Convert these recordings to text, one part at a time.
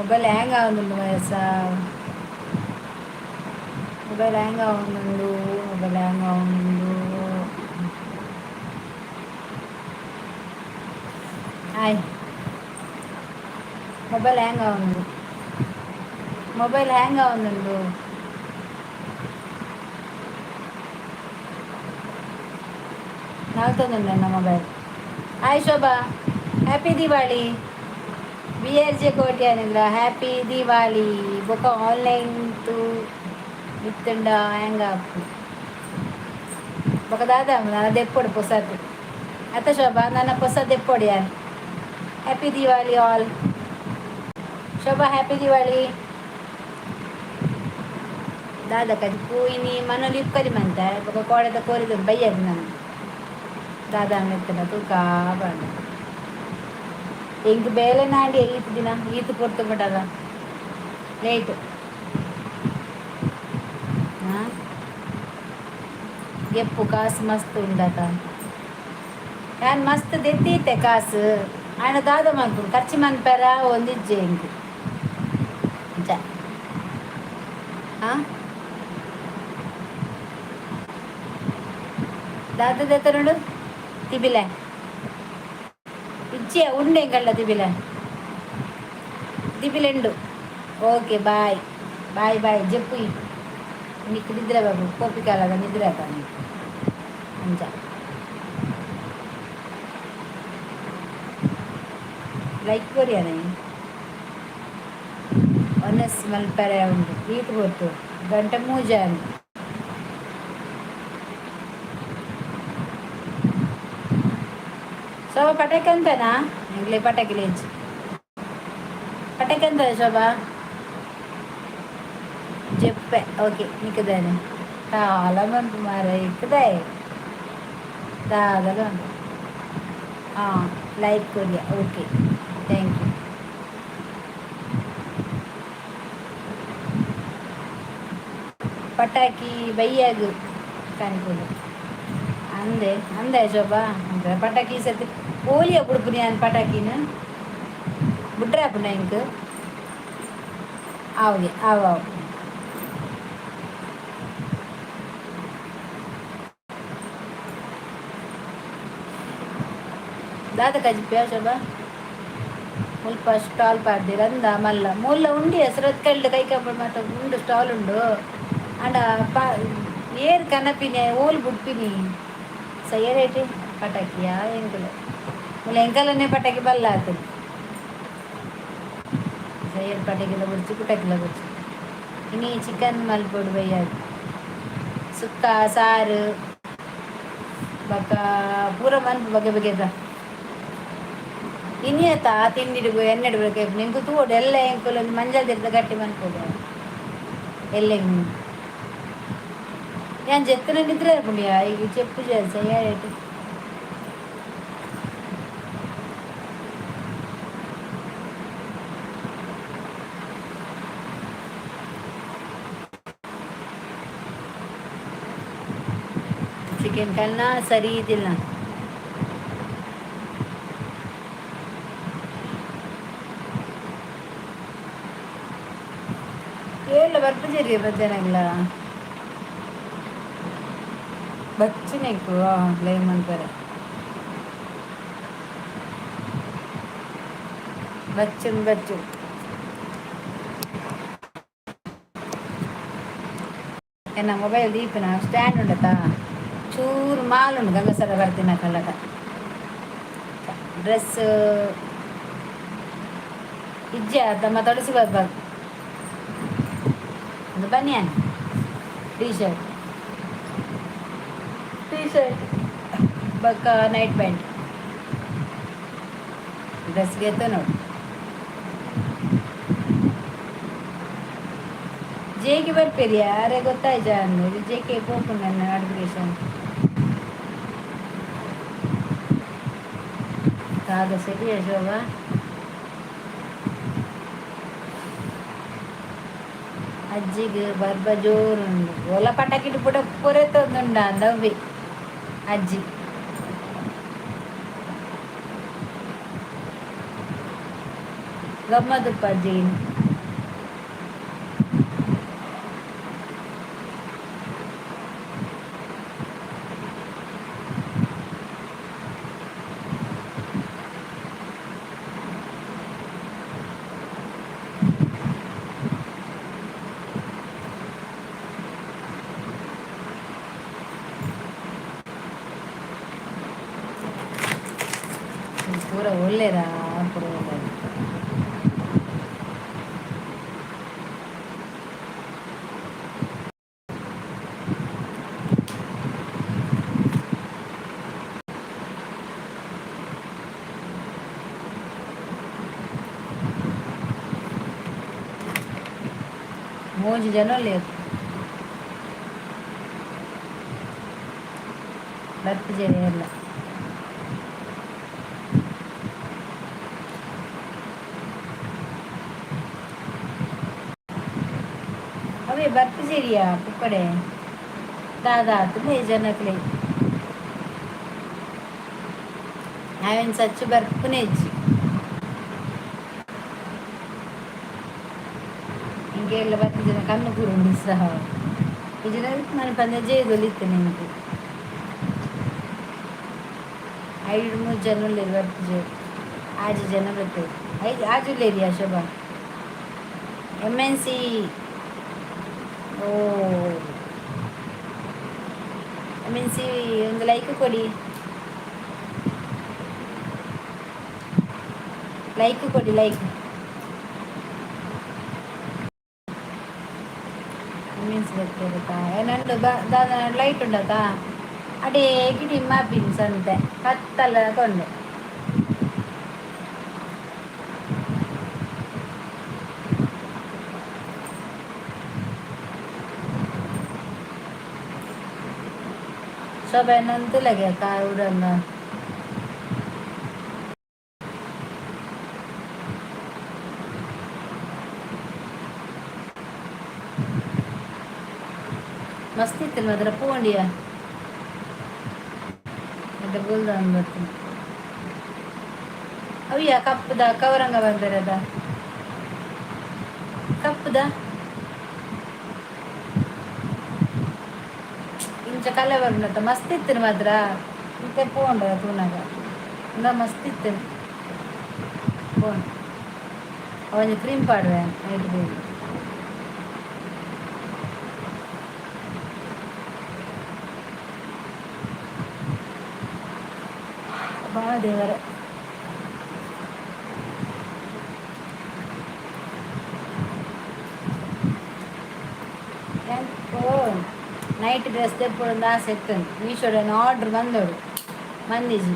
Mobile ಹ್ಯಾಂಗ್ ಆವೊಂದುಂಡು ವಯಸ್ಸ. Mobile ಹ್ಯಾಂಗ್ ಆವೊಂದುಂಡು, ಮೊಬೈಲ್ ಹ್ಯಾಂಗ್ ಆವೊಂದುಂಡು. ಹಾಯ್. ಮೊಬೈಲ್ ಹ್ಯಾಂಗ್ ಆವೊಂದುಂಡು, ಮೊಬೈಲ್ ಹ್ಯಾಂಗ್ ಆವೊಂದುಂಡು. ನಲ್ತೊಂದುಂಡು ನನ್ನ mobile. Hi Shobha, happy Diwali. B R J ಕೋಟ್ಯಾನಿಂದ happy Diwali. ಬೊಕ ಆನ್ಲೈನ್ ತು ಇತ್ತುಂಡ ಹ್ಯಾಂಗ್ ಆಪು. ಬೊಕ ದಾದ ನನ ದೆಪ್ಪೊಡು ಪೊಸತ್ ಅತ್ತ ಶೋಭಾ? ನನ ಪೊಸ ದೆಪ್ಪೊಡು ಯಾನ್. Happy Diwali all. Shobha, happy Diwali. ದಾದ ಕಜಿಪು ಇನಿ ಮನೊಲಿ ಉಕ್ಕಲಿ ಮಂತೆ. ಬೊಕ ಕೋಡೆದ ಕೋರಿದ ಬಯ್ಯಗ್ ನನ ದಾದ ಮೆತ್ತನ ತೂಕ ಪಂಡ. ಎಂಕ್ ಬೇಲೆ ನಾಂಡಿ ಈತ್ ದಿನ ಈತ್ ಪೊರ್ತು ಮುಟಲ ಲೇಟ್. ಹಾ, ಗೆಪ್ಪು ಕಾಸು ಮಸ್ತ್ ಉಂಡತ. ಯಾನ್ ಮಸ್ತ್ ದೆತ್ತೀತೆ ಕಾಸು. ಆಂಡ ದಾದ ಮಲ್ಪುನು, ಖರ್ಚು ಮನ್ಪೆರ ಒಂದಿಜ್ಜೆ ಎಂಕ್ ಅಂಚ. ಆ ದಾದ ದೆತ್ತನುಡು ತಿಬಿಲೆ ಇಜ್ಜಿಯ ಉಂಡೆ ಎಂಕಲ್ಡ ತಿಬಿಲೆ ತಿಬಿಲೆ ಉಂಡು. Okay, bye bye bye. ಜೆಪ್ಪು ನಿಕ್ ನಿದ್ರೆ ಬಾಬು ಕೋಪಿ ಕಾಲದ ನಿದ್ರೆ ಆತ ಅಂಚ. ಲೈಕ್ ಕೊರಿಯನೆ ಒನಸ್ ಮಲ್ಪರೆ ಉಂಡು. ಈತ್ ಗೊತ್ತು ಗಂಟೆ ಮೂಜಾನ್. ಶೋಭಾ, ಪಟಾಕಿ ಅಂತನಾ? ಎಂಗ್ಲೆ ಪಟಾಕಿ ಲೇಜ್ ಪಟಾಕಿ ಅಂತ ಶೋಭಾ ಜೆಪ್ಪೆ. ಓಕೆ, ನಿಕ್ಕದಾನೆ ತಾಲ ಮಂತು ಮಾರ ಇಕ್ಕದೆ ದಾದಲ. ಹಾಂ, like Korea. Okay, thank you. ಪಟಾಕಿ ಬೈಯಾಗ ಕನ್ಪುಂಡು ಅಂದೆ ಅಂದೆ ಶೋಭಾ. ಅಂದ್ರೆ ಪಟಾಕಿ ಈ ಸರ್ತಿ ಪೋಲಿಯ ಬುಡ್ಪುನಿ ಯಾನ್. ಪಟಾಕಿನ ಬುಡ್ರೆ ಆಪುಂಡ ಎಂಕ್? ಆವ್ಗೆ ಆವು ಆವು. ದಾದ ಕಜಿಪಿಯ ಶೋಭಾ? ಮುಲ್ಪ ಸ್ಟಾಲ್ ಪಾಡ್ದಿರ ಅಂದ ಮಲ್ಲ ಮೂಲ ಉಂಡಿ ಹೆಸರತ್ ಕಲ್ಲು ಕೈ ಕಂಬ ಮಾತ ಉಂಡು, ಸ್ಟಾಲ್ ಉಂಡು. ಅಂಡ ಪಾ ಏರ್ ಕನಪಿನಿ, ಓಲ್ ಬುಡ್ಪಿನಿ ಸಯ್ಯರೇಟಿ ಪಟಾಕಿಯಾ ಎಂಕುಲು ಮೂಲ ಎಂಕಲನೆ ಪಟಾಕಿ ಬಲ್ಲ ಆತು. ಸಯ್ಯರ್ ಪಟಾಕಿಲ ಬುಡ್ಚಿ, ಪುಟಾಕಿಲ ಬುಡ್ಚಿ. ಇನಿ ಚಿಕನ್ ಮಲ್ಪೊಡು ಬಯ್ಯಾಗ. ಸುಕ್ಕ ಸಾರು ಬೊಕ ಪೂರ ಮನ್ಪು ಬಗೆ ಬಗೆದ. ಇನಿ ಆತ ಆ ತಿಂಡಿಡು ಎಣ್ಣೆಡು ಬೇಕು ನಿಂಕು ತೂವೊಡು ಎಲ್ಲ. ಎಂಕುಲು ಒಂಜಿ ಮಂಜಲ್ ದಿರ್ದ ಗಟ್ಟಿ ಮನ್ಪೊಡು ಎಲ್ಲೆ. ಯಾನ್ ಜೆತ್ತನ ನಿದ್ರೆ ಆಪುಂಡಿಯಾ ಈಗ ಚೆಪ್ಪು ಸಯ್ಯಾರೇಟ್. ಚಿಕನ್ ಕಲ್ನ ಸರಿ ಇದ್ದಿಲ್ಲ. ಏಲ್ಲ ಬರ್ಪುಜೆರಿ ಮಧ್ಯಾಹ್ನಗಳ ಬಚ್ಚಿನೆಕ್ಕು ಬ್ಲೇಮ್ ಅಂತಾರೆ. ಬಚ್ಚನ್ ಬಚ್ಚು ಎನ್ನ ಮೊಬೈಲ್ ದೀಪಿನ ಸ್ಟ್ಯಾಂಡ್ ಉಂಡತಾ, ಚೂರು ಮಾಲುಂಡು. ಗಂಗಸರ ಬರ್ತಿನ ಕಲ್ಲಟ ಡ್ರೆಸ್ ಇಜ್ಜೆ ತಮ್ಮ ತೊಳಸಿ ಬರ್ಬಾರ್ದು. ಒಂದು banian, T shirt, T shirt ಬೊಕ್ಕ ನೈಟ್ ಪ್ಯಾಂಟ್. ಡ್ರೆಸ್ಗೆ ನೋಡು. ಜೇಗೆ ಬರ್ಪೇರಿ ಯಾರೇ ಗೊತ್ತಾಯ್ಜ ಅಂದು. ಜೆ ಕೆ ಪೋಪುಂಡು ನನ್ನ ನೋಟಿಫಿಕೇಶನ್. ದಾದ ಸರಿಯಾ ಶೋಭಾ? ಅಜ್ಜಿಗ್ ಬರ್ಬ ಜೋರುಂಡು. ಒಲ ಪಟಾಕಿಡ್ ಪೂರ ಪೊರೆತೊಂದುಂಡ ಅಂದವ್ವೆ ಅಜ್ಜಿ. ಗಮ್ಮದುಪ್ಪ ಅಜ್ಜಿ. ಪೂರ ಒಲ್ಲೆರಾ ಪೂರ ಒಲ್ಲೆರ್. ಮೂಜಿ ಜನ ಉಲ್ಲೆರ್. ಬರ್ಪುಜೆರ್ ಏರ್ಲ. ಅವೇ ಬರ್ಪುಜೆರಿಯಾ ಪುಕ್ಕಡೆ ದಾದ ಆತ್ಂಡ್ ಈ ಜನಕ್ಲೆಗ್. ಆವೆನ್ ಸಚ್ಚು ಬರ್ಪುನೆ ಇಜ್ಜಿ. ಎಂಕ್ ಏರ್ಲ ಬತ್ತಿಜೆರ್ಡ ಕಣ್ಣು ಕೂರುಂಡು ಸಹ. ಇಜ್ಜಿಡ ಮನಪಂದೆ ಜೇದೊಲಿತ್ತ್ಂಡ್ ಎಂಕ್. ಐಡ್ ಮೂಜಿ ಜನ ಉಲ್ಲೆರ್ ಬರ್ಪುಜೆರ್. ಆಜಿ ಜನ ಬತ್ತೆರ್. ಐಜ್ ಆಜಿ ಉಲ್ಲೆರಿಯಾ ಶೋಭಾ. M N C ಓ ಎಮ್ ಎನ್ ಸಿ ಒಂದು ಲೈಕ್ ಕೊಡಿ. ಲೈಕ್ ಕೊಡಿ ಲೈಕ್. ಮೀನ್ಸ್ ಗೊತ್ತಿರುತ್ತಾ ಏನಂಡು ದಾದ ಲೈಟ್ ಉಂಡತಾ ಅಡೇ ಗಿಡಿ ಮಾಪಿನ್ ಸಂತೆ ಕತ್ತಲ ಕೊಂಡು. ಶೋಭಾ ಏನಂತಲಗೆ ಉಡಂಗ. ಮಸ್ತ್ ಇತ್ತು ಮಾತ್ರ ಪೋಂಡಿಯ ಎಡ್ಡೆ ಬೋಲ್ದ ಬರ್ತದೆ. ಅವಿಯ ಕಪ್ಪುದ ಕವರಂಗ ಬಂದರದ ಕಪ್ಪುದ ಇಂಚ ಕಲೆ ಬರ್ನತ್ತ ಮಸ್ತ್ ಇತ್ತು ಮಾತ್ರ. ಇಂತೆ ಪೋಂಡ ತೂನಗ ಇಂದ ಮಸ್ತ್ ಇತ್ತು ಪೋಂಡ್. ಒಂಜಿ ಕ್ರೀಮ್ ಪಾಡುವೆ ನೈಟ್ ಬೇಬಿ. ಬಾ ದೇವರೇ. ನೈಟ್ ಡ್ರೆಸ್ ದೆಪ್ಪೊಡೊಂದು ಆಸೆ ಇತ್ತುಂಡು. ಮೀಶೋಡ್ ಆರ್ಡ್ರ್ ಬಂದೋಡು ಮಂದಿಜಿ.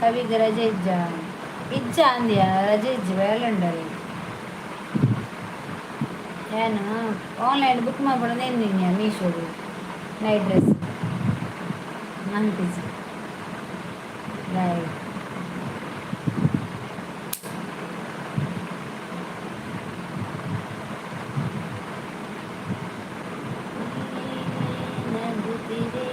ಕವಿಗ್ ರಜೆ ಇಜ್ಜ ಇಜ್ಜ ಅಂದ್ಯಾ ರಜೆ ಇಜ್ಜಿ ಬೇಲೆ ಉಂಡಲ್ಲಿ. ಏನು ಆನ್ಲೈನ್ ಬುಕ್ ಮಲ್ಪೊಡು ಎನ್ನಿನ್ಯ ಮೀಶೋಡು ನೈಟ್ ಡ್ರೆಸ್ ಮಂತಿಜಿ. ಬಾಯ್. ನಗುತ್ತಿದೆ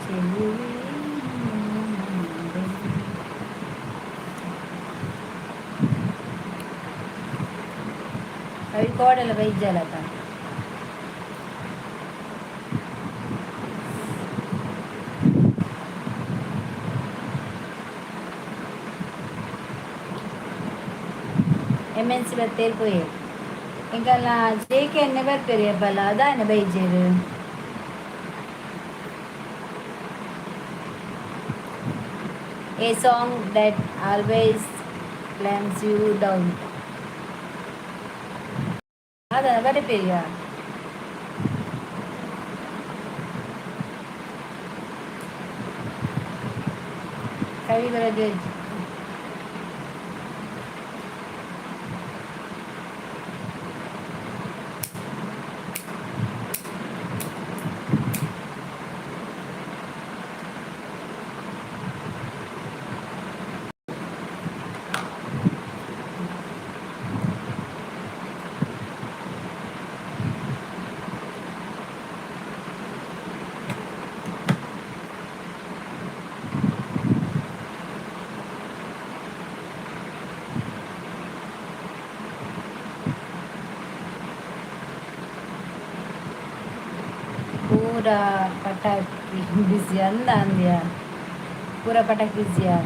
ಚೆಲುವೆ. ಕವಿ ಕೋಡೆಲ್ಲ ಬೈಜಲತ. ಎಮ್ ಎನ್ ಸಿ ಬತ್ತೇರ್ ಪೋಯೆ. ಎಂಕಲ್ನ ಜೆ ಕೆ ಎನ್ನೆ ಬರ್ಪೆರ್ ಏಪಲ ದಾನೆ ಬೈಜೆರ್. A song that always climbs you down. ಅದ ಬರೆಪೆರಿಯಾ. ಕವಿ ರಜೆ. ಪೂರ ಪಟಾಕಿ ಬಿಸಿ ಅಂದ ಅಂದ್ಯ ಪೂರ ಪಟಾಕಿ ಬಿಸಿಯಾ.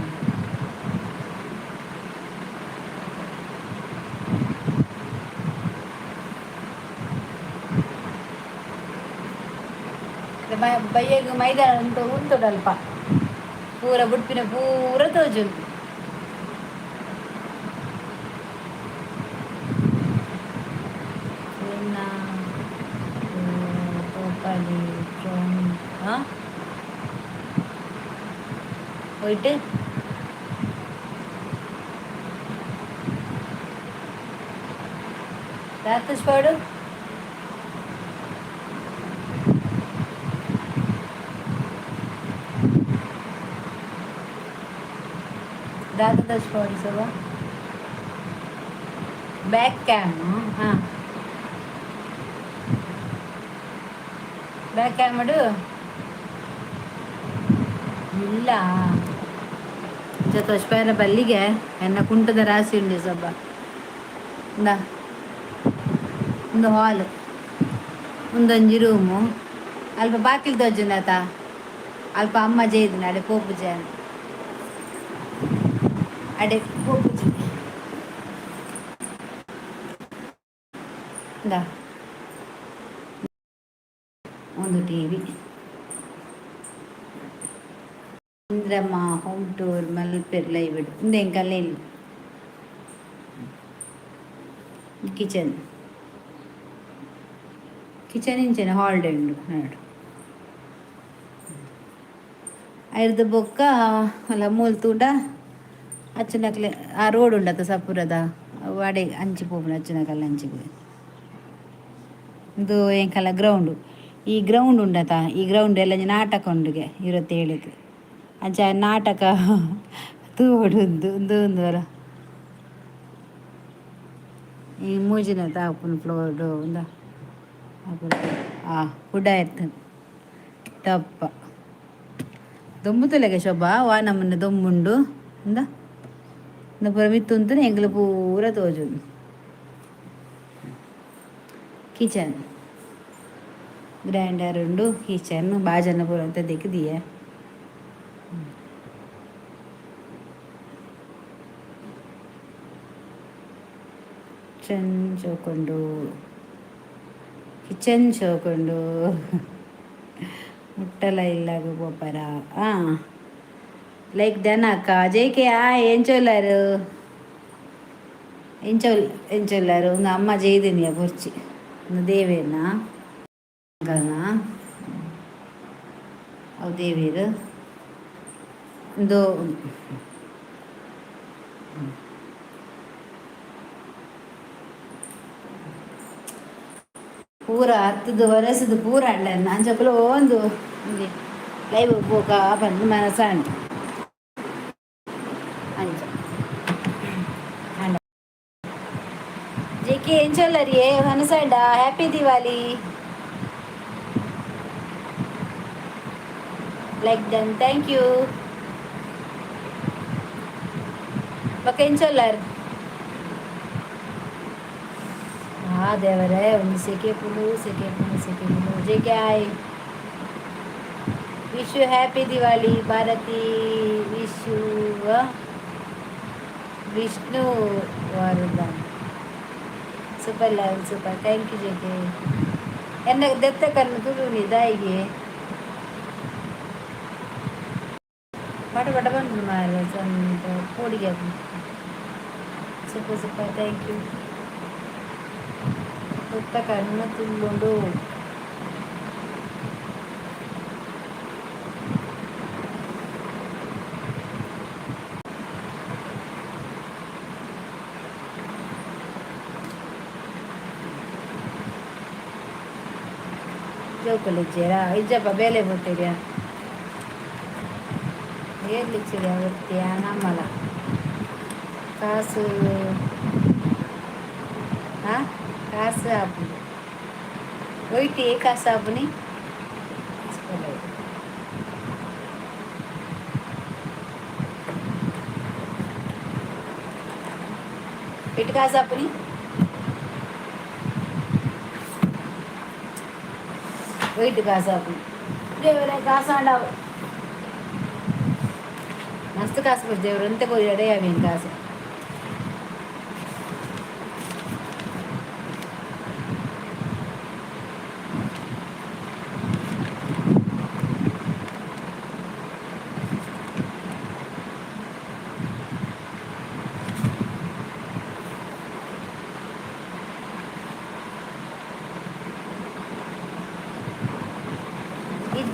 ಬಯ್ಯಗ್ ಮೈದಾನ ಉಂಟು ಉಂತುಡಲ್ಪ ಪೂರ ಬುಡ್ಪಿನ ಪೂರ ತೋಜುಂಡು. ತೋಪಾಲಿ ಹಾಂ போயிட்டு ಪಾಡು ದಾತದರ್ಶ್ ಸವ ಬ್ಯಾಕ್ ಕ್ಯಾಮ್. ಹಾಂ, ಬ್ಯಾಕ್ ಕ್ಯಾಮ್ ಮಾಡು. ಇಲ್ಲ ಜೊತೆ ಬಲ್ಲಿಗೆ ಎನ್ನ ಕುಂಟದ ರಾಶಿ ಉಂಡೆ ಸೊಬ್ಬ. ಇಂದ ಒಂದು ಹಾಲ್, ಒಂದೊಂಜಿ ರೂಮು. ಅಲ್ಪ ಬಾಕಿಲ್ ತೋಜುಂಡಾತ. ಅಲ್ಪ ಅಮ್ಮ ಜೈದಿನ ಅಡೆ ಪೋಪುಜೆ, ಅಡೆ ಪೋಪುಜಿ. ಇಂದ ಒಂದು ಟಿವಿ. ಇಂದ್ರಮ್ಮ ಹೋಮ್ ಟೂರ್ ಮಲ್ಪೆರ್ ಲೈವ್ ಇಂದು ಎಂಕಲ್ಲ. ಇಲ್ಲಿ ಕಿಚನ್, ಕಿಚನ್ ಇಂಚನೆ ಹಾಲ್ಡ್ ಉಂಡು ನೋಡು. ಐರ್ದ ಬೊಕ್ಕ ಅಲ್ಲ ಮೂಲು ತೂಂಡ ಅಚ್ಚನಕ್ಲೆ ಆ ರೋಡ್ ಉಂಡತ್ತ ಸಪುರದ ಅಡೆ ಅಂಚಿ ಪೋಪುನ ಅಚ್ಚನಕಲ್ಲ ಅಂಚಿಗ್. ಇದು ಎಂಕಲ್ಲ ಗ್ರೌಂಡು. ಈ ಗ್ರೌಂಡ್ ಉಂಡತ, ಈ ಗ್ರೌಂಡ್ ಎಲ್ಲ ನಾಟಕ ಉಂಡುಗೆ 27ಕ್ಕೆ. ಅಂಚ ನಾಟಕ ತೂವೊಡು. ಉಂದು ಉಂದು ಉಂದು ಅಲ್ಲ ಈ ಮೂಜಿನ ತಾಪುನ ಫ್ಲೋರ್ ಉಂದ ಆ ಕುಡ ಇರ್ತದೆ ದಪ್ಪ ದೊಂಬುತಲೆಗೆ ಶೋಭಾ ವಾ ನಮ್ಮನೆ ದೊಂಬುಂಡು. ಇಂದ ಇಂದ ಪೂರ ಮಿತ್ತ್ ಉಂತುನೆ ಎಂಕ್ಲ ಪೂರ ತೋಜುಂಡು. ಕಿಚನ್ ಗ್ರೈಂಡರ್ ಉಂಡು, ಕಿಚನ್ ಬಾಜನ ಪೂರ ಅಂತ ದಿಕ್ಕಿದೀಯ. Kitchen ಚೌಕೊಂಡು, kitchen ಚೌಕೊಂಡು ಮುಟ್ಟಲ ಇಲ್ಲಾಗ ಪೋಪರ. ಹಾಂ, ಲೈಕ್ ಡನ್ ಅಕ್ಕ. ಜೈಕೆ ಆ ಎಂಚೊಲ್ಲಾರು ಎಂಚೊಲ್ ಎಂಚೊಲ್ಲಾರು? ಒಂದು ಅಮ್ಮ ಜೈದಿನಿಯ ಬೊರ್ಚಿ. ಒಂದು ದೇವೇರ್ನ ಅವು ದೇವೇರು. ಒಂದು ಪೂರ ಹತ್ತದು ವರಸದು ಪೂರ ಅಂಡ ಅಂಚಕುಲು ಒಂದು ಲೈವ್ ಬೋಕ ಬಂದು ಮನಸಾಂಡ್ ಅಂಚ ಅಂಡ. JK ಎಂಚೊಲ್ಲರಿಯೇ ಮನಸಾಂಡ. Happy Diwali. Like done, thank you. ಬೊಕ ಎಂಚೊಲ್ಲರ್? ಆ ದೇವರೇ, ಒಂದು ಸೆಕೆ ಪುಲು, ಸೆಕೆ ಪುಲು, ಸೆಕೆ ಪುಲು. J K I wish you happy Diwali. Bharathi wish you. Vishnu Vardhan super level super. Thank you J K. ಎನ್ನ ದೆತ್ತ ಕಣ್ಣು ತುಳು ದಾಯಿಗೆ ಪಟ ಪಟ ಬಂದು ಮಾರ್ರೆ ಸಣ್ಣ ಪೋಡಿಗೆ. Super super, thank you. ದೆತ್ತ ಕಣ್ಣು ತುಳ್ಳುಂಡು. ಜೋಕುಲಿಜ್ಜೆರಾ? ಇಜ್ಜಪ್ಪ, ಬೇಲೆ ಪೋತಿರ್ಯಾ? ಏರ್ಲಿಚ್ಚಿರ ಒರ್ತಿಯ ನಮ್ಮಲ ಕಾಸು. ಆ ಕಾಸು ಆಪುಂಡು ಒಯ್ಟಿ ಕಾಸು ಆಪುನಿ. ಇಟ್ಟು ಕಾಸು ಆಪುನಿ. ಒಯ್ಟ್ ಕಾಸು ಆಪುನಿ. ದೇವರೇ, ಕಾಸು ಆಂಡ ಮಸ್ತ್ ಕಾಸು ಕೊಡು ದೇವ್ರು ಎಂತ ಕೊರಿ ಎಡೆ ಅವೇನು ಕಾಸು.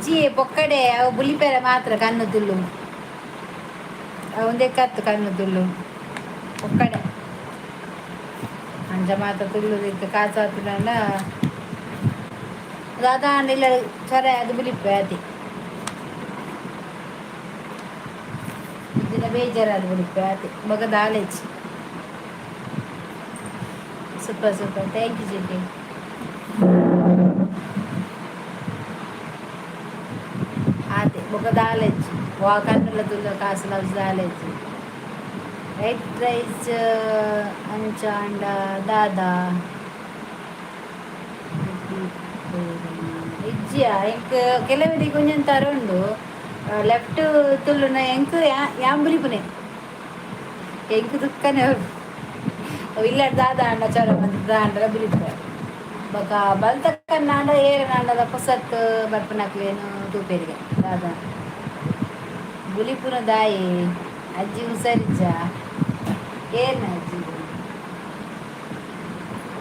ಇಜ್ಜಿ ಪೊಕ್ಕಡೆ ಅವು ಬುಲಿಪೆರೆ ಮಾತ್ರ ಕಣ್ಣು ತುಲ್ಲು. ಒಂದೇ ಕತ್ತು ಕಣ್ಣು ತುಲ್ಲು ಪೊಕ್ಕಡೆ. ಅಂಚ ಮಾತ್ರ ತುಲ್ಲು ಇತ್ತು ಕಾಸು ದಾದಾಂಡ ಇಲ್ಲ ಸೊರೆ ಅದು ಬುಲಿಪೆ ಅತಿ. ಇಜ್ಜಿಡ ಬೇಜಾರಾದ್ ಬುಲಿಪೆ ಆತೆ ಬೊಕ ದಾಲೇಜಿ. Super super, thank you Jiddi. ಆತೆ ಬೊಕ ದಾಲೇಜಿ ವಾ ಕಣ್ಣುಲ ತುಲ್ಲ ಕಾಸು ಲವ್ಸ್ ದಾಲೇಜಿ. ವೈಟ್ ರೈಸ್ ಅಂಚಾಂಡ ದಾದಾ ಇಜ್ಜಿಯ ಎಂಕ್ ಕೆಲವರಿಗೆ ಒಂಜೊಂದು ಥರ ಉಂಡು. ಲೆಫ್ಟ್ ತುಲ್ಲುನ ಎಂಕ್ ಯಾನ್ ಬುಲಿಪುನೆ ಎಂಕ್ ದುಕ್ಕನೆ. ಇಲ್ಲಡ್ ದಾದ ಆಂಡ ಚೊರ ಮಂತ್ ದಾಂಡಲ ಬುಲಿಪೆ. ಬೊಕ ಬಲ್ತ ಕಣ್ಣಾಂಡ ಏರೆನಾಂಡಲ ಪೊಸತ್ ಬರ್ಪುನಕ್ಲೆನ್ ತೂಪೆರಿಗೆ ದಾದ ಬುಲಿಪುನ ದಾಯೆ? ಅಜ್ಜಿ ಹುಷಾರಿಜ್ಜ ಏರ್ನ ಅಜ್ಜಿ?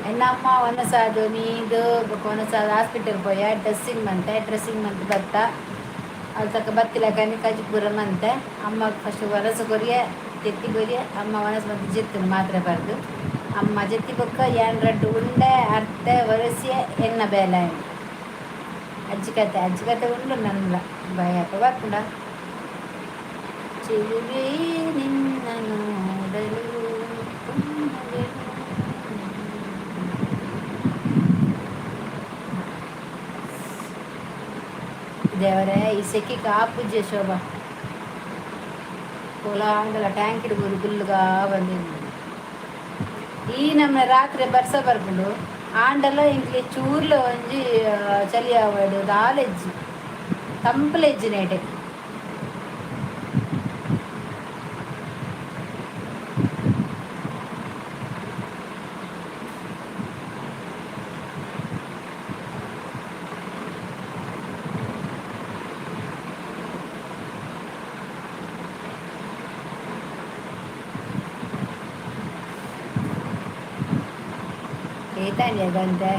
ಎನ್ನ ಅಮ್ಮ ವನಸಾದ್ ಮೀದ್ ಬೊಕ ವನಸಾದ್ ಹಾಸ್ಪಿಟಲ್ ಪೋಯ. ಡ್ರೆಸ್ಸಿಂಗ್ ಮಂತೆ, ಡ್ರೆಸ್ಸಿಂಗ್ ಮಂತ್ ಬತ್ತ. ಅಲ್ ತಕ ಬತ್ತಿಲಕನೆ ಕಜಿಪೂರ ಮಂತೆ. ಅಮ್ಮ ಫಸ್ಟ್ ವನಸು ಕೊರಿಯೆ, ತೆತ್ತಿ ಕೊರಿಯೆ. ಅಮ್ಮ ವನಸು ಮಂತ್ ಜೆತ್ತುಂಡು ಮಾತ್ರೆ ಪರ್ದು. ಅಮ್ಮ ಜೆತ್ತಿ ಬೊಕ್ಕ ಯಾನ್ ರಡ್ಡ್ ಉಂಡೆ ಅರ್ತೆ ಒರೆಸಿಯೆ ಎನ್ನ ಬೇಲೆ ಆಂಡ್. ಅಜ್ಜಿ ಕತೆ, ಅಜ್ಜಿ ಕತೆ ಉಂಡು ನನ್ಲ ಭಯ ಬರ್ಪುಂಡ. ಚೆಲುವೆ ನಿನ್ನ ನೋಡಲು. ದೇವರೇ, ಈ ಸೆಕೆಗ್ ಆಪುಜೆ ಶೋಭಾ. ಪೋಲ ಆಂಡಲ ಟ್ಯಾಂಕ್ ಇಡ್ಬೋದು ಕುಲ್ಲುಗಾ ಬಂದಿನಿ. ಈ ನಮ್ಮ ರಾತ್ರಿ ಬರ್ಸ ಬರ್ಪುಂಡು ಆಂಡಲ ಎಂಕ್ಲೆ ಚೂರ್ಲ ಒಂಜಿ ಚಳಿ ಆವಡ್ ದಾಲ ಇಜ್ಜಿ, ತಂಪುಲ ಇಜ್ಜಿ ನೇಟೆ. ಏತಾಂಡಿ ಗಂಟೆ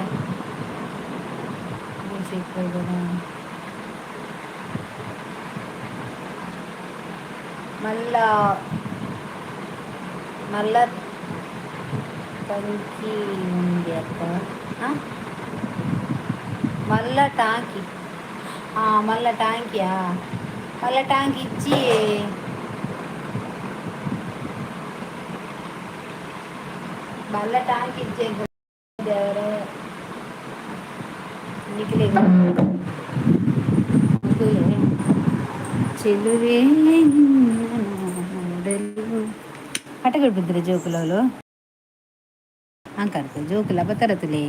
ಮ್ಯೂಸಿಕ್. ಮಲ್ಲ ಮಲ್ಲ ತಂಕಿ ಉಂಡೆ ಅತ್ತ? ಮಲ್ಲ ಟಾಂಕಿ, ಹಾಂ, ಮಲ್ಲ ಟಾಂಕಿಯಾ? ಮಲ್ಲ ಟಾಂಕಿ ಇಜ್ಜಿ. ಮಲ್ಲ ಟಾಂಕಿ ಇಜ್ಜಿ ದೇವರೇ ನಿಕ್ಲೆಗ್. ಚೆಲುವೆ ನಿನ್ನ ನೋಡಲು. ಪಟಕಡ್ ಬಿದ್ದರೆ ಜೋಕುಲವ್ಲು ಅಂಕರ್ತ ಜೋಕುಲ ಬತ್ತರತುಲೆ.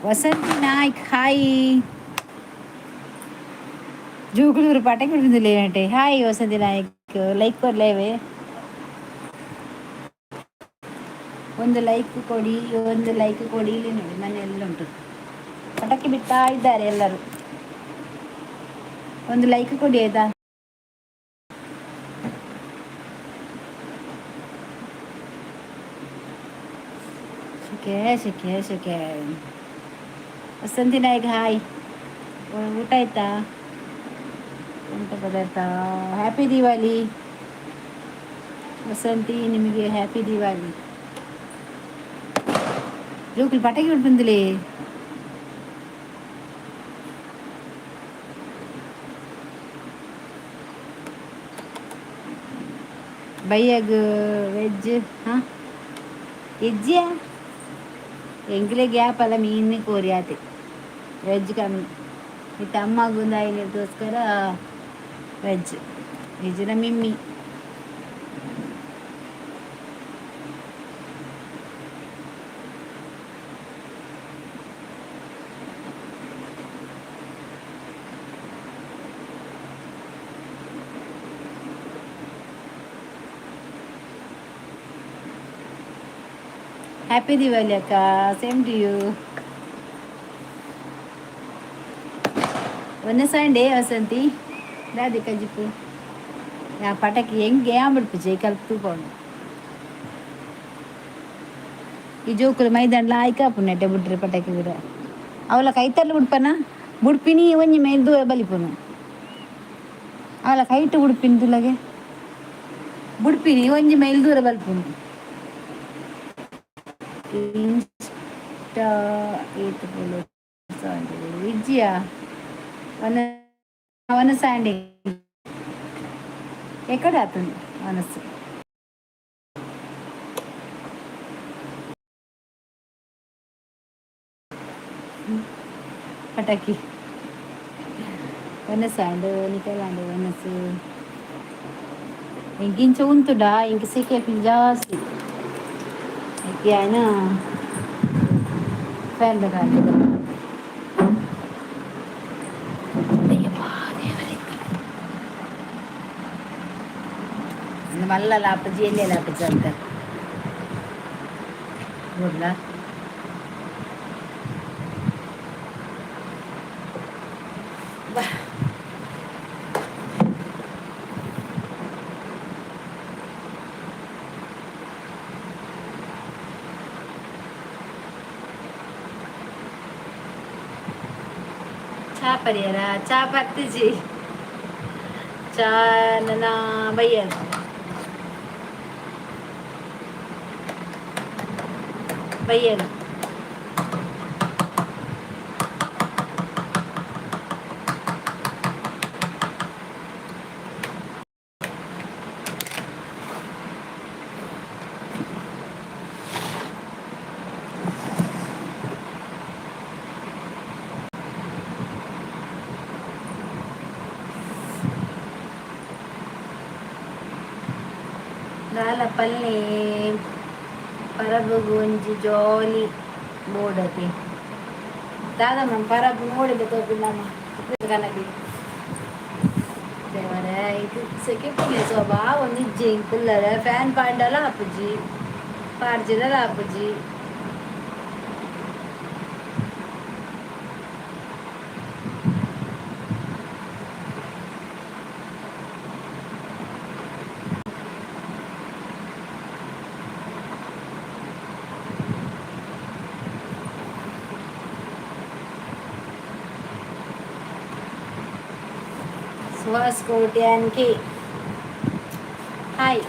ವಸಂತಿ ನಾಯ್ಕ್ ಹಾಯ್. ಜೋಕುಲೂರು ಪಟಕಡ್ ಬಿದ್ದುಲೆ. ಹಾಯ್ ವಸಂತಿ ನಾಯ್ಕ್, ಲೈಕ್ ಕೊರ್ಲೇವೆ. ಒಂದು ಲೈಕ್ ಕೊಡಿ, ಒಂದು ಲೈಕ್ ಕೊಡಿ. ಇಲ್ಲಿ ನೋಡಿ, ಮನೆಯೆಲ್ಲ ಉಂಟು, ಪಟಾಕಿ ಬಿಡ್ತಾ ಇದ್ದಾರೆ ಎಲ್ಲರೂ. ಒಂದು ಲೈಕ್ ಕೊಡಿ ಆಯ್ತಾ? ಶೆಕೆ ಶೆಕೆ ಶೆಕೆ. ವಸಂತಿ ನಾಯ್ಕ ಹಾಯ್. ಊಟ ಆಯ್ತಾ? ಊಟ ಪದಾರ್ಥ. ಹ್ಯಾಪಿ ದಿವಾಲಿ ವಸಂತಿ, ನಿಮಗೆ ಹ್ಯಾಪಿ ದಿವಾಲಿ. ಜೋಕುಲು ಪಟಾಕಿ ಬಿಡ್ಬಂದಿಲೆ. ಬೈಯಗ್ ವೆಜ್ ಹಾಂ ಇಜ್ಜಿಯಾ? ಎಂಕ್ಲೆ ಗ್ಯಾಪ್ ಅಲ್ಲ ಮೀನು ಕೋರಿ ಆತೆ, ವೆಜ್ ಕಮ್ಮಿ ಇತ್ತು. ಅಮ್ಮಗೊಂದು ವೆಜ್ ಇಜ್ಜಿಡ ಮಿಮ್ಮಿ. ಹ್ಯಾಪಿ ದಿವಾಲಿ ಅಕ್ಕ, ಸೇಮ್ ಟು you. ಒಂದೇ ಸಂಡೇ ವಸಂತಿ ದಾದಿ ಕಜಿಪು. ಯಾ ಪಟಾಕಿ ಹೆಂಗೆ ಬಿಡ್ಪುಜೆ ಕಲ್ತು ತೂಪೌಂಡು. ಈ ಜೋಕುಲು ಮೈದಾನ ಲಾಯ್ಕ ಆಪುಂಡು ನೆಟ್ಟೆ ಬುಡ್ರೆ ಪಟಾಕಿ ಬಿಡ. ಅವಲ ಕೈತರ್ಲು ಬುಡ್ಪನ ಬುಡ್ಪಿನಿ ಒಂಜಿ ಮೈಲ್ ದೂರ ಬಲಿಪುನು. ಅವಲ ಕೈಟ್ ಬುಡ್ಪಿನಿ ತುಲಗೆ ಬುಡ್ಪಿನಿ ಒಂಜಿ ಮೈಲ್ ದೂರ ಬಲ್ಪುನು. ಇನ್ಸ್ಟಾ ಏತ್ ಪೋಲು ಇಜ್ಜಿಯಾ ವನ ವನಸಾಂಡಿ ಎಕ್ಕಡ ಆತುಂಡು ವನಸ್ಸು. ಪಟಾಕಿ ವನಸಾಂಡು ನಿಕಲಾಂಡು ವನಸ್ಸು ಇಂಕಿಂಚ ಉಂತುಡ ಇಂಕ ಸೆಕೆ ಜಾಸ್ತಿ ಯಾನ ಫ್ಯಾನ್ ಬೇಕಾಗ್ತದೆ. ಮಲ್ಲ ಲಾಪಜಿ ಎಲ್ಲಿ ಲಾಪಜಿ ಅಂತ ನೋಡ್ಲಾ. ಬಾ ಚಾ ಪರಿಯರ ಚಾ ಬರ್ತಿಜಿ ಚಾ ನನ್ನ ಬೈಯರ್ ಬೈಯರ್. ದಾಲ ಪಲ್ಲೆ ಪರಬುಗು ಒಂಜಿ ಜಾಲಿ ಬೋರ್ಡ್ ದಾದಮ್ಮ ಪರಬು ನೋಡಿದ ತೋಪಿಲ್ಲಮ್ಮ ಕನಲಿ ದೇವರೇ ಇದು ಸೆಕೆ ಪುಲ್ಲೆ ಸೋಬಾ ಒಂದು ಇಜ್ಜಿ ಕುಲ್ಲರೆ ಫ್ಯಾನ್ ಪಾಂಡಲ ಆಪುಜಿ ಪಾಡ್ಜಿಡಲ ಆಪುಜಿ. ಸುಹಾಸ್ ಕೋಟ್ಯಾನ್ಕಿ ಹಾಯ್.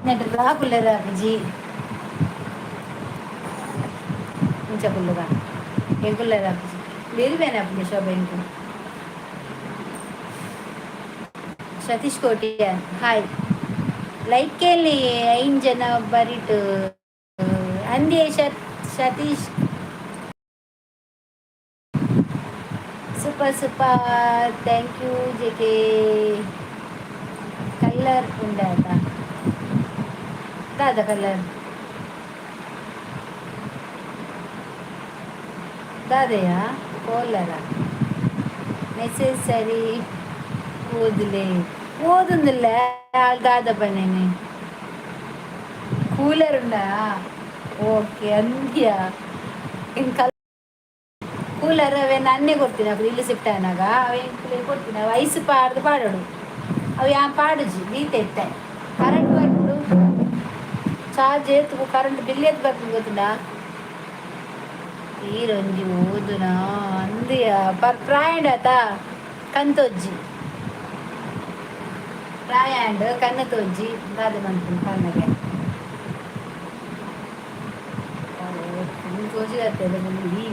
ನೆಟ್ರಾ ಕುಲ್ಲರ ಅಜ್ಜಿ ಇಂಚ ಕುಲ್ಲುಗ ಏನ್ ಕುಲ್ಲರ ಅಜ್ಜಿ ಬೇರೆ ಬೇರೆ ಅಪ್ಪುಜಿ ಶೋಭೆ ink. Satish Kotian hi. Like ಎಲ್ಲಿ ಐನ್ ಜನ ಬರಿಟು ಅಂದೇ Satish. Super super thank you J K. Colour ಉಂಡಾತ ದಾದ ಕಲರ್ ದಾದೆಯ ಕೋಲರ ಮೆಸೇಜ್ ಸರಿ ಓದಲೇ ಓದುಂದಿಲ್ಲ ದಾದ ಪನ್ನೇನೆ ಕೂಲರ್ ಉಂಡಾ ಓಕೆ ಅಂದ್ಯ ಇನ್ ಕೂಲರ್ ಅವೇ ನನ್ನೇ ಕೊಡ್ತೀನಿ ಅప్పుడు ಇಲ್ಲು ಸಿಫ್ಟ್ ಆನಾಗ ಅವೇ ಕೂಲರ್ ಕೊಡ್ತೀನಿ. ಅವು ಐಸ್ ಪಾಡ್ದು ಪಾಡೋಡು ಅವು ಯಾ ಪಾಡುಜಿ ದೀತೆ ಇತ್ತೆ ಕರೆಂಟ್ ಬರ್ಪುಡು ಚಾರ್ಜ್ ಏತು ಕರೆಂಟ್ ಬಿಲ್ ಏತ್ ಬರ್ಪುಂಡು ಗೊತ್ತುಂಡಾ ಈರೊಂಜಿ ಓದುನಾ ಅಂದಿಯ ಪರ್ ಪ್ರಾಯಂಡ್ ಆತ ಕಂತೊಜ್ಜಿ ಪ್ರಾಯಾಂಡ್ ಕಣ್ಣು ತೋಜ್ಜಿ ದಾದ ಮನ್ಪುಂಡು ಕಣ್ಣಗೆ ತೋಜಿಗತ್ತೆ ಈ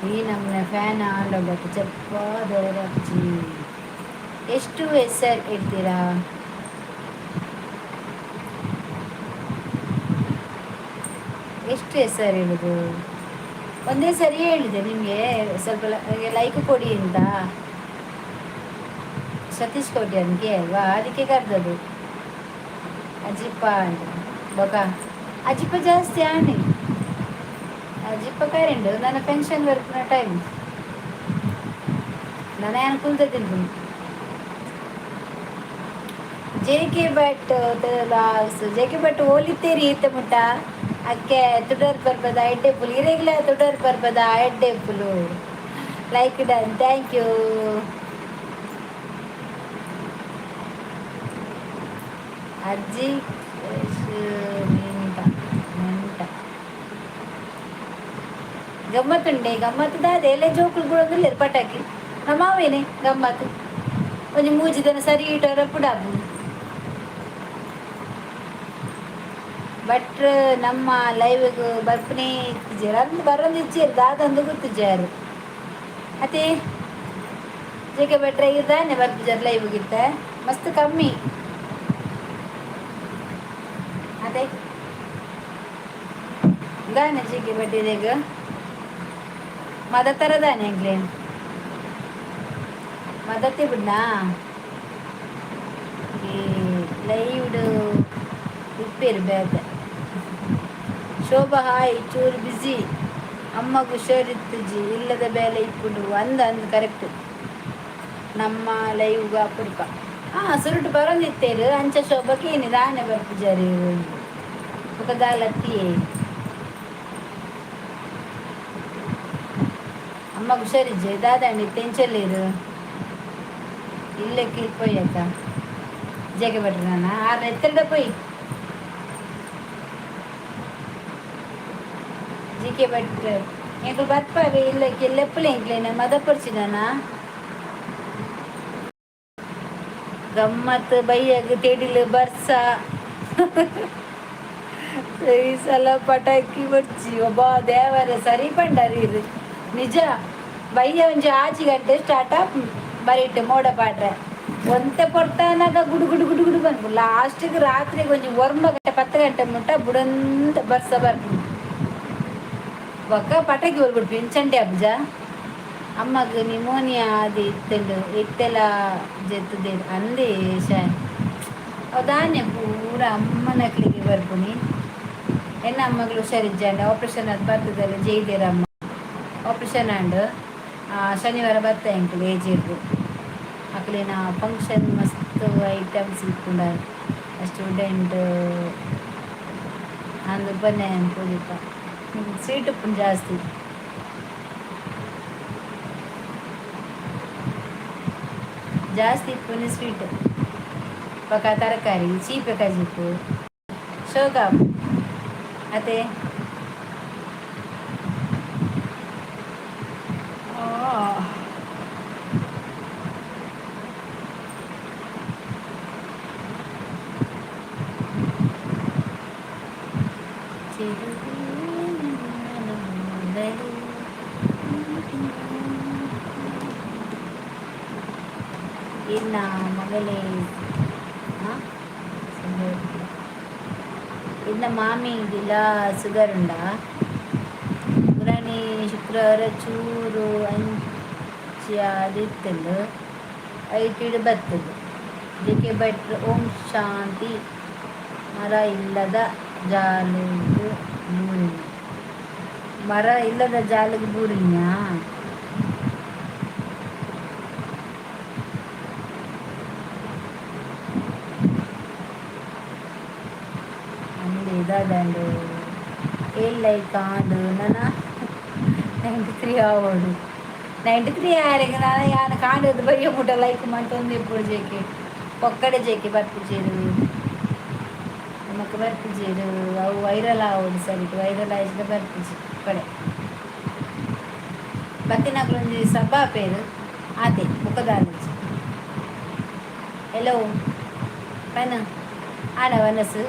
ಈ ನಮ್ಮನೆ ಫ್ಯಾನ್ ಆಂಡೋಗತ್ತೆ ಚಪ್ಪ ದೇವರಜ್ಜಿ. ಎಷ್ಟು ಹೆಸರು ಇಡ್ತೀರಾ? ಎಷ್ಟು ಹೆಸರು ಹೇಳುದು? ಒಂದೇ ಸರಿ ಹೇಳಿದೆ ನಿಮಗೆ ಸ್ವಲ್ಪ ಲೈಕ್ ಕೊಡಿ ಅಂತ. ಸತೀಶ್ ಕೋಟ್ಯಾನ್ಗೆ ಅಲ್ವಾ ಅದಕ್ಕೆ ಕರೆದದ್ದು ಅಜಿಪ್ಪ ಅಂತ. ಬೊಕ ಅಜಿಪ್ಪ ಜಾಸ್ತಿ ಆಣಿ ಅಜಿಪ್ಪ ಕರೆಂಡು ನನ್ನ ಪೆನ್ಷನ್ ಬರ್ಪುನ ಟೈಮ್ ನನ್ನ ಅನುಕೂಲ ತಿನ್ಪುನು. J K Bhat J K Bhat ಓಲಿತ್ತೇರಿ ಈತ ಮುಟ್ಟ ಅಕ್ಕೆ ತುಡರ್ ಪರ್ಬದ ಎಡ್ಡೆ ಪುಲು ಇರೆಗ್ಲ ತುಡರ್ ಪರ್ಬದ ಎಡ್ಡೆ ಪುಲು. Like done thank you. ಅಜ್ಜಿ ಮಿಂಟ ಮಂಟ ಗಮ್ಮತ್ತುಂಡೆ. ಗಮ್ಮತ್ತು ದಾದೆ? ಎಲ್ಲ ಜೋಕುಲು ಬುಡೊಂದುಲ್ಲೆರ್ ಪಟಾಕಿ. ನಮಾವೇನೆ ಗಮ್ಮತ್ತು. ಒಂಜಿ ಮೂಜಿ ದಿನ ಸರಿ ಇಟ್ಟರ ಪುಡಾಪು. ಭಟ್ರು ನಮ್ಮ ಲೈವ್ಗ್ ಬರ್ಪುನೇ ಇತ್ತಿಜೆರ್. ಅಂದ್ ಬರೊಂದು ಇಜ್ಜೆರ್, ದಾದಂದ್ ಗೊತ್ತಿಜ್ಜಾರು. ಅತೆ ಜೆ ಕೆ ಭಟ್ರೆ, ಇರ್ ದಾನೆ ಬರ್ಪುಜರ್ ಲೈವ್ಗ್? ಇತ್ತೆ ಮಸ್ತ್ ಕಮ್ಮಿ ಅದೇ. ದಾನೆ ಜೆ ಕೆ ಭಟ್ಟಿರೆಗ್ ಮದತರ ದಾನೆ ಎಂಕ್ಲೆನ್ ಮದತಿ ಬುಡ್ನಾ? ಈ ಲೈವ್ಡ್ ಇಪ್ಪೇರು ಬೇತೆ. ಶೋಭಾ ಹಾಯ್. ಚೂರು ಬಿಸಿ, ಅಮ್ಮಗ್ ಹುಷಾರಿತ್ತಿಜಿ, ಇಲ್ಲದ ಬೇಲೆ ಇಪ್ಪುಂಡು. ಅಂದ್ ಅಂದ್, ಕರೆಕ್ಟ್. ನಮ್ಮ ಲೈವ್ಗ್ ಅಪರೂಪ. ಹಾಂ, ಸುರುಟು ಬರೊಂದಿತ್ತೇರು ಅಂಚ. ಶೋಭಕ್ಕೆ ಏನಿ ದಾನೆ ಬರ್ಪುಜಾರಿ? ಬೊಕ ದಾಲತ್ತಿಯೇ? ಅಮ್ಮಗ್ ಹುಷಾರಿಜ್ಜೆ ದಾದಾಂಡಿ? ಇತ್ತೆ ಇಲ್ಲೇ ಕಿಲ್ಪೋಯಕ್ಕ ಜಗೆ ಭಟ್ರನ ಆರ್ ಎತ್ತರದ ಪೋಯಿ. ಜಿ ಕೆ ಭಟ್ರು, ಎಂಕುಲು ಬರ್ಪಾವೆ ಇಲ್ಲ ಲೆಪ್ಪುಲೆ. ಎಂಕ್ಲೆನ ಮದಪೊರ್ಚಿದಾನ? ಗಮ್ಮತ್ ಬಯ್ಯಗ್ ತೆಡಿಲು ಬರ್ಸ. ಈ ಸಲ ಪಟಾಕಿ ಬೊರ್ಚಿ. ಒಬ್ಬ ದೇವರೇ, ಸರಿ ಪಂಡರ್ ಇರು. ನಿಜ, ಬಯ್ಯ ಒಂಜಿ 6 ಗಂಟೆ ಸ್ಟಾರ್ಟ್ ಆಪುಂಡು ಬರಿಟ್ ಮೋಡ ಪಾಡ್ರೆ. ಒಂತೆ ಪೊರ್ತಾನಗ ಗುಡು ಗುಡು ಗುಡು ಗುಡು ಬಂದು, ಲಾಸ್ಟಿಗೆ ರಾತ್ರಿಗೆ ಒಂಜಿ 9 ಗಂಟೆ 10 ಗಂಟೆ ಮುಟ್ಟ ಬುಡಂತ ಬರ್ಸ ಬರ್ಪುಂಡು. ಬೊಕ್ಕ ಪಟಾಕಿ ಒಲ್ಬಿಡ್ಪಿ ಇಂಚಂಡೆ ಅಬ್ಜ. ಅಮ್ಮಗ್ ನಿಮೋನಿಯಾ ಆದ್ ಇತ್ತುಂಡು, ಇತ್ತೆಲ ಜೆತ್ತುದೆರ್ ಅಂದೇ. ಶಾನ್ ಅವು ದಾನೆ ಪೂರ ಅಮ್ಮನಕ್ಲೆಗೆ ಬರ್ಪುನಿ? ಎನ್ನ ಅಮ್ಮಗ್ಲ ಹುಷಾರಿಜ್ಜಂಡ, ಆಪರೇಷನ್ ಆದ್ ಬರ್ತದಲ್ಲ. ಜೈದೇರ್ ಅಮ್ಮ ಆಪರೇಷನ್ ಆಂಡ್. ಶನಿವಾರ ಬತ್ತ ಎಂಕುಲು ಏಜೆರ್ಗ್. ಅಕ್ಲೆನ ಫಂಕ್ಷನ್ ಮಸ್ತ್ ಐಟಮ್ಸ್ ಇಪ್ಪುಂಡ. ಸ್ಟೂಡೆಂಟ್ ಅಂದ್ ಪನ್ನೆ ಪೂಜಿತ. ಸ್ವೀಟ್ ಉಪ್ಪುಂಡು ಜಾಸ್ತಿ. ಜಾಸ್ತಿ ಇಪ್ಪುನಿ ಸ್ವೀಟ್ ಬೊಕ ತರಕಾರಿ, ಚೀಪೆ ಕಜಿಪು. ಶೋಕ ಅತೆ. ಚೆಲುವೆ. ಇನ್ನ ಮಗಳೇ ಇನ್ನ ಮಾಮಿಗಿಲ ಶುಗರ್ ಉಂಡಾ? ಗುರಾಣಿ ಶುಕ್ರವಾರ ಚೂರು ಅಂಚಾದಿತ್ತುಂಡು, ಐಟಿಡ್ ಬತ್ತುಂಡು. ಜೆ ಕೆ ಭಟ್ರು ಓಂ ಶಾಂತಿ. ಮರ ಇಲ್ಲದ ಜಾಲುಗು ಬೂರಿನಿ. ಮರ ಇಲ್ಲದ ಜಾಲುಗು ಬೂರಿನ್ಯಾ? ಅಂದೆ ದಾದಾಂಡು? ಏಳ್ ಲೈಕ್ ಆಂಡ್. ನನ 93 ಆವೊಡು. 93 ಆರೆಗ್ ನನ ಯಾನ್ ಕಾಂಡೆರ್ದ್ ಬಯ್ಯ ಮುಟ ಲೈಕ್ ಮಂತೊಂದು ಇಪ್ಪೊಡು ಜೇಕೆ. ಪೊಕ್ಕಡೆ ಜೇಕೆ ಬರ್ಪುಜೆರ್, ನಮಕ್ ಬರ್ಪುಜೆರ್. ಅವು ವೈರಲ್ ಆವೊಡು. ಸರಿಟ್ ವೈರಲ್ ಆಯಿಜಿಡ ಬರ್ಪುಜಿ. ಪಡೆ ಬತ್ತಿನಕುಲು ಒಂಜಿ ಸಬ್ ಆಪೆರ್, ಆತೆ. ಬೊಕ ದಾಲಜಿ. ಹೆಲೋ ಪನ, ಆಂಡ ವನಸ್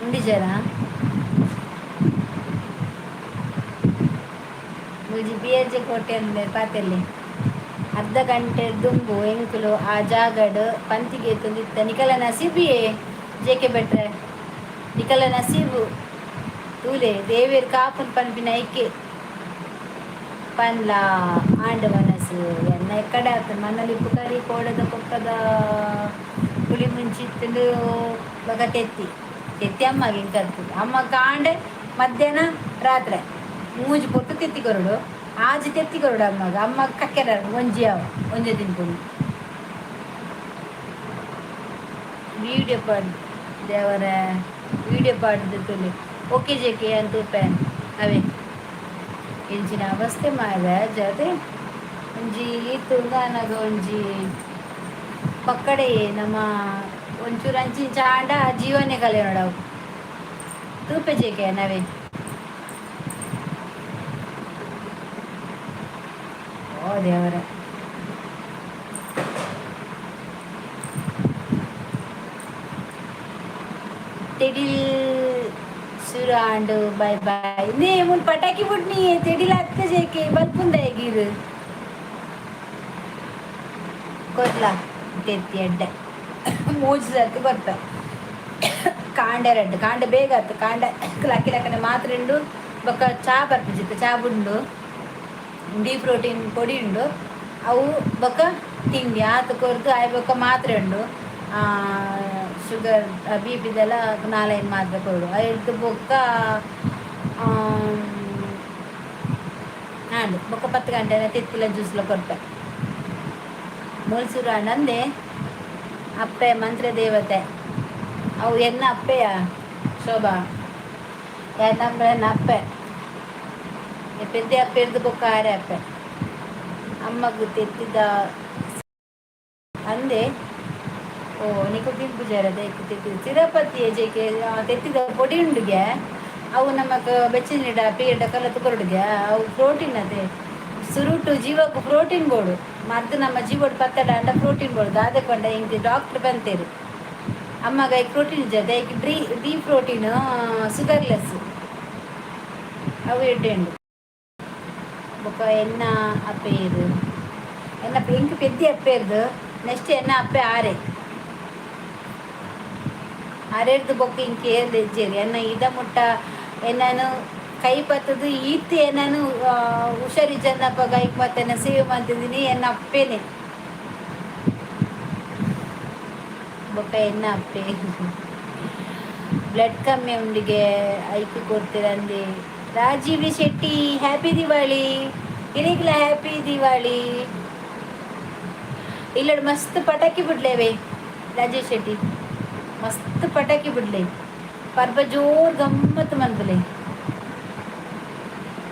ಉಂಡಿಜರಾ? ಮೂಜಿ ಬಿ ಎಲ್ ಜೆ ಕೋಟೆ ಅಂದೆ ಪಾತೆರ್ಲೆ. ಅರ್ಧ ಗಂಟೆ ದುಂಬು ಎಂಕುಲು ಆ ಜಾಗಡ್ ಪಂತಿಗೆ ಇತ್ತ. ನಿಕಲ ನಸೀಬಿಯೇ ಜೆ ಕೆ ಭಟ್ರೆ, ನಿಕಲ ನಸೀಬು ತೂಲೆ. ದೇವೆರ್ ಕಾಪುನ್ ಪನ್ಪಿನ ಐಕೆ ಪನ್ಲ. ಆಂಡ ವನಸು ಎನ್ನ ಎಕ್ಕಡೆ ಆತು. ಮನಲಿಪ್ಪು ಕರಿ ಕೋಡದ ಕೊಕ್ಕದ ಪುಳಿ ಮುಂಚಿತ್ತಂಡು. ಬೊಕ ತೆತ್ತಿ ತೆತ್ತಿ ಅಮ್ಮಗೆ ಇಂಕತ್ತು. ಅಮ್ಮ ಕಾಂಡೆ, ಮಧ್ಯಾಹ್ನ, ರಾತ್ರೆ ಮೂಜಿ ಪೊರ್ತು ತೆತ್ತಿ ಕೊರಡು. ಆಜಿ ತೆತ್ತಿ ಕೊರಡು ಅಮ್ಮಗ. ಅಮ್ಮ ಕಕ್ಕೆರ ಒಂಜಿ ಅವ ಒಂಜೆ ತಿನ್ಪುನು. ವಿಡಿಯೋ ಪಾಡ್ ದೇವರ, ವಿಡಿಯೋ ಪಾಡ್ದು ತುಲೆ. ಓಕೆ ಜೆ ಕೆ ಅಂತ ಅವೇ. ಇಂಚಿನ ಅವಸ್ಥೆ ಮಾರೆ ಜತೆ. ಒಂಜಿ ಈತ್ ಉಂದಾನಗ ಒಂಜಿ ಪಕ್ಕಡೆ ನಮ್ಮ. ಒಂಚೂರು ಅಂಚಿಂಚ ಆಂಡ ಜೀವನೇ ಕಲೆಯೋಡವು ತೂಪೆ ಜೇಕೆ ನವೇ. ಓ ದೇವರೇ. ತೆಡಿಲ್ ಸುರು ಆಂಡ್, ಬೈ ಬೈ. ನೇ ಮುನ್ ಪಟಾಕಿ ಬುಡ್ನಿ, ತೆಡಿಲ್ ಅತ್ತ ಜೇಕೆ ಬಲ್ಪುಂದ ಗಿರು ಕೊರ್ಲ ತೆತ್ತಿ ಎಡ್ಡೆ ಮೂಜಿ ಸರ್ತಿ ಕೊರ್ಪ. ಕಾಂಡೆ ರಡ್ಡ್ ಕಾಂಡೆ ಬೇಗ ಆತು. ಕಾಂಡೆ ಲಕ್ಕಿ ಲಕ್ಕನೆ ಮಾತ್ರ ಉಂಡು. ಬೊಕ್ಕ ಚಾ ಬರ್ಪುಜಿತ್ತು, ಚಾ ಬುಂಡು, ಡಿ ಪ್ರೋಟೀನ್ ಪೊಡಿ ಉಂಡು ಅವು. ಬೊಕ್ಕ ತಿಂಡಿ ಆತು ಕೊರ್ದು ಆಯ್ ಬೊಕ್ಕ ಮಾತ್ರೆ ಉಂಡು, ಶುಗರ್ ಬಿಪಿದೆಲ್ಲ ನಾಲೈನ್ ಮಾತ್ರೆ ಕೊರಡು. ಐದು ಬೊಕ್ಕ ಆಂಡ್ ಬೊಕ್ಕ 10 ಗಂಟೆ ತೆತ್ತಿಲ ಜ್ಯೂಸ್ಲ ಕೊರ್ಪೆ. ಮೊಲ್ಸೂರು ನಂದೆ ಅಪ್ಪೆ ಮಂತ್ರ ದೇವತೆ. ಅವು ಎನ್ನ ಅಪ್ಪೆಯ ಶೋಭಾ ಎನ್ನ ಅಪ್ಪೆ ಪೆದ್ದೆ ಅಪ್ಪೆರ್ದು ಬೊಕ್ಕ ಆರೆ ಅಪ್ಪೆ ಅಮ್ಮಗ್ ತೆತ್ತಿದ ಅಂದೆ. ಓ, ನಿಕು ತಿನ್ಪುಜಾರ ತೆತ್ತಿದ ತಿರುಪತಿ ಜೇಕೆ ತೆತ್ತಿದ ಪೊಡಿ ಉಂಡುಗೆ. ಅವು ನಮಕ್ ಬೆಚ್ಚನಿಡ ಪೀರ್ಡ ಕಲತ್ ಕೊರಡುಗೆ. ಅವು ಪ್ರೋಟೀನ್ ಅದೇ. ಸುರುಟು ಜೀವಕ್ಕೆ ಪ್ರೋಟೀನ್ ಬೋಡು. ಮದ್ದು ನಮ್ಮ ಜೀವಡ್ ಪತ್ತಡ ಅಂಡ ಪ್ರೋಟೀನ್ ಬೋಡು. ದಾದೆ ಪಂಡ ಇಂಕ್ ಡಾಕ್ಟರ್ ಬಂತೇರು, ಅಮ್ಮಗ ಪ್ರೋಟೀನ್ ಇಜ್ಜದೆ ಡ್ರೀ ಡಿ ಪ್ರೋಟೀನ್ ಶುಗರ್ಲೆಸ್ ಅವು ಎಡ್ಡೆ ಉಂಡು. ಬೊಕ್ಕ ಎನ್ನ ಅಪ್ಪೆ ಇರು ಎನ್ನ ಇಂಕ್ ಪೆದ್ದಿ ಅಪ್ಪೆರ್ದು ನೆಕ್ಸ್ಟ್ ಎನ್ನ ಅಪ್ಪೆ ಆರೆ. ಆರೆರ್ದು ಬೊಕ್ಕ ಇಂಕ್ ಏರ್ದು ಇಜ್ಜೇರಿ. ಎನ್ನ ಇದ ಮುಟ್ಟ ಎನ್ನನು ಕೈ ಪತ್ತದು ಈತ್ ಎನ್ನನು ಹುಷಾರಿಜ್ಜಂದಪ್ಪ ಐಕ್ ಮತ್ತೆ ಸೇವ್ ಮಂತಿದ್ದೀನಿ ಎನ್ನ ಅಪ್ಪೇನೆ. ಬೊಕ್ಕ ಎನ್ನ ಅಪ್ಪೆ ಬ್ಲಡ್ ಕಮ್ಮಿ ಉಂಡಿಗೆ ಐಕ್ ಕೊಡ್ತೀರಂದಿ. ರಾಜೀವ್ ಶೆಟ್ಟಿ, ಹ್ಯಾಪಿ ದಿವಾಳಿ. ಇರಿಗ್ಲ ಹ್ಯಾಪಿ ದಿವಾಳಿ. ಇಲ್ಲಡ್ ಮಸ್ತ್ ಪಟಾಕಿ ಬಿಡ್ಲೇವೆ ರಾಜೀವ್ ಶೆಟ್ಟಿ, ಮಸ್ತ್ ಪಟಾಕಿ ಬಿಡ್ಲೆ. ಪರ್ಬ ಜೋರ್ ಗಮ್ಮತ್ ಮನ್ಪುಲೆ.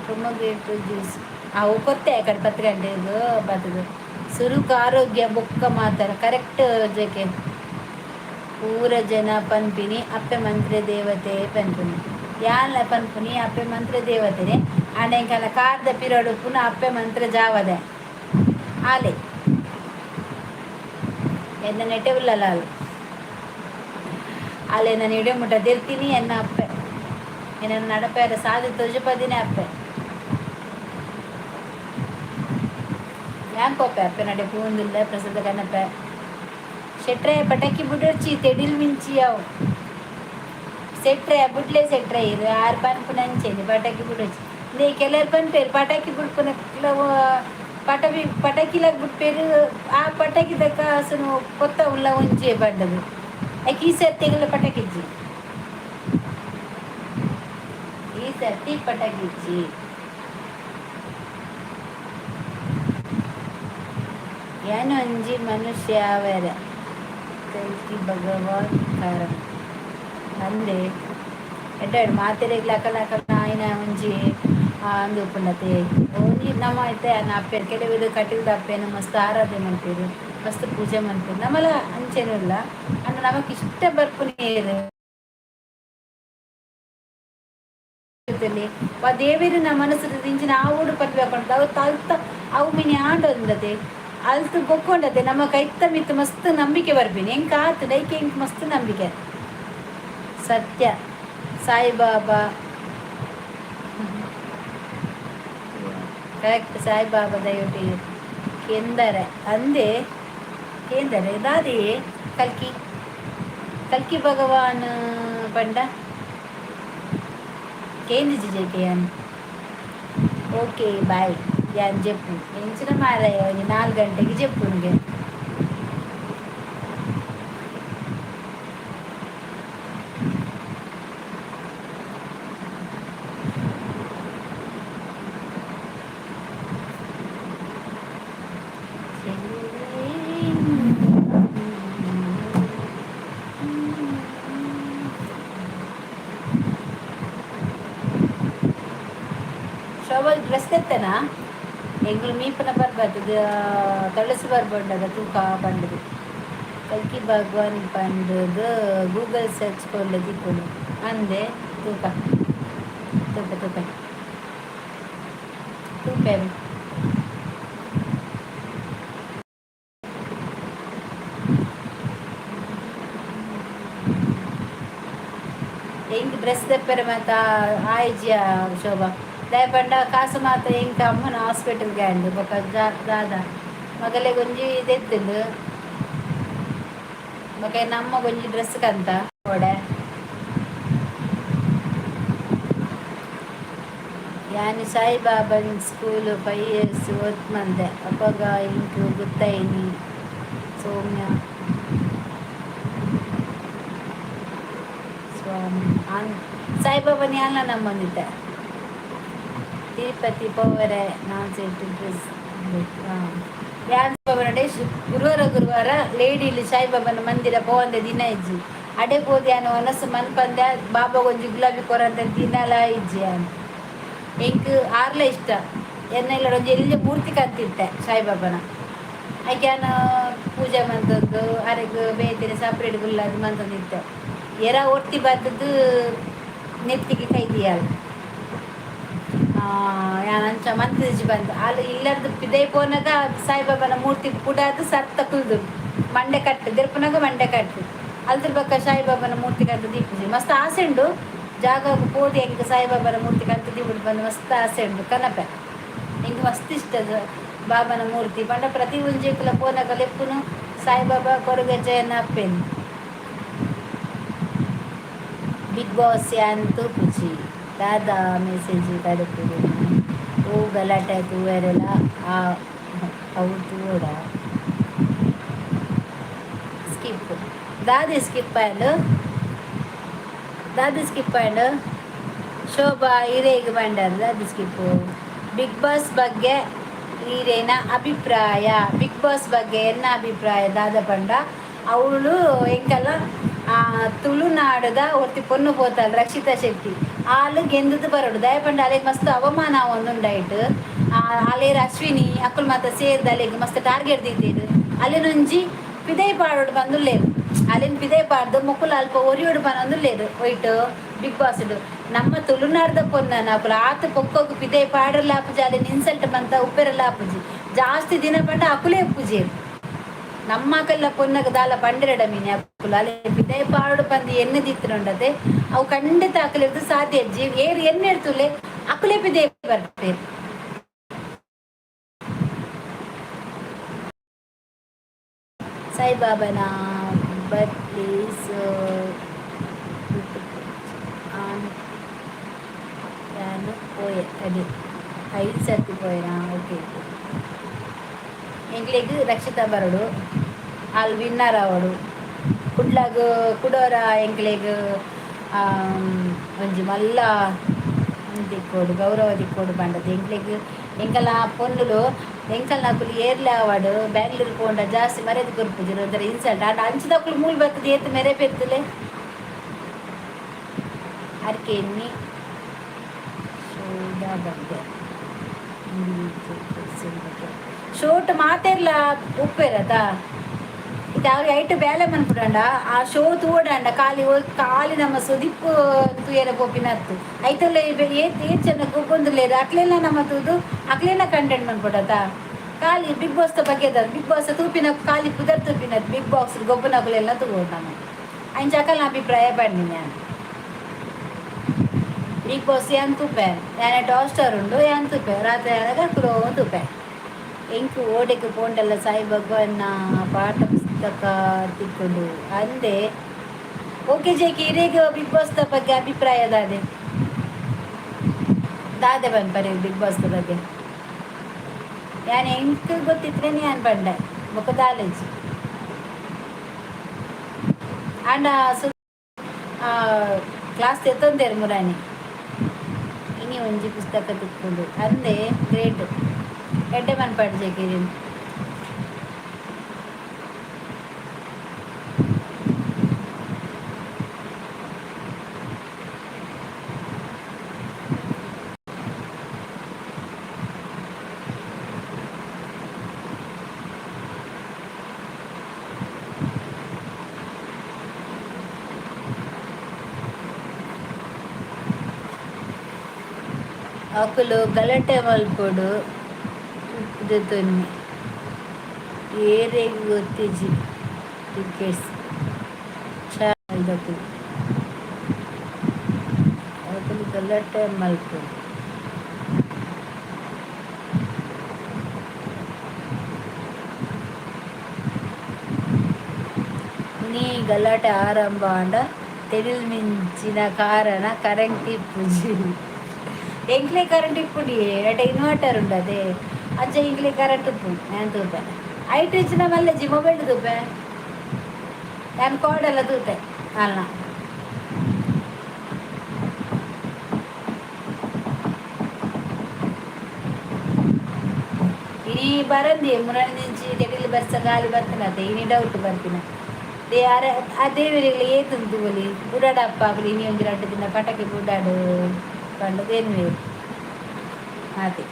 ಪೊಮೊಗ್ರೇಟ್ ಜ್ಯೂಸ್ ಅವು ಕೊತ್ತೆ ಕಡೆ 10 ಗಂಟೆಗೆ ಬತ್ತದು. ಸುರುಕು ಆರೋಗ್ಯ ಬೊಕ್ಕ ಮಾತಾರ. ಕರೆಕ್ಟ್ ಜಕೆ. ಪೂರ ಜನ ಪನ್ಪಿನಿ ಅಪ್ಪೆ ಮಂತ್ರ ದೇವತೆ ಪನ್ಪಿನಿ. ಯಾನ್ಲ ಪನ್ಪುನಿ ಅಪ್ಪೆ ಮಂತ್ರ ದೇವತೆನೆ. ಆಂಡ ಎಂಕಲ್ನ ಕಾರ್ದ ಪಿರಡು ಪುನಃ ಅಪ್ಪೆ ಮಂತ್ರ ಜಾವದೆ ಆಲೆ. ಎನ್ನ ನೆಟೆ ಉಲ್ಲಲ ಆಲು. ಆಲೆ ನಾನು ಇಡೆ ಮುಟ್ಟ ದೆರ್ತೀನಿ ಎನ್ನ ಅಪ್ಪೆ. ಎನ್ನ ನಡಪೇರ ಸಾದಿ ತೋಜಪದಿನೇ ಅಪ್ಪೆ. ಯಾನ್ ಪೋಪೆ ಅಪ್ಪೆ ನಡೆ ಪೂಂದುಲ್ಲೆ ಪ್ರಸಾದ ಕನಪೆ. ಶೆಟ್ರೆ, ಪಟಾಕಿ ಬುಡೊರ್ಚಿ, ತೆಡಿಲ್ ಮಿಂಚಿ ಅವು. ಸೆಟ್ರೆ ಬುಡ್ಲೆ ಸೆಟ್ರೆ, ಇರು ಆರು ಪನ್ಪುನ ಅಂಚೆನೆ ಪಟಾಕಿ ಬುಡೊರ್ಚಿ. ಇಂದೇ ಕೆಲವರು ಪನ್ಪೇರು ಪಟಾಕಿ ಬುಡ್ಪುನ ಪಟಬಿ ಪಟಾಕಿಲಾಗ ಬುಡ್ಪೇರು. ಆ ಪಟಾಕಿ ದಕ್ಕ ಅಸನು ಕೊತ್ತ ಉಲ್ಲ ಒಂಜೆ ಬಂಡದು. ಐಕ್ ಈ ಸರ್ತಿ ಎಂಗ್ಲ ಪಟಾಕಿ ಇಜ್ಜಿ, ಈ ಸರ್ತಿ ಪಟಾಕಿ ಇಜ್ಜಿ. ಯಾನೊಂಜಿ ಮನುಷ್ಯ ಆವರೆ ಕಲ್ಕಿ ಭಗವಾನ್ ಕಾರಣ ಅಂದೆ. ಎಡ್ಡೆ ಮಾತೆರೆಗ್ಲ ಅಕಲ್ ಅಕಲ್ನ ಆಯಿನ ಒಂಜಿ ಅಂದು ಉಪ್ಪುಂಡತೆ. ಒಂಜಿ ನಮ್ಮ ಇತ್ತೆ ಅಪ್ಪೆರ್ ಕೆಲವೆರ್ ಕಟೀಲ್ದ ಅಪ್ಪೆನ್ ಮಸ್ತ್ ಆರಾಧನೆ ಮನ್ಪೆರ್, ಮಸ್ತ್ ಪೂಜೆ ಮನ್ಪೆರ್. ನಮಲ ಅಂಚೆನ ಉಲ್ಲ. ಅಂಡ ನಮಕ್ ಇಷ್ಟ ಬರ್ಪುನ ಏರ್ ವಾ ದೇವೆರ್ ಮನಸ್ಸು ದಿಂಚಿನ ಆವೊಡು ಪನ್ಪೆ. ಅವು ತಲ್ತ ಅವು ಮಿನಿ ಆಂಡೊಂದತೆ ಅಲ್ತ್ ಬೊಕ್ಕೊಂಡತೆ ನಮ್ಮ ಕೈತ ಮಿತ್ತ್ ಮಸ್ತ್ ನಂಬಿಕೆ ಬರ್ಪಿನಿ. ಎಂಕ್ ಆತ್ ಡೈಕೆ ಎಂಕ್ ಮಸ್ತ್ ನಂಬಿಕೆ. ಸತ್ಯ ಸಾಯಿಬಾಬಾ ಕರೆಕ್ಟ್. ಸಾಯಿಬಾಬಾ ದಯವಿಟ್ಟು ಕೆಂದರೆ ಅಂದೆ ಕೇಂದರೆ ದಾದಿ ಕಲ್ಕಿ ಕಲ್ಕಿ ಭಗವಾನ್ ಪಂಡ ಕೇಂದಿಜಿ ಜೆಕೆ ಯಾನ್. Okay bye. ಯಾನ್ ಜೆಪ್ಪು ಎಂಚಿನ ಮಾರಾಯ, ಒಂಜಿ 4 ಗಂಟೆಗೆ ಜೆಪ್ಪುನ್ಗೆ. ಶೋಭಾ ಡ್ರೆಸ್ ತೆತ್ತನಾ? ಎಂಕುಲು ಮೀಪುನ ಪರ್ಬ ತುಳಸಿ ಪರ್ಬ ಉಂಡದ ತೂಕ ಪಂಡುದು. ಕಲ್ಕಿ ಭಗವಾನ್ ಪಂಡ್ದ್ ಗೂಗಲ್ ಸರ್ಚ್ ಕೊರ್ಲೆ ತಿಕ್ಕುಂಡು ಅಂದೆ. ತೂಕ, ತೂಪೆ ತೂಪೆ ತೂಪೆ. ಎಂಕ್ ಡ್ರೆಸ್ ದೆಪ್ಪೆರೆ ಮಾತ ಆಯಿಜಿಯ ಶೋಭಾ. ದಾಯೆ ಪಂಡ ಕಾಸು ಮಾತ ಎಂಕ್ ಅಮ್ಮನ ಹಾಸ್ಪಿಟಲ್ಗೆ ಆಂಡ್. ಬೊಕ ದಾದ ಮಗಲೆಗ್ ಒಂಜಿ ದೆತ್ತುಂಡು. ಬೊಕ ಎನ್ನ ಅಮ್ಮಗ್ ಒಂಜಿ ಡ್ರೆಸ್ ಕಂತ ಬೋಡೆ. ಯಾನ್ ಸಾಯಿಬಾಬಾನ್ ಸ್ಕೂಲ್ 5 ಇಯರ್ಸ್ ವರ್ಕ್ ಮಂದೆ. ಅಪಗ ಎಂಕ್ ಗೊತ್ತಾಯಿನಿ ಸೌಮ್ಯ ಸ್ವಾಮಿ. ಸಾಯಿಬಾಬಾನ್ ಯಾನ್ಲ ನಂಬೊಂದಿತ್ತೆ. ತಿರುಪತಿ ಪೋವರೆ ನಾನ್ ಸೆಟ್ ಡ್ರೆಸ್. ಯಾನ್ ಸಾಯಿಬಾಬಾನ ಗುರುವಾರ ಗುರುವಾರ ಲೇಡಿಲಿ ಸಾಯಿಬಾಬಾನ ಮಂದಿರ ಪೋವಂದೆ ದಿನ ಇಜ್ಜಿ. ಅಡೆ ಪೋದು ಯಾನ್ ವನಸ್ ಮನ್ಪಂದೆ, ಬಾಬಾಗ್ ಒಂಜಿ ಗುಲಾಬಿ ಕೊರಂದೆ ದಿನಲ ಇಜ್ಜಿ ಯಾನ್. ಎಂಕ್ ಆರ್ಲ ಇಷ್ಟ. ಎನ್ನ ಇಲ್ಲಡ್ ಒಂಜಿ ಎಲ್ಯ ಮೂರ್ತಿ ಕಂತಿತ್ತೆ ಸಾಯಿಬಾಬಾನ. ಐಕ್ ಯಾನ್ ಪೂಜೆ ಮಂತೊಂದು, ಅರೆಗ್ ಬೇತೆನೆ ಸಪ್ರೇಟ್ ಕುಲ್ಲಾದ್ ಮಂತೊಂದಿತ್ತೆ. ಏರಾ ಒರ್ತಿ ಬತ್ತುದು ನೆತ್ತಿಗೆ ಕೈ ದೀಯಾಲ್. ಯಾನ್ ಅಂಚ ಮಂತಿಜಿ ಬಂದ್. ಆಲ್ ಇಲ್ಲರ್ದ್ ಪಿದಯಿ ಪೋನಗ ಸಾಯಿಬಾಬಾನ ಮೂರ್ತಿ ಪುಡಾದ್ ಸರ್ತ ಕುಲ್ದು ಮಂಡೆ ಕಟ್ಟ್ ದೆರ್ಪುನಗ ಮಂಡೆ ಕಟ್ಟ್. ಅಲ್ತ್ ಬೊಕ್ಕ ಸಾಯಿಬಾಬಾನ ಮೂರ್ತಿ ಕಂತ್ ದೀಪುಜಿ. ಮಸ್ತ್ ಆಸೆ ಉಂಡು, ಜಾಗಗ್ ಪೋದು ಎಂಕ್ ಸಾಯಿಬಾಬಾನ ಮೂರ್ತಿ ಕಂತ್ ದೀವೊಡು ಪಂದ್ ಮಸ್ತ್ ಆಸೆ ಉಂಡು. ಕನಪೆ, ಎಂಕ್ ಮಸ್ತ್ ಇಷ್ಟ ಬಾಬಾನ ಮೂರ್ತಿ ಪಂಡ. ಪ್ರತಿ ಒಂಜೆಕ್ಲ ಪೋನಗ ಲೆಪ್ಪುನು ಸಾಯಿಬಾಬಾ ಕೊರಗಜ್ಜ ಅಪ್ಪೆನ್. ಬಿಗ್ ಬಾಸ್ ಯಾನ್ ತೂಪುಜಿ. ದಾದಾ ಮೆಸೇಜ್ ಕಡಪುಡುನಿ? ಓ ಗಲಾಟೆ ತೂವೆರೆಲ ಅವು ತೂವೊಡ? ಸ್ಕಿಪ್ ದಾದಿ ಸ್ಕಿಪ್ ಆಂಡ್, ದಾದಿ ಸ್ಕಿಪ್ ಆಂಡ್. ಶೋಭಾ ಇರೇಗ್ ಬಂಡರ್ ದಾದಿ ಸ್ಕಿಪ್? ಬಿಗ್ ಬಾಸ್ ಬಗ್ಗೆ ಈರೇನ ಅಭಿಪ್ರಾಯ? ಬಿಗ್ ಬಾಸ್ ಬಗ್ಗೆ ಎನ್ನ ಅಭಿಪ್ರಾಯ ದಾದ ಪಂಡ, ಅವಳು ಎಂಕಲ್ಲ ತುಳುನಾಡದ ಒರ್ತಿ ಪೊನ್ನು ಪೋತಾಲ್ ರಕ್ಷಿತಾ ಶೆಟ್ಟಿ, ಆಲ್ ಗೆಂದುದು ಬರೋಡು. ದಾಯೆ ಪಂಡ ಅಲೆಗ್ ಮಸ್ತ್ ಅವಮಾನ ಆವೊಂದುಂಡೈಟ್. ಆಲೇರ್ ಅಶ್ವಿನಿ ಅಕುಲು ಮಾತ ಸೇರ್ದ್ ಅಲೆಗ್ ಮಸ್ತ್ ಟಾರ್ಗೆಟ್ ದೀತೆರ್. ಅಲೆನೊಂಜಿ ಪಿದಯಿ ಪಾಡೊಡು ಪಂದುಲ್ಲೆರ್. ಅಲೆನ್ ಪಿದಯಿ ಪಾಡ್ದ್ ಮೊಕುಲು ಅಲ್ಪ ಒರಿಯೊಡು ಪನೊಂದುಲ್ಲೆರ್ ಒಯ್ಟ್ ಬಿಗ್ ಬಾಸ್. ನಮ್ಮ ತುಳುನಾಡ್ದ ಪೊನ್ನನ ಅಕುಲು ಆತ್ ಪೊಕ್ಕೊಗು ಪಿದಯಿ ಪಾಡರ್ಲ ಆಪುಜಿ, ಅಲೆನ್ ಇನ್ಸಲ್ಟ್ ಮಂತ ಉಪ್ಪೆರೆಲ ಆಪುಜಿ. ಜಾಸ್ತಿ ದಿನ ಪಂಡ ಅಕುಲೇ ಉಪ್ಪುಜೆರ್. ನಮ್ಮ ಅಕಲ್ನ ಪೊನ್ನಗ ದಾಲ ಪಂಡೆರಡ ಮೀನಿ ಅಕುಲು ಅಲೆ ಪಿದಯಿ ಪಾಡೊಡು ಪಂದ್ ಎಣ್ಣೆ ದಿತ್ತುಂಡತೆ ಅವು ಖಂಡಿತ ಅಕುಲೆರ್ದ್ ಸಾಧ್ಯ ಇಜ್ಜಿ. ಏರ್ ಎಣ್ಣೆ ಇರ್ತುಲೆ ಅಕುಲೇ ಪಿದಯಿ ಬರ್ಪೆರ್. ಸಾಯಿಬಾಬಾನ ಬಟ್ ಪ್ಲೇಸ್ ಆನ್ ಯಾನ್ ಪೋಯೆ ಅಡೆ ಐದು ಸರ್ತಿ ಪೋಯೆನಾ? Okay okay. ಎಂಕ್ಲೆಗ್ ರಕ್ಷಿತಾ ಬರೊಡು, ಆಲ್ ವಿನ್ನರ್ ಆವೊಡು. ಕುಡ್ಲಗ್ ಕುಡೊರ ಎಂಕ್ಲೆಗ್ ಒಂಜಿ ಮಲ್ಲ ತಿಕ್ಕೊಡು, ಗೌರವ ತಿಕ್ಕೊಡು ಪಂಡದ್ ಎಂಕ್ಲೆಗ್. ಎಂಕಲ್ನ ಪೊನ್ನುಲು, ಎಂಕಲ್ನಕುಲು ಏರ್ಲೆ ಆವಡ್ ಬ್ಯಾಂಗ್ಳೂರ್ ಪೋಂಡ ಜಾಸ್ತಿ ಮರ್ಯಾದೆ ಕೊರ್ಪುಜೆರ್, ಒಂಥರ ಇನ್ಸಲ್ಟ್. ಆಂಡ ಅಂಚಿದಕುಲು ಮೂಲು ಬತ್ತುದು ಏತ್ ಮೆರೆ ಪೆತ್ತುಲೆ. ಅರ್ಕೆ ಎನ್ನಿ ಶೋದ ಬಗ್ಗೆ ಬಗ್ಗೆ ಶೋಟ್ ಮಾತೆರ್ಲ ಉಪ್ಪೇರತ. ಇತ್ತೆ ಅವ್ರು ಐಟ್ ಬೇಲೆ ಮನ್ಪುಡಂಡ ಆ ಶೋ ತೂವೊಡಂಡ ಖಾಲಿ ಖಾಲಿ ನಮ್ಮ ಸುದೀಪ್ ತೂಯೆರೆ ಪೋಪಿನತ್ತು. ಐತಲ್ಲ ಏತ್ ಏತ್ ಚೆನ್ನ ಗೊಬ್ಬೊಂದುಲ್ಲೆರ್, ಅಕ್ಲೆನ ನಮ್ಮ ತೂದು ಅಕ್ಲೆನ ಕಂಟೆಂಟ್ ಮನ್ಪೊಡತ. ಖಾಲಿ ಬಿಗ್ ಬಾಸ್ ದ ಬಗ್ಗೆ, ಬಿಗ್ ಬಾಸ್ ತೂಪಿನ ಖಾಲಿ ಪುದರ್ ತೂಪಿನತ್. ಬಿಗ್ ಬಾಸ್ ಗೊಬ್ಬುನಕುಲೆಲ್ಲ ತೂವೊಡು ನಮ. ಅಂಚ ಅಕಲ್ನ ಅಭಿಪ್ರಾಯ ಪಂಡಿನಿ ಯಾನ್. ಬಿಗ್ ಬಾಸ್ ಯಾನ್ ತೂಪೆ, ಯಾನ್ ಹಾಟ್ ಸ್ಟಾರ್ ಉಂಡು, ಯಾನ್ ತೂಪೆ. ರಾತ್ರಿ ಆನಗ ಕುಡೋ ತೂಪೆ. ಎಂಕ್ ಓಡೆಗ್ ಪೋಂಡಲ ಸಾಯಿ ಭಗವಾನ್ನ ಪಾಠ ಪುಸ್ತಕ ತಿಕ್ಕುಂಡು ಅಂದೆ. ಓಕೆ ಜೇಕಿ, ಇರೆಗ್ ಬಿಗ್ ಬಾಸ್ ದ ಬಗ್ಗೆ ಅಭಿಪ್ರಾಯ ದಾದೆ? ದಾದೆ ಪನ್ಪರ್ ಬಿಗ್ ಬಾಸ್ ದ ಬಗ್ಗೆ? ಯಾನ್ ಎಂಕ್ ಗೊತ್ತಿತ್ರೆ ಯಾನ್ ಪಂಡೆ, ಬೊಕ ದಾಲೇಜಿ. ಆಂಡ ಕ್ಲಾಸ್ ದೆತ್ತೊಂದೆರ್ ಮುರಾನಿ. ಇನಿ ಒಂಜಿ ಪುಸ್ತಕ ತಿಕ್ಕುಂಡು ಅಂದೆ. ಗ್ರೇಟ್, ಎಡ್ಡೆ ಮನ್ಪಡ್ ಜೇಕಿರಿನ್. ಅಕುಲು ಗಲಾಟೆ ಮಲ್ಪೊಡು ದೆತೊನ್ನಿ ಏರೆಗ್ ಗೊತ್ತಿಜ್ಜಿ ಟಿಕೆಟ್ಸ್ ಚಾನಲ್ದಕುಲು ಅಕುಲು ಗಲಾಟೆ ಮಲ್ಪೊಡು. ಇನಿ ಗಲಾಟೆ ಆರಂಭ ಆಂಡ ತೆಡಿಲ್ ಮಿಂಚಿನ ಕಾರಣ ಕರೆಂಟ್ ಇಪ್ಪುಜಿ. ಎಂಕ್ಲೆ ಕರೆಂಟ್ ಇಪ್ಪುಂಡಿ ಎಟ ಇನ್ವರ್ಟರ್ ಉಂಡದೆ ಅಂಚ ಎಂಕ್ಲೆ ಕರೆಂಟ್ ಉಪ್ಪುಂಡು. ನಾನು ತೂಪೆ ಐಟ್ ಇಂಚಿನ ಮಲ್ಲಜ್ಜಿ ಮೊಬೈಲ್ ತೂಪೆ ನಾನು ಕೋಡೆಲ್ಲ ತೂತೆ ಅಲ್ಲ. ಇನಿ ಬರಂದಿ ಮುರಣದಿಂಚಿ ತೆಡಿಲ್ ಬರ್ಸ ಗಾಲಿ ಬರ್ತನತೆ ಇನಿ ಡೌಟ್ ಬರ್ಪಿನ they ಅರೆ ಆ ದೇವರಿಗೆ ಏತುಂದು ತೂವೊಲಿ ಬುಡಾಡಪ್ಪ ಅಕುಲು. ಇನಿ ಒಂಜಿ ರಡ್ಡ್ ದಿನ ಪಟಾಕಿ ಬುಡಾಡು ಪಂಡುದು ಎನ್ನುವೆರ್ ಆತೆ.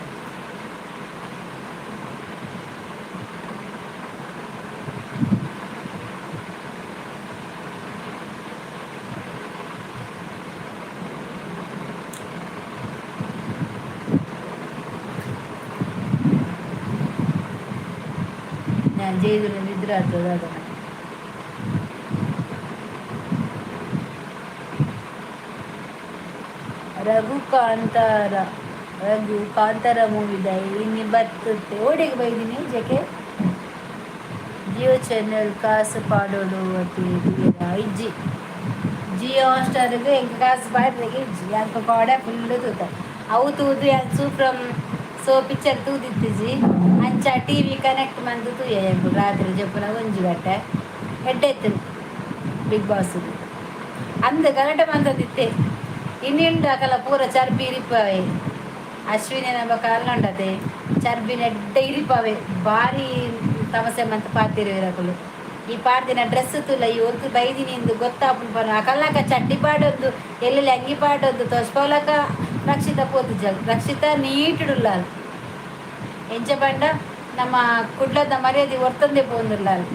ഞാൻ ചെയ്തില്ല നിദ്ര ಆಗ್ತದೆ. ರಘು ಕಾಂತಾರ, ರಘು ಕಾಂತಾರ ಮೂವಿದ ಇನ್ನು ಬರ್ತದೆ. ಓಡೆಗೆ ಬೈದಿನಿ ಜಕೆ ಜಿಯೋ ಚಾನೆಲ್ ಕಾಸು ಪಾಡೋಡು ಅತಿ ಇಜ್ಜಿ. ಜಿಯೋ ಹಾಟ್ಸ್ಟಾರ್ಗೆ ಎಂಕ್ ಕಾಸು ಪಾಡ್ರೆಗೆ ಇಜ್ಜಿ. ಅಂಕ ಕೋಡೆ ಫುಲ್ ತೂತ ಅವು ತೂದು ಯಾನ್ ಸೂಪ್ರಮ್ ಸೋ ಪಿಕ್ಚರ್ ತೂದಿತ್ತಿಜಿ. ಅಂಚ ಟಿವಿ ಕನೆಕ್ಟ್ ಮಂತ್ ತೂಯೆ ಎಂಕುಲು ರಾತ್ರಿ ಜಪ್ಪುನ 1 ಗಂಟೆ. ಎಡ್ಡೆ ಇತ್ತು ಬಿಗ್ ಬಾಸ್. ಅಂದ್ ಗಲಾಟೆ ಮಂತದಿತ್ತೆ. ಇನ್ನಿಂಡು ಅಕಲ ಪೂರ ಚರ್ಬಿ ಇರಿಪವೆ. ಅಶ್ವಿನಿ ನಮ್ಮ ಕಾಲ್ನೊಂಡತೆ ಚರ್ಬಿನ ಎಡ್ಡೆ ಇರಿಪವೆ. ಬಾರಿ ತಮಸೆ ಮಂತ್ ಪಾತಿರುವೆರ್ ಅಕುಲು. ಈ ಪಾಡ್ದಿನ ಡ್ರೆಸ್ ತೂಲ, ಈ ಒಲ್ತು ಬೈದಿನಿ ಇಂದು ಗೊತ್ತಾಪುಂಡು ಪನ. ಅಕಲ್ನಕ ಚಡ್ಡಿ ಪಾಡೊಂದು ಎಲ್ಲೆಲ್ಲಿ ಅಂಗಿ ಪಾಡೊಂದು ತೋಜ್ಪಾವುಲಕ ರಕ್ಷಿತ ಪೋತುಜಲ್. ರಕ್ಷಿತಾ ನೀಟುಡುಲ್ಲಾಲ್. ಎಂಚ ಪಂಡ ನಮ್ಮ ಕುಡ್ಲದ ಮರ್ಯಾದೆ ಒರ್ತೊಂದೇ ಪೋವೊಂದುಲ್ಲಾಲ್.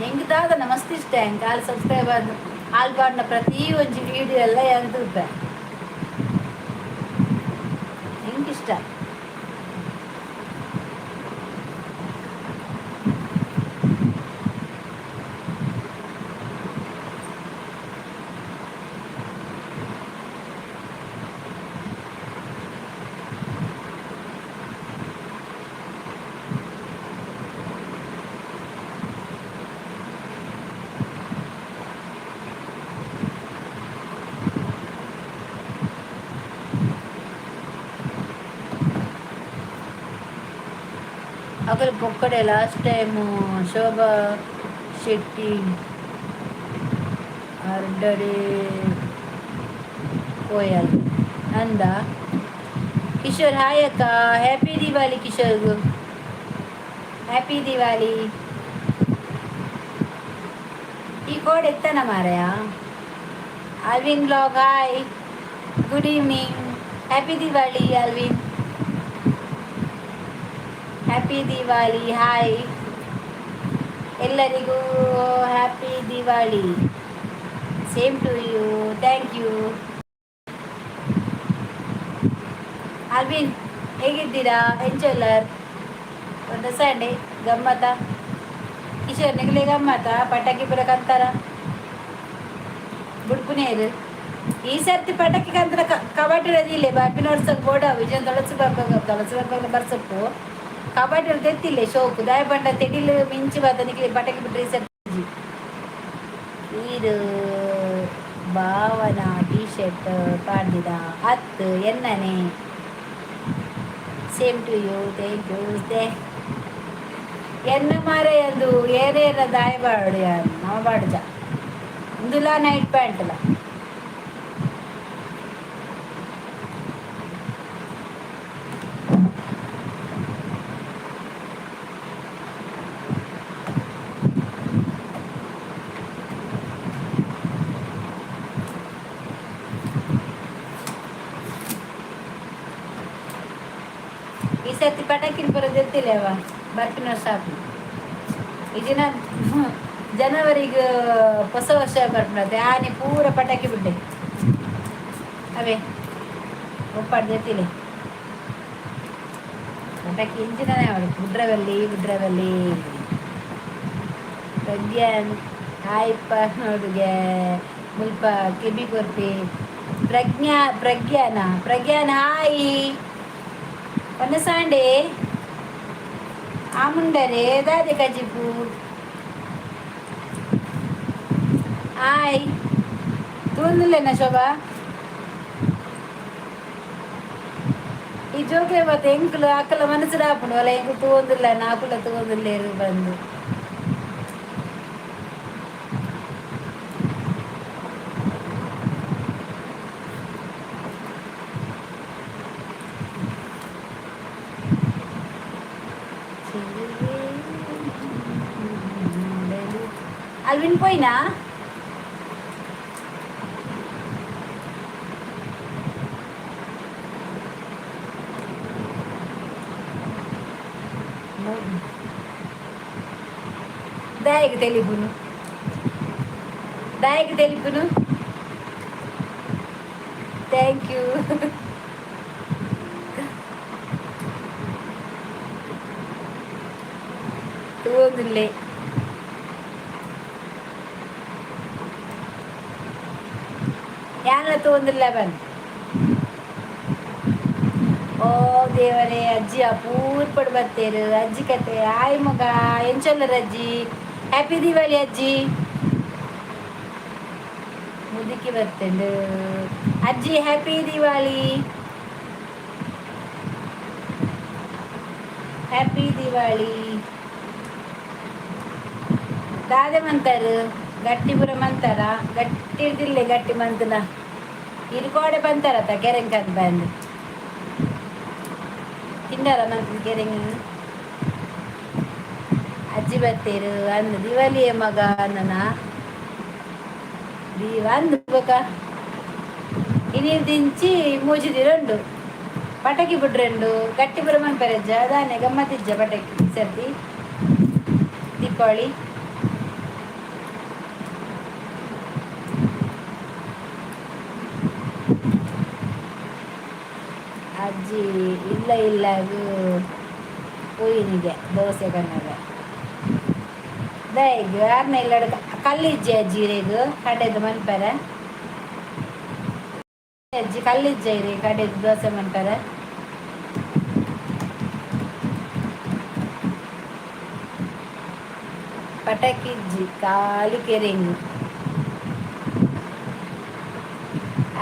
ಎಂಕ್ ದಾದನ ಮಸ್ತ್ ಇಷ್ಟ ಎಂಕ್. ಆಲ್ ಸಬ್ಸ್ಕ್ರೈಬ್ ಆದ್ ಆಲ್ ಪಾಡ್ನ ಪ್ರತಿ ಒಂಜಿ ವೀಡಿಯೋ ಎಲ್ಲ ಯಾನ್ ತೂಪೆ. ಎಂಕ್ ಇಷ್ಟ. ಅಕುಲು ಪೊಕ್ಕಡೆ ಲಾಸ್ಟ್ ಟೈಮು ಶೋಭಾ ಶೆಟ್ಟಿ ಅರ್ಡಡೆ ಪೋಯಲ್ ಅಂದ. ಕಿಶೋರ್, ಹಾಯ್ ಅಕ್ಕ, ಹ್ಯಾಪಿ ದಿವಾಲಿ. ಕಿಶೋರ್ಗು ಹ್ಯಾಪಿ ದಿವಾಲಿ. ಈ ಕೋಡ್ ಎತ್ತನ ಮಾರಾಯ. Alvin blog, hi, good evening, happy Diwali Alvin. Happy Diwali. Hi ಎಲ್ಲರಿಗೂ, happy Diwali. Same to you, thank you. Alvin, ಹೇಗಿದ್ದೀರಾ? ಎಂಚೊಲ್ಲರ್? ಒಂದು ಸಂಡೆ ಗಮ್ಮತ? ಕಿಶೋರ್, ನಿಗಲೆ ಗಮ್ಮತ? ಪಟಾಕಿ ಪೂರ ಕಂತಾರ ಬುಡ್ಪುನೇರು. ಈ ಸರ್ತಿ ಪಟಾಕಿ ಕಂತರ ಕಬಡ್ಡಿ ಇಲ್ಲ. ಬರ್ಪಿನ ವರ್ಷಕ್ಕೆ ಬೋಡ ವಿಜಯನ್ ತೊಳಸು ಬರ್ಬೇಕು, ತೊಳಸು ಬರ್ಬೇಕು ಬರ್ಸಪ್ಪು. ಕಬಡ್ಡಿ ತೆತ್ತಿಲ್ಲ ಶೋಕು ದಾಯ ಪಂಡ ತೆಡಿಲು ಮಿಂಚು ಬತ್ತ ನಿಕ್ಲೆ ಪಟಾಕಿ ಬಿಟ್ರೆ ಈ ಸರ್ತಿ. ಈರು ಭಾವನ ಟೀ ಶರ್ಟ್ ಪಾಡ್ದಿದ ಹತ್ತು ಎನ್ನನೆ. Same to you, thank you. ಎನ್ನ ಮಾರೆ ಎಂದು ಏನೇನ ದಾಯಬಾಡು ನಮ ಬಾಡುಜ. ಇಂದುಲಾ ನೈಟ್ ಪ್ಯಾಂಟ್ಲ. ಈ ಸರ್ತಿ ಪಟಾಕಿನ ಪೂರ ದೆತ್ತಿಲ್ಲವ ಬರ್ಪಿನ ವರ್ಷ. ಈ ದಿನ ಜನವರಿಗೆ ಹೊಸ ವರ್ಷ ಬರ್ಪಿನತೆ ಆನೆ ಪೂರ ಪಟಾಕಿ ಬಿಡ್ಡೆ. ಅವೇ ಒಪ್ಪಾಡ್ದಿರ್ತೀನಿ. ಪಟಾಕಿ ಇಂಚಿನ ಅವಳು. ಬುಡ್ರವಲ್ಲಿ ಬುಡ್ರವಲ್ಲಿ. ಪ್ರಜ್ಞಾನ್ ಹಾಯ್ ನೋಡುಗೆ. ಮುಲ್ಪ ಕಿಬಿ ಕೊರ್ಪಿ ಪ್ರಜ್ಞಾ. ಪ್ರಜ್ಞಾನ, ಪ್ರಜ್ಞಾನ ಹಾಯ್. ಒನ್ನಸಾಂಡೆ ಆಮುಂಡರೆ ದಾದೆ ಕಜಿಪು. ಹಾಯ್. ತೂಂದುಲ್ಲೇನ ಶೋಭಾ? ಈ ಜೋಕ್ಲೆ ಮತ್ತೆ ಎಂಕುಲು ಅಕ್ಕಲ ಮನಸ್ಸು ಆಪುಂಡು ಅಲ್ಲ. ಎಂಕು ತೂವೊಂದಿಲ್ಲ, ನಾಕುಲ ತೂವೊಂದುಲ್ಲೇರು ಬಂದು. ಅಲ್ಲಿ ವಿನ್ಪೋಯ್ನಾ? ದಾಯಕ ತೆಲಿಪುನು, ದಾಯಕ ತೆಲಿಪುನು. Thank you. ತೂವೊಂದುಲ್ಲೆ. ಯಾನ್ಲ ತೂವೊಂದುಲ್ಲೆ ಬನ್. ಓ ದೇವರೇ, ಅಜ್ಜಿ ಅಪೂರ್ಪಡ್ ಬತ್ತೇರು. ಅಜ್ಜಿ ಕತೆ. ಆಯ್ ಮಗ, ಎಂಚೊಲ್ಲರ್ ಅಜ್ಜಿ? ಹ್ಯಾಪಿ ದಿವಾಳಿ ಅಜ್ಜಿ. ಮುದುಕಿ ಬತ್ತೇಂಡು. ಅಜ್ಜಿ, ಹ್ಯಾಪಿ ದಿವಾಳಿ, ಹ್ಯಾಪಿ ದಿವಾಳಿ. ದಾದೆ ಮಂತಾರು? ಗಟ್ಟಿ ಪೂರ ಮಂತಾರ? ಗಟ್ಟಿ ಇರ್ದಿಲ್ಲೆ. ಗಟ್ಟಿ ಮಂತನ ಇರುಕೋಡೆ ಬಂತಾರತ್ತ. ಕೆರೆಂಗ್ ಬಂದು ತಿಂಡಾರ ಮಂತನ ಕೆರೆಂಗ್. ಅಜ್ಜಿ ಬತ್ತೇರು ಅಂದ್. ದಿವಾಲಿಯೇ ಮಗ ನನ್ನ ದೀವ ಅಂದ್. ಬೊಕ ಇನಿ ದಿಂಚಿ ಮೂಜಿ ದಿನ ಉಂಡು. ಪಟಾಕಿ ಬಿಡ್ರೆಂಡು. ಗಟ್ಟಿ ಪೂರ ಮನ್ಪೆರಜ್ಜ ದಾನೆ? ಗಮ್ಮತ್ತಿಜ್ಜ ಪಟಾಕಿ ಸರ್ತಿ ದೀಪಾವಳಿ? ಅಜ್ಜಿ ಇಲ್ಲ ಇಲ್ಲ, ಅದು ಪೋಯಿನಿಗೆ ದೋಸೆ ಕನ್ನಡ ದಾಯಗ್ ಆರ್ನ ಇಲ್ಲ. ಕಲ್ಲಿಜ್ಜೆ ಅಜ್ಜಿ ಇರೆಗ್ ಕಡೆದು ಮನ್ಪೆರೆ? ಅಜ್ಜಿ, ಕಲ್ಲಿಜ್ಜೆ ಇರೆ ಕಡೆದು ದೋಸೆ ಮನ್ಪೆರೆ? ಪಟಾಕಿ ಇಜ್ಜಿ, ಖಾಲಿ ಕೆರೆಂಗು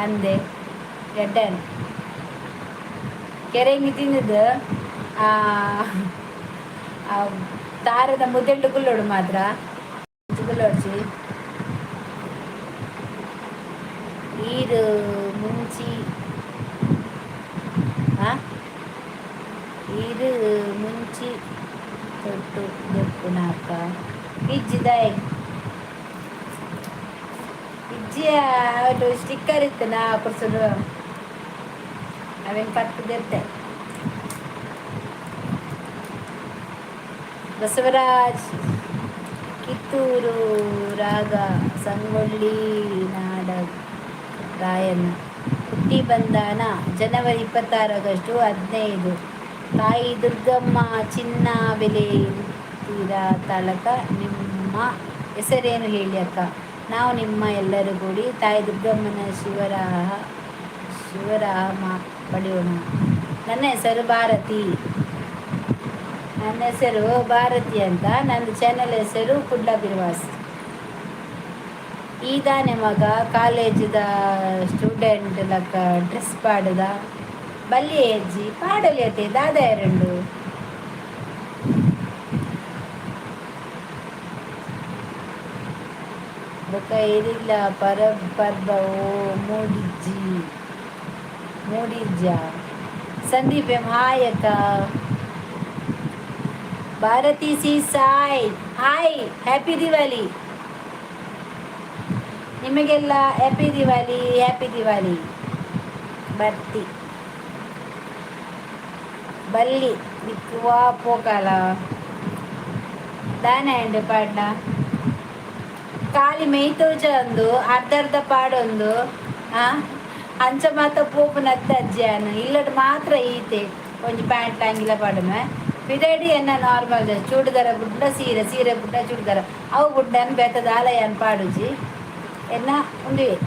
ಅಂದೆ. ಎಡ್ಡನ್ ಕೆರೆಂಗಿ ತಿಂದಿದ್ದು. ಆ ತಾರದ ಮುದೆಂಡು ಕುಲ್ಲೋಡು ಮಾತ್ರ ಕುಲ್ಲೋಡ್ಚಿ. ಈರು ಮುಂಚಿ, ಆ ಈರು ಮುಂಚಿ ತೊಟ್ಟು ದೆಪ್ಪುನಾಕ ಇಜ್ಜಿದಾಯ್ ಇಜ್ಜಿ. ಸ್ಟಿಕ್ಕರ್ ಇತ್ತು ನಾ ಕುರ್ಸುಡು, ಅವೇನು ಪತ್ತು ದೆತ್ತೆ. ಬಸವರಾಜ್ ಕಿತ್ತೂರು ರಾಗ ಸಂಗೊಳ್ಳಿ ನಾಡ ರಾಯಣ್ಣ ಹುಟ್ಟಿ ಬಂದಾನ ಜನವರಿ 26, ಆಗಸ್ಟು 15. ತಾಯಿ ದುರ್ಗಮ್ಮ ಚಿನ್ನ ಬೆಲೆ ತೀರಾ ತಳಕ. ನಿಮ್ಮ ಹೆಸರೇನು ಹೇಳಿ ಅಕ್ಕ. ನಾವು ನಿಮ್ಮ ಎಲ್ಲರೂ ಕೂಡಿ ತಾಯಿ ದುರ್ಗಮ್ಮನ ಶಿವರಾಹ ಶಿವರಾಹ ಮಾ ಪಡೆಯೋಣ. ನನ್ನ ಹೆಸರು ಭಾರತಿ. ನನ್ನ ಹೆಸರು ಭಾರತಿ ಅಂತ. ನನ್ನ ಚಾನಲ್ ಹೆಸರು ಕುಡ್ಲ ಬಿರ್ವಾಸ್. ಈದಾನೆ ಮಗ ಕಾಲೇಜಿದ ಸ್ಟೂಡೆಂಟ್ ಲಕ್ಕ ಡ್ರೆಸ್ ಪಾಡುದ ಬಲ್ಲಿ. ಅಜ್ಜಿ ಪಾಡಲಿ ಅತ್ತೆ. ದಾದ ಎರಡು ಬೊಕ ಏರಿಲ್ಲ ಪರ ಪರ್ಬ. ಓ ಮೋಡಿಜ್ಜಿ, ಮೋಡಿಜ್ಜ. ಸಂದೀಪ್ ಎಂ ಹಾಯ್ ಅಕ್ಕ. ಭಾರತಿ ಸಿ ಸಾಯ್ ಹಾಯ್. ಹ್ಯಾಪಿ ದಿವಾಲಿ ನಿಮಗೆಲ್ಲ. Happy Diwali, happy Diwali. ಬರ್ತಿ ಬಲ್ಲಿ ನಿಕ್ಕುವಾ ಪೋಕಾಲ ದಾನೆ ಅಂಡ್ ಪಾಡ್ನ. ಖಾಲಿ ಮೇಯ್ತೋಜ ಒಂದು ಅರ್ಧ ಅರ್ಧ ಪಾಡೊಂದು. ಆ ಅಂಚ ಮಾತ ಪೋಪುನತ್ತ ಅಜ್ಜಿ ಇಲ್ಲಡ್ ಮಾತ್ರ ಈತೆ ಒಂಜಿ ಪ್ಯಾಂಟ್ ಅಂಗಿಲ ಪಾಡುವೆ. ಪಿದಡಿ ಎನ್ನ ನಾರ್ಮಲ್ ಚೂಡಿದಾರ ಬುಡ್ಡ ಸೀರೆ, ಸೀರೆ ಬುಡ್ಡ ಚೂಡಿದಾರ, ಅವು ಬುಡ್ಡನ್ ಬೇತ ದಾಲ ಯಾನ್ ಪಾಡುಜಿ ಎನ್ನ ಉಂದುವೆ.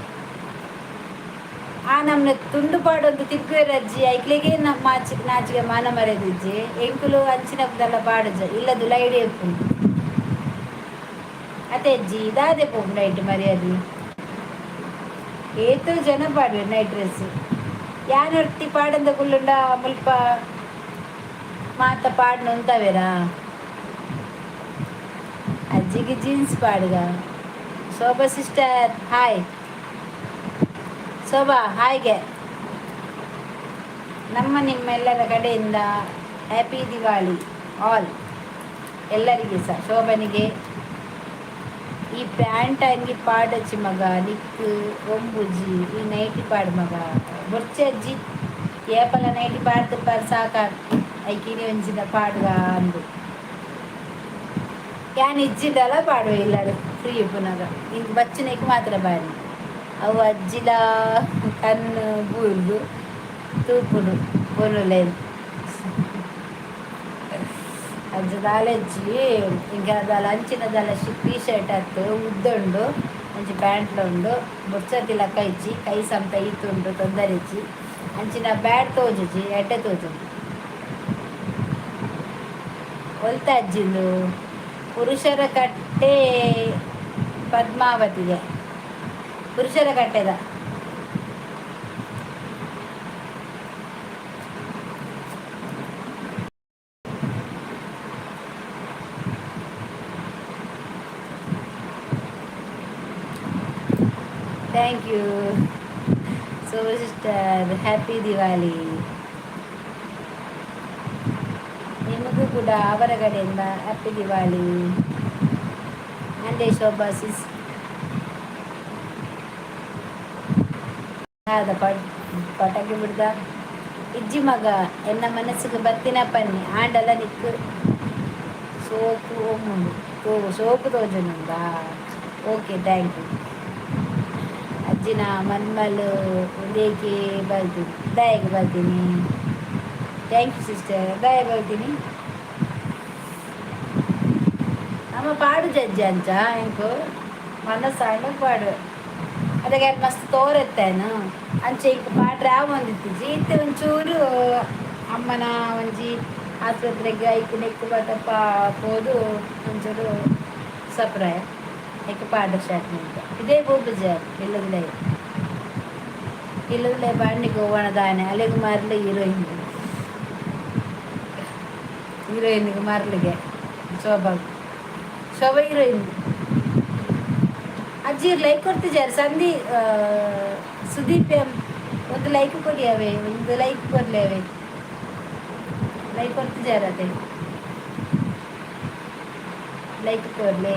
ಆ ನಮ್ನ ತುಂಡು ಪಾಡೊಂದು ತಿರ್ಗುವೆರ್ ಅಜ್ಜಿ, ಐಕ್ಲೆಗೆ ನಮ್ಮ ನಾಚಿಗೆ ಮಾನ ಮರ್ಯಾದಿಜ್ಜಿ. ಎಂಕುಲು ಅಂಚಿನದೆಲ್ಲ ಪಾಡುಜ, ಇಲ್ಲದು ಲೈಡೆ ಇಪ್ಪುಂಡು ಅತ್ತೆ ಅಜ್ಜಿ. ದಾದೆ ಪೋಪು ನೈಟ್ ಮರ್ಯಾದಿ. ಏತೋ ಜನ ಪಾಡುವೆರ್ ನೈಟ್ ಡ್ರೆಸ್. ಯಾನೊರ್ತಿ ಪಾಡಂದ ಕುಲ್ಲುಂಡ ಮುಲ್ಪ ಮಾತ ಪಾಡ್ನ ಉಂತಾವೆರಾ? ಅಜ್ಜಿಗೆ ಜೀನ್ಸ್ ಪಾಡುಗ. ಶೋಭಾ ಸಿಸ್ಟರ್ ಹಾಯ್. ಶೋಭಾ ಹಾಯ್ಗೆ. ನಮ್ಮ ನಿಮ್ಮೆಲ್ಲರ ಕಡೆಯಿಂದ ಹ್ಯಾಪಿ ದಿವಾಳಿ ಆಲ್, ಎಲ್ಲರಿಗೆ ಸಹ ಶೋಭನಿಗೆ. ಈ ಪ್ಯಾಂಟ್ ಅಂಗಿ ಪಾಡಚ್ಚಿ ಮಗ, ನಿಕ್ಕ್ ಒಂಬುಜಿ. ಈ ನೈಟಿ ಪಾಡು ಮಗ. ಬೊರ್ಚಿ ಅಜ್ಜಿ, ಏಪಲ ನೈಟಿ ಪಾಡ್ದು ಸಾಕ. ಐಕಿನಿ ಒಂಜಿನ ಪಾಡುಗ ಅಂದು. ಯಾನ್ ಇಜ್ಜಿಂಡಲ ಪಾಡುವೆ ಇಲ್ಲಡ್ ಫ್ರೀ ಇಪ್ಪುನಗ. ಇಂಕ್ ಬಚ್ಚಿನೆಕ್ ಮಾತ್ರ ಬಾರಿ. ಅವು ಅಜ್ಜಿಲ ಕಣ್ಣು ಬೂರ್ದು ತೂಪುಡು ಪೊನುಲೆನ್. ಅಜ್ಜ ದಾಲ ಅಜ್ಜಿ, ಇಂಕ ದಾಲ ಅಂಚಿನ ದಾಲ ಟೀ ಶರ್ಟ್ ಅತ್ತು, ಉದ್ದ ಉಂಡು, ಒಂಜಿ ಪ್ಯಾಂಟ್ಲ ಉಂಡು. ಬೊರ್ಚತಿ ಲೆಕ್ಕ ಇಜ್ಜಿ, ಕೈ ಸಮೇತ ಈತುಂಡು, ತೊಂದರೆ ಇಜ್ಜಿ. ಅಂಚಿನ ಬ್ಯಾಡ್ ತೋಜುಜಿ, ಎಡ್ಡೆ ತೋಜುಂಡು. ಒಲ್ತ ಅಜ್ಜಿಂದು? ಪುರುಷರ ಕಟ್ಟೆ ಪದ್ಮಾವತಿಗೆ, ಪುರುಷರ ಕಟ್ಟೆದ. Thank you so sister, happy Diwali. ನಿಮಗೂ ಕೂಡ ಅವರ ಕಡೆಯಿಂದ ಹ್ಯಾಪಿ ದಿವಾಲಿ. ಅಂದೆ ಶೋಭಾ ಸಿಸ್. ಪಟಾಕಿ ಬಿಡ್ದ ಇಜ್ಜಿ ಮಗ. ಎನ್ನ ಮನಸ್ಸಿಗೆ ಬತ್ತಿನ ಪನ್ನಿ ಆಂಡಲ ನಿಕ್ಕು ಸೋಕು ಒಮ್ಮುಂಡು ತೋ ಸೋಕು ತೋಜುನುಂಡಾ? Okay, thank you. ಅಜ್ಜಿನ ಮನ್ಮಲ್ ಉಂದೇಕೆ ಬರ್ತೀನಿ, ದಾಯೆಗ್ ಬರ್ತೀನಿ? Thank you sister. ದಾಯ ಬರ್ತೀನಿ? ನಮ್ಮ ಪಾಡು ಜಜ್ಜಿ ಅಂಚ ಎಂಕು ಮನಸ್ಸಾಂಡ ಪಾಡು. ಅದಕ್ಕೆ ಮಸ್ತ್ ತೋರೆತ್ತೇನು ಅಂಚೆ ಇಂಕ್ ಪಾಡ್ರೆ ಆವೊಂದಿತ್ತಿಜಿ. ಇತ್ತೆ ಒಂಚೂರು ಅಮ್ಮನ ಒಂಜಿ ಆಸ್ಪತ್ರೆಗೆ ಐಕ್ ನೆಕ್ಕು ಬತ್ತಪ್ಪ ಪೋದು ಒಂಚೂರು ಸಪ್ರಾಯ ಐಕ್ ಪಾಡ ಸ್ಟಾರ್ಟ್ ಮಂತೆ. ಇದೇ ಪೋಪುಜ ಇಲ್ಲದಲೇ ಇಲ್ಲದಲೇ ಪಾಂಡಿಗೆ ಹೋಗೋಣ ದಾನೆ. ಅಲೆಗ್ ಮಾರ್ಲೆ ಹೀರೋಯಿನ್, ಹೀರೋಯಿನ್ಗೆ ಮಾರ್ಲಿಗೆ ಶೋಭಾ, ಶೋಭಾ ಹೀರೋಯಿನ್. ಅಜ್ಜಿ ಲೈಕ್ ಕೊಡ್ತಿದ್ದಾರೆ. ಸಂಧಿ ಸುದೀಪ್ ಎಂ, ಒಂದು ಲೈಕ್ ಕೊಡಿ ಅವೇ, ಒಂದು ಲೈಕ್ ಕೊಡ್ಲಿ ಅವೇ. ಲೈಕ್ ಕೊಡ್ತಿದ್ದಾರೆ ಅದೇ, ಲೈಕ್ ಕೊಡ್ಲಿ.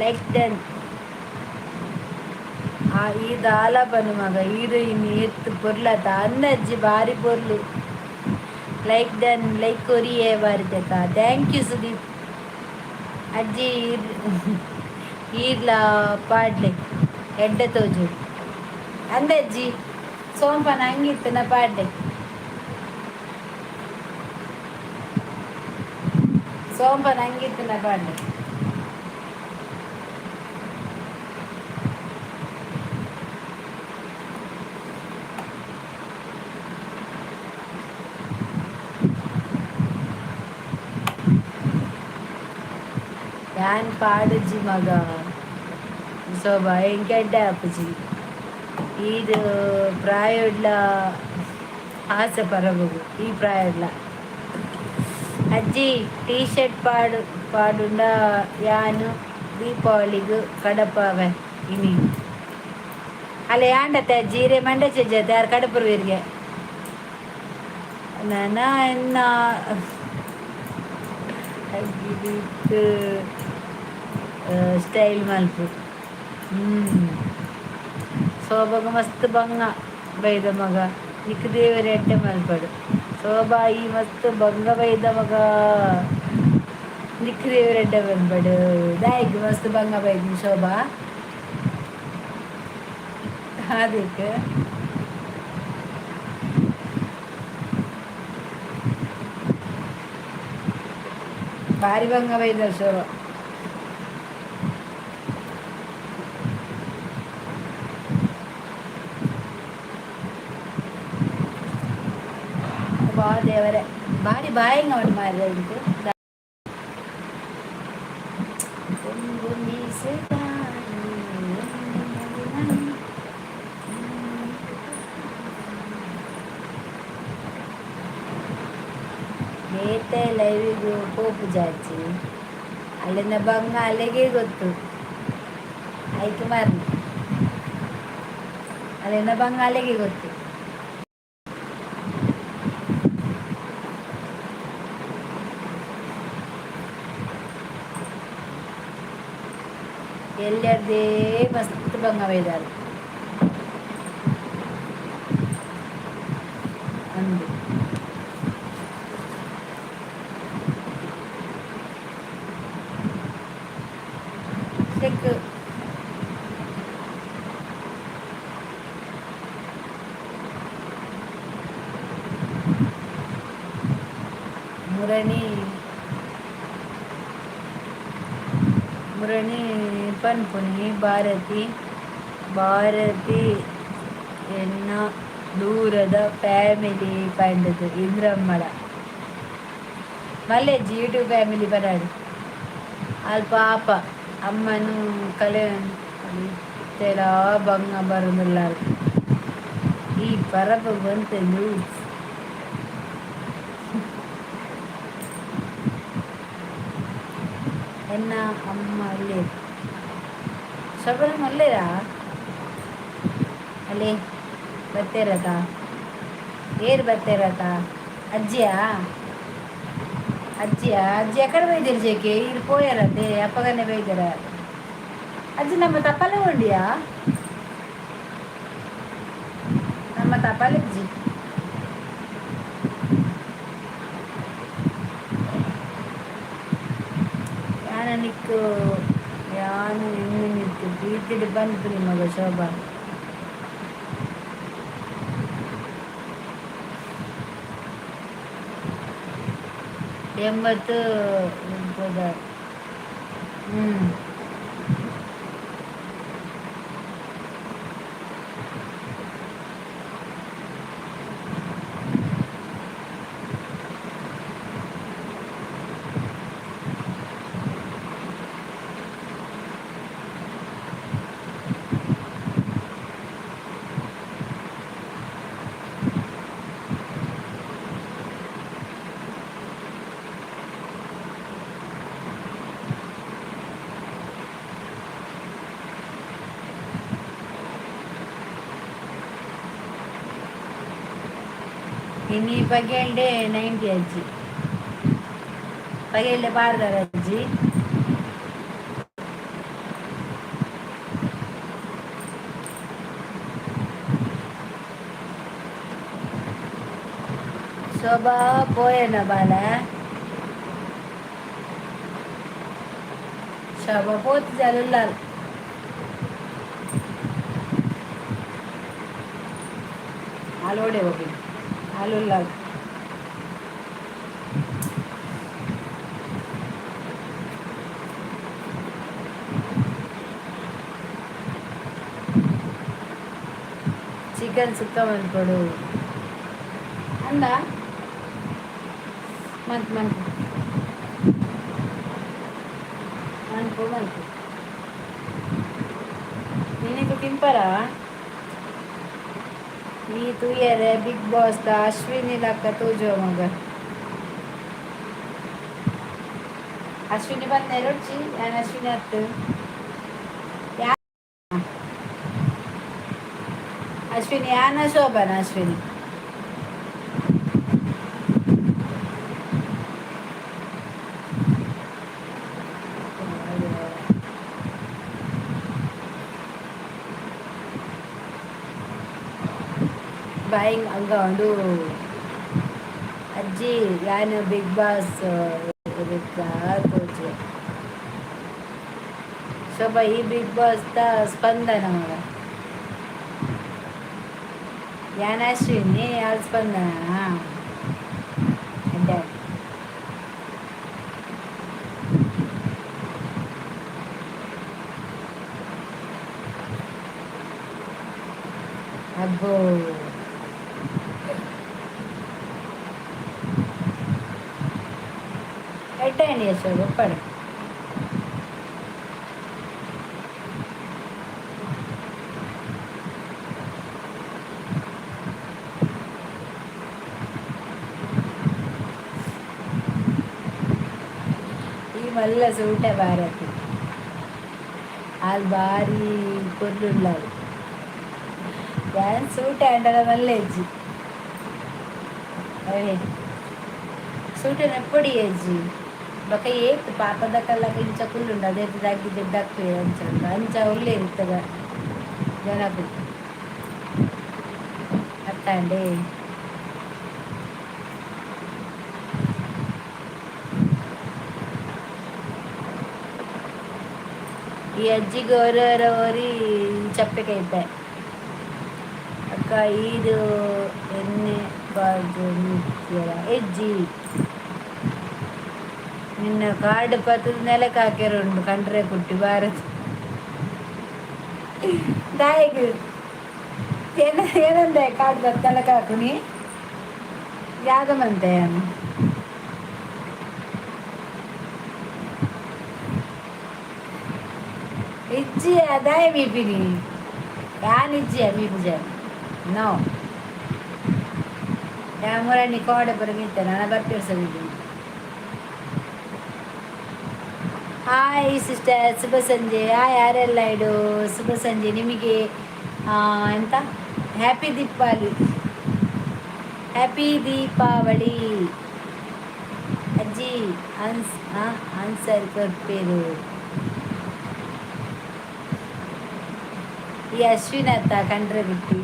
Like done. ಆ ಈ ದಾಲ ಬನ್ನು ಮಗ, ಹೀರೋಯಿನ್ ಎತ್ತು ಪೊರ್ಲತ ಅನ್ನಜ್ಜಿ, ಬಾರಿ ಪೊರ್ಲು. ಲೈಕ್ ಡನ್, ಲೈಕ್ ಕೊರಿಯೇ ಬಾರಿದಕ್ಕ. Thank you Sudeep. ಅಜ್ಜಿ ಈರ್ಲ ಪಾಡ್ಲೆ, ಎಡ್ಡೆ ತೋಜು ಅಂದಜ್ಜಿ. ಸೋಂಪನ ಹಂಗಿತ್ತು ನಾ ಪಾಡ್ಲೆ, ಸೋಂಪನ ಹಂಗಿತ್ತು ನಾ ಪಾಡ್ಲೆ. ಯಾನ್ ಪಾಡುಜಿ ಮಗ ಶೋಭಾ, ಎಂಕ್ ಎಡ್ಡೆ ಆಪುಜಿ. ಈರ್ ಪ್ರಾಯೊಡ್ಲ ಆಸೆ ಪರಬುಗು ಈ ಪ್ರಾಯೊಡ್ಲ. ಅಜ್ಜಿ ಟೀ ಶರ್ಟ್ ಪಾಡು ಪಾಡುಂಡ ಯಾನು ದೀಪಾವಳಿಗ್ ಕಡಪಾವೆ ಇನಿ. ಅಲ್ಲ ಯಾಂಡತ್ತೆ ಅಜ್ಜಿ, ಇರೆ ಮಂಡೆ ಚೆಜ್ಜತೆ ಯಾರು ಕಡಪುರುವೆರ್ಗೆ. ನನ ಎನ್ನ ಗಿರಿಟ್ ಸ್ಟೈಲ್ ಮಲ್ಪು. ಶೋಭಾಗ ಮಸ್ತ್ ಬಂಗ ಬೈದ ಮಗ. ನಿಕ್ ದೇವರೆ ಎಡ್ಡೆ ಮಲ್ಪಡು. ಶೋಭಾ ಈ ಮಸ್ತ್ ಬಂಗ ಬೈದ ಮಗ. ನಿಕ್ ದೇವರೆ ಎಡ್ಡೆ ಮಲ್ಪಡು. ದಾಯೆಗ್ ಮಸ್ತ್ ಬಂಗ ಬೈದಿನಿ ಶೋಭಾ? ಅದಕ್ಕೆ ಭಾರಿ ಬಂಗ ಬೈದ ಶೋಭಾ. ಬಾ ದೇವರೇ, ಭಾರಿ ಬಾಯಿಂಗ ಉಂಟು ಮಾರ್ರೆ ಇಂಕು. ಬೇತೆ ಲೈವಿಗೂ ಪೋಪು ಜಾಚಿ ಅಲ್ಲಿನ ಬಂಗ ಅಲ್ಲಿಗೆ ಗೊತ್ತು. ಆಯ್ತು ಮಾರ್ನೆ, ಅಲ್ಲಿನ ಬಂಗ ಅಲ್ಲಿಗೆ ಗೊತ್ತು. ಎಲ್ಲರದೇ ಮಸ್ತ್ ಬಂಗ ಬೈದಾರೆ ಅಂದು. ಚೆಕ್ ಮುರಣಿ ಮುರಣಿ ಪನ್ಪುನಿ. ಭಾರತಿ ಭಾರತಿ ಎನ್ನ ದೂರದ ಫ್ಯಾಮಿಲಿ ಪಂಡದು ಇಂದ್ರಮ್ಮಳ ಮಲ್ಲೆಜ್ಜಿ ಯೂಟ್ಯೂಬ್ ಫ್ಯಾಮಿಲಿ ಪರಾಡು. ಅಲ್ಪ ಪಾಪ ಅಮ್ಮನು ಕಲೆ ಕಲಿತೆಲ ಬಂಗ ಬರುದಿಲ್ಲ. ಈ ಪರಬ ಬಂತ ನ್ಯೂಸ್ ಎನ್ನ ಅಮ್ಮ ಅಲ್ಲೇ ಶಬರ ಮಲ್ಲೇರಾ ಅಲ್ಲಿ ಬತ್ತೇರತ ಏರು ಬತ್ತೇರತ ಅಜ್ಜಿಯಾ ಅಜ್ಜಿಯಾ ಅಜ್ಜಿ ಎಕಡೆ ಬೈದಿರು ಜೇಕೆ ಇರು ಪೋಯಾರತೆ ಅಪ್ಪಗನೆ ಬೈದಾರ. ಅಜ್ಜಿ ನಮ್ಮ ತಪ್ಪಲೆ ಉಂಡಿಯಾ? ನಮ್ಮ ತಪಾಲೆ ಅಜ್ಜಿ. ಯಾನ ನಿಕ್ಕು ಯಾನು ಇನ್ನು ನಿಕ್ಕು ಪ್ರೀತಿಡ್ ಪನ್ಪುನಿ ಮಗ ಶೋಭಾ. 80 ಹ್ಞೂ. ಇನಿ ಪಗೆಲ್ಡೆ 90 ಅಜ್ಜಿ. ಪಗೆಲ್ಡೆ ಪಾಡ್ದಾರ ಅಜ್ಜಿ. ಶೋಭಾ ಪೋಯೇನ ಬಾಲ? ಶೋಭಾ ಪೋತು. ಆಲೋಡೆ ಹೋಗಿ ಆಲುಲ್ಲಾಲ್. ಚಿಕನ್ ಸುಕ್ಕ ಮನ್ಕೊಡು ಅಂದ. ಮಂತ್ ಮನ್ಪು ಮನ್ಪು ಮನ್ಪು. ನಿನಗೆ ತಿಂಪರಾ ನೀ ತೂಯರೆ ಬಿಗ್ ಬಾಸ್ the Ashwini ಲಕ್ಕ ತೂಜುವ ಮಗ. ಅಶ್ವಿನಿ ಬಂದ ರುಚಿ ನಾನು ಅಶ್ವಿನಿ ಹತ್ತು ಅಶ್ವಿನಿ ಯಾನ ಶೋಭನ ಅಶ್ವಿನಿ. ಬಾಯಿಂಗ್ ಅಂಗ. ಅಜ್ಜಿ, ಯಾನ್ ಬಿಗ್ ಬಾಸ್ ತೋಜೆ. ಶೋಭಾ, ಈ ಬಿಗ್ ಬಾಸ್ the ಸ್ಪಂದನ ಮಗ. ಯಾನ್ ಅಶ್ವಿನಿ, ಯಾಲ್ ಸ್ಪಂದನ. ಅಡ್ಡ. ಅಬ್ಬೋ, ಎಡ್ಡೆ ಶೋಭಾ, ಒಪ್ಪಡು. ಈ ಮಲ್ಲ ಸೂಟೆ ಭಾರತಿ. ಆಲ್ ಬಾರಿ ಪೊರ್ಲುಳ್ಳಾಲ್. ಯಾನ್ ಸೂಟೆ ಆಂಡಲ ಮಲ್ಲ ಇಜ್ಜಿ. ಅವೇ ಸೂಟೆ ನೆಪ್ಪೊಡಿ ಅಜ್ಜಿ. ಬೊಕ ಏತ್ ಪಾಪದ ಕಲ್ಲಕ ಇಂಚ ಕುಲ್ಲುಂಡು, ಅದೇತ್ ದಗ್ಗಿ ದಕ್ಕು ಅಂಚ ಉಂಡು, ಅಂಚ ಉಲ್ಲೇರ್ ಇತ್ತದ ಜನಕುಲು ಅತ್ತಾಂಡೆ. ಈ ಅಜ್ಜಿಗೆ ಒರ ಒರಿ ಚಪ್ಪೆ ಕೈಪೆ. ಅಕ್ಕ, ಇದು ಎಣ್ಣೆ ಬಾಜು ಎಜ್ಜಿ. ನಿನ್ನ ಕಾರ್ಡ್ ಪತ್ತದ ನೆಲಕ್ಕೆ ಹಾಕಿರುಂಡು ಕಂಡ್ರೆ ಕುಟ್ಟಿ ಭಾರತ್ ದಾಯಿಗ್ ಏನ ಏನಂದೆ? ಕಾರ್ಡ್ ಪತ್ತು ನೆಲಕ್ಕೆ ಹಾಕುನಿ ಯಾದಮಂತೆ. ಇಜ್ಜಿ, ಅದಾಯ ಮೀಪಿನಿ ಯಾನ್ ಇಜ್ಜಿಯ ಮೀಪುಜ. ನೋ, ಯಾ ಮುರಣಿ ಕೋಡೆ ಪುರ ಮೀತೆ ನಾನು ಬರ್ಪಿರ್ಸ. ಹಾಯ್ ಸಿಸ್ಟರ್, ಶುಭ ಸಂಜೆ. ಹಾಯ್, ಯಾರೆಲ್ಲ ಇಡು? ಶುಭ ಸಂಜೆ ನಿಮಗೆ. ಎಂತ, ಹ್ಯಾಪಿ ದೀಪಾವಳಿ, ಹ್ಯಾಪಿ ದೀಪಾವಳಿ. ಅಜ್ಜಿ, ಆನ್ಸರ್ ಕೊರ್ಪೇರು. ಈ ಅಶ್ವಿನ್ ಅತ್ತ ಕಂಡ್ರೆ ಬಿಟ್ಟಿ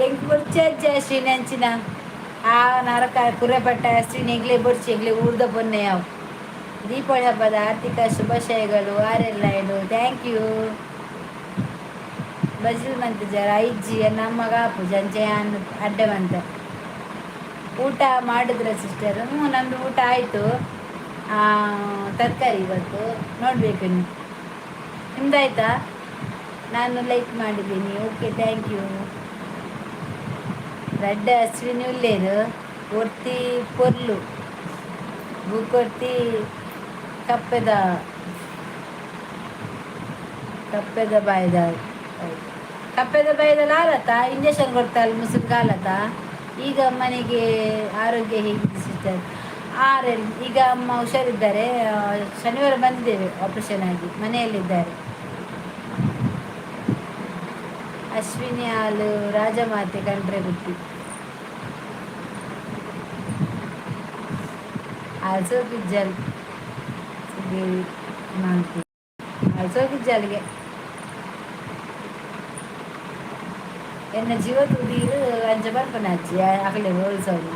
ಎಂಕ್ ಬೊರ್ಚಿ ಅಜ್ಜಿ ಅಶ್ವಿನ್ ಅಂಚಿನ. ಆ ನರಕ ಕುರೆಪಟ್ಟ ಅಶ್ವಿನ್ ಎಂಗ್ಲೆ ಬೊರ್ಚಿ, ಎಂಗ್ಲೆ ಊರ್ದ ಪೊನ್ನೆ ಯಾವು. ದೀಪಾವಳಿ ಹಬ್ಬದ ಆರ್ಥಿಕ ಶುಭಾಶಯಗಳು. ಆರೆಲ್ಲ ಇಡು, thank you. ಬಜಿಲ್ ಮಂತಿಜಾರ? ಇಜ್ಜಿ, ನಮ್ಮ ಕಾಪು ಅಂಚೆ ಅಡ್ಡೆ ಮಂತೆ. ಊಟ ಮಾಡಿದ್ರ ಸಿಸ್ಟರ್? ಹ್ಞೂ, ನಮ್ಮದು ಊಟ ಆಯಿತು. ತರಕಾರಿ ಇವತ್ತು, ನೋಡಬೇಕು ಇನ್ನು. ನಿಮ್ದಾಯ್ತಾ? ನಾನು ಲೈಕ್ ಮಾಡಿದ್ದೀನಿ. Okay, thank you. ರಡ್ಡ್ ಅಶ್ವಿನಿ ಉಲ್ಲೇರು. ಒರ್ತಿ ಪೊರ್ಲು, ಬುಕ್ಕೊರ್ತಿ ಕಪ್ಪೆದ ಕಪ್ಪೆದ ಬಾಯ್ದ. ಕಪ್ಪೆದ ಬಾಯ್ದಲ್ಲಿ ಆಲತ್ತ ಇಂಜೆಕ್ಷನ್ ಕೊಡ್ತಾಳೆ ಮುಸುಕಾಲತ್ತ. ಈಗ ಅಮ್ಮನಿಗೆ ಆರೋಗ್ಯ ಹೇಗಿದೆ ಸಿಸ್ಟರ್? ಆರೆ ಈಗ ಅಮ್ಮ ಹುಷಾರಿದ್ದಾರೆ. ಶನಿವಾರ ಬಂದಿದ್ದೇವೆ. ಆಪರೇಷನ್ ಆಗಿ ಮನೆಯಲ್ಲಿದ್ದಾರೆ. ಅಶ್ವಿನಿ ಹಾಲು ರಾಜಮಾತೆ ಕಂಡ್ರೆ ಗುಟ್ಟಿ. ಆಲ್ಸೋ ಪಿಜ್ಜಲ್ ದೇವಿ ಮಾಡ್ತೀವಿ. ಆಲ್ಸೋ ಪಿಜ್ಜಲ್ಗೆ ಎನ್ನ ಜೀವ ತುದೀರು ಅಂಚ ಬರ್ಪನ ಅಜ್ಜಿ ಅಕಲೆ ಹೋಲ್ಸೋಣ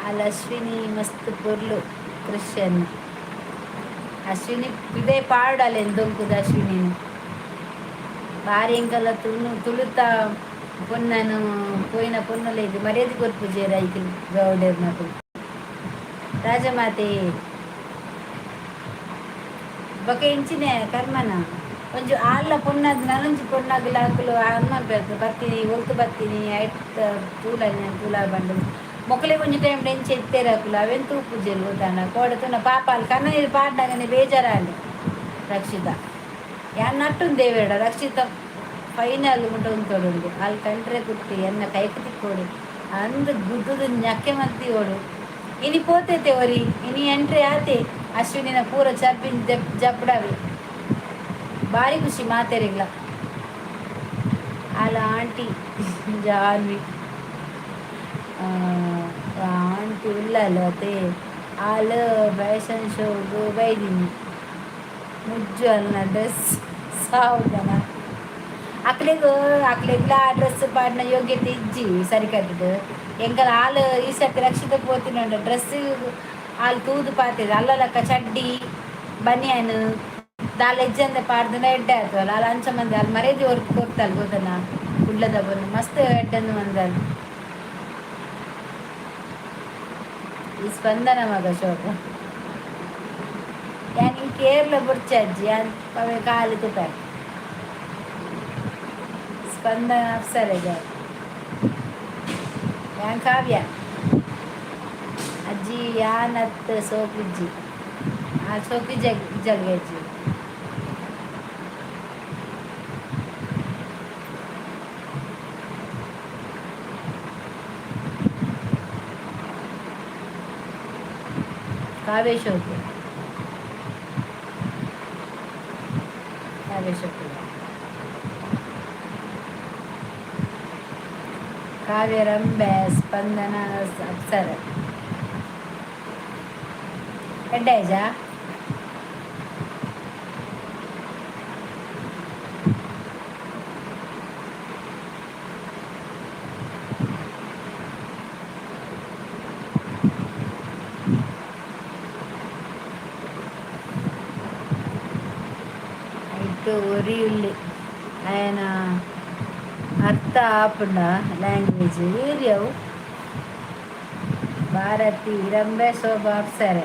ಅಲ್ಲಿ. ಅಶ್ವಿನಿ ಮಸ್ತ್ ಪೊರ್ಲು. ಕ್ರಿಶ್ಚಿಯನ್ ಅಶ್ವಿನಿ ಇದೇ ಪಾಡಲ್ಲ ಎಂದೊಂಕುದ ಅಶ್ವಿನಿನ. ಬಾರಿ ಎಂಕಲ್ಲ ತುಳು ತುಳುತ ಪೊನ್ನನು ಪೋಯಿನ ಪೊನ್ನಲೆ ಮರ್ಯಾದೆ ಕೊರ್ಪುಜೆರ್ ಐಕಲ್ ಗೌಡೆರ್ನಕುಲು. ರಾಜಮಾತೆ ಬೊಕ ಇಂಚಿನೆ ಕರ್ಮನ ಒಂಜಿ ಆಲ್ಲ ಪೊನ್ನದ್ ನನೊಂಜಿ ಪೊಣ್ಣಗ್ ಅಕುಲು ಅಮ್ಮ ಬತ್ತೀನಿ, ಒಲ್ತು ಬತ್ತೀನಿ, ಐಟ್ ತೂಲ ತೂಲ ಬಂಡು ಮೊಕಲೆ ಒಂಜಿ ಟೈಮ್ ಎಂಚ ಇತ್ತೇರು ಅಕುಲು ಅವೆನ್ ತೂಪುಜೆರ್ ಗೊತ್ತಾಂಡ. ಕೋಡೆ ತೂನ ಪಾಪ ಅಲ್ಲಿ ಕಣ್ಣನೀರು ಪಾಡ್ನಗನೆ ಬೇಜಾರಾಂಡ್. ರಕ್ಷಿತಾ, ಯಾನ್ ನಟ್ಟುನ್ ದೇವೆರ್ಡ ರಕ್ಷಿತಾ ಫೈನಲ್ ಮುಟ ಉಂತೊಡುಂಡು. ಅಲ್ಲಿ ಕಂಡ್ರೆ ಕುಟ್ಟಿ ಎನ್ನ ಕೈಕ್ ತಿಕ್ಕೋಡು ಅಂದ್ ಗುದ್ದುದು ñಕ್ಕೆ ಮಲ್ತಿಯೋಡು. ಇನಿ ಪೋತೇತೆ ಒರಿ, ಇನಿ ಎಂಟ್ರಿ ಆತೆ. ಅಶ್ವಿನಿನ ಪೂರ ಚಬ್ಬಿನ್ ಜಪ್ಪಡಾವೆ. ಭಾರಿ ಖುಷಿ ಮಾತೆರಿಗ್ಲ. ಅಲ್ಲ ಆಂಟಿ ಜಾನ್ವಿ ಆಂಟಿ ಉಲ್ಲಲ್ಲ ಅತ್ತೆ. ಆಲ್ ಫ್ಯಾಷನ್ ಶೋಗ್ ಬೈದಿನಿ. ಮುಜ್ಜು ಅಲ್ನ ಡ್ರೆಸ್ ಸಾವುದನ. ಅಕ್ಲೆಗ್ ಅಕ್ಲೆಗ್ಲ ಡ್ರೆಸ್ ಪಾಡಿನ ಯೋಗ್ಯತೆ ಇಜ್ಜಿ ಸರಿಕಟ್ಟ್. ಎಂಕಲ್ ಆಲ್ ಈ ಸರ್ತಿ ರಕ್ಷಿತ ಪೋತಿನ ಡ್ರೆಸ್ ಆಲ್ ತೂದು ಪಾತೆರ್ ಅಲ್ಲಲಕ್ಕ ಚಡ್ಡಿ ಬನಿಯನ್ ದಾಲ ಇಜ್ಜಂದೆ ಪಾಡ್ದನ ಎಡ್ಡೆ ಆತವಲ್ಲ. ಆಲ್ ಅಂಚ ಮಂದೆ ಆಲ್ ಮರ್ಯಾದೆ ಕೊರ್ತಾಲ್ ಗೊತ್ತನ. ಕುಡ್ಲದ ಬೊನ್ನು ಮಸ್ತ್ ಎಡ್ಡೆಂದು ಮಂದಾಲ್. ಈ ಸ್ಪಂದನ ಮಗ ಶೋಭ. ಯಾನ್ ಇಂಕ್ ಏರ್ಲ ಬೊರ್ಚಿ ಅಜ್ಜಿ, ಯಾನ್ ಪವೆ ಕಾಲಿ ತುಪೆ. ಸ್ಪಂದನ ಅಪ್ಸರೆಗೆ ಯಾನ್ ಕಾವ್ಯ. ಅಜ್ಜಿ ಯಾನತ್ ಸೋಕಿಜ್ಜಿ. ಆ ಸೋಕಿ ಜಗ್ ಅಜ್ಜಿ. ಕಾವ್ಯ ಶೋಕು. ಕಾವ್ಯ ಶೋಕು. ಕಾವ್ಯ ರಂಬೆ, ಸ್ಪಂದನ ಅಪ್ಸರ. ಎಡ್ಡೆ ಆಯ್ಜಾ? ಐಟ್ ಒರಿ ಉಲ್ಲೆ ಆಯನ ಅರ್ಥ ಆಪುಂಡ ಲ್ಯಾಂಗ್ವೇಜ್ ಏರಿ ಅವು. ಭಾರತಿ ರಂಬೆ, ಶೋಭಾ ಅಪ್ಸರೆ.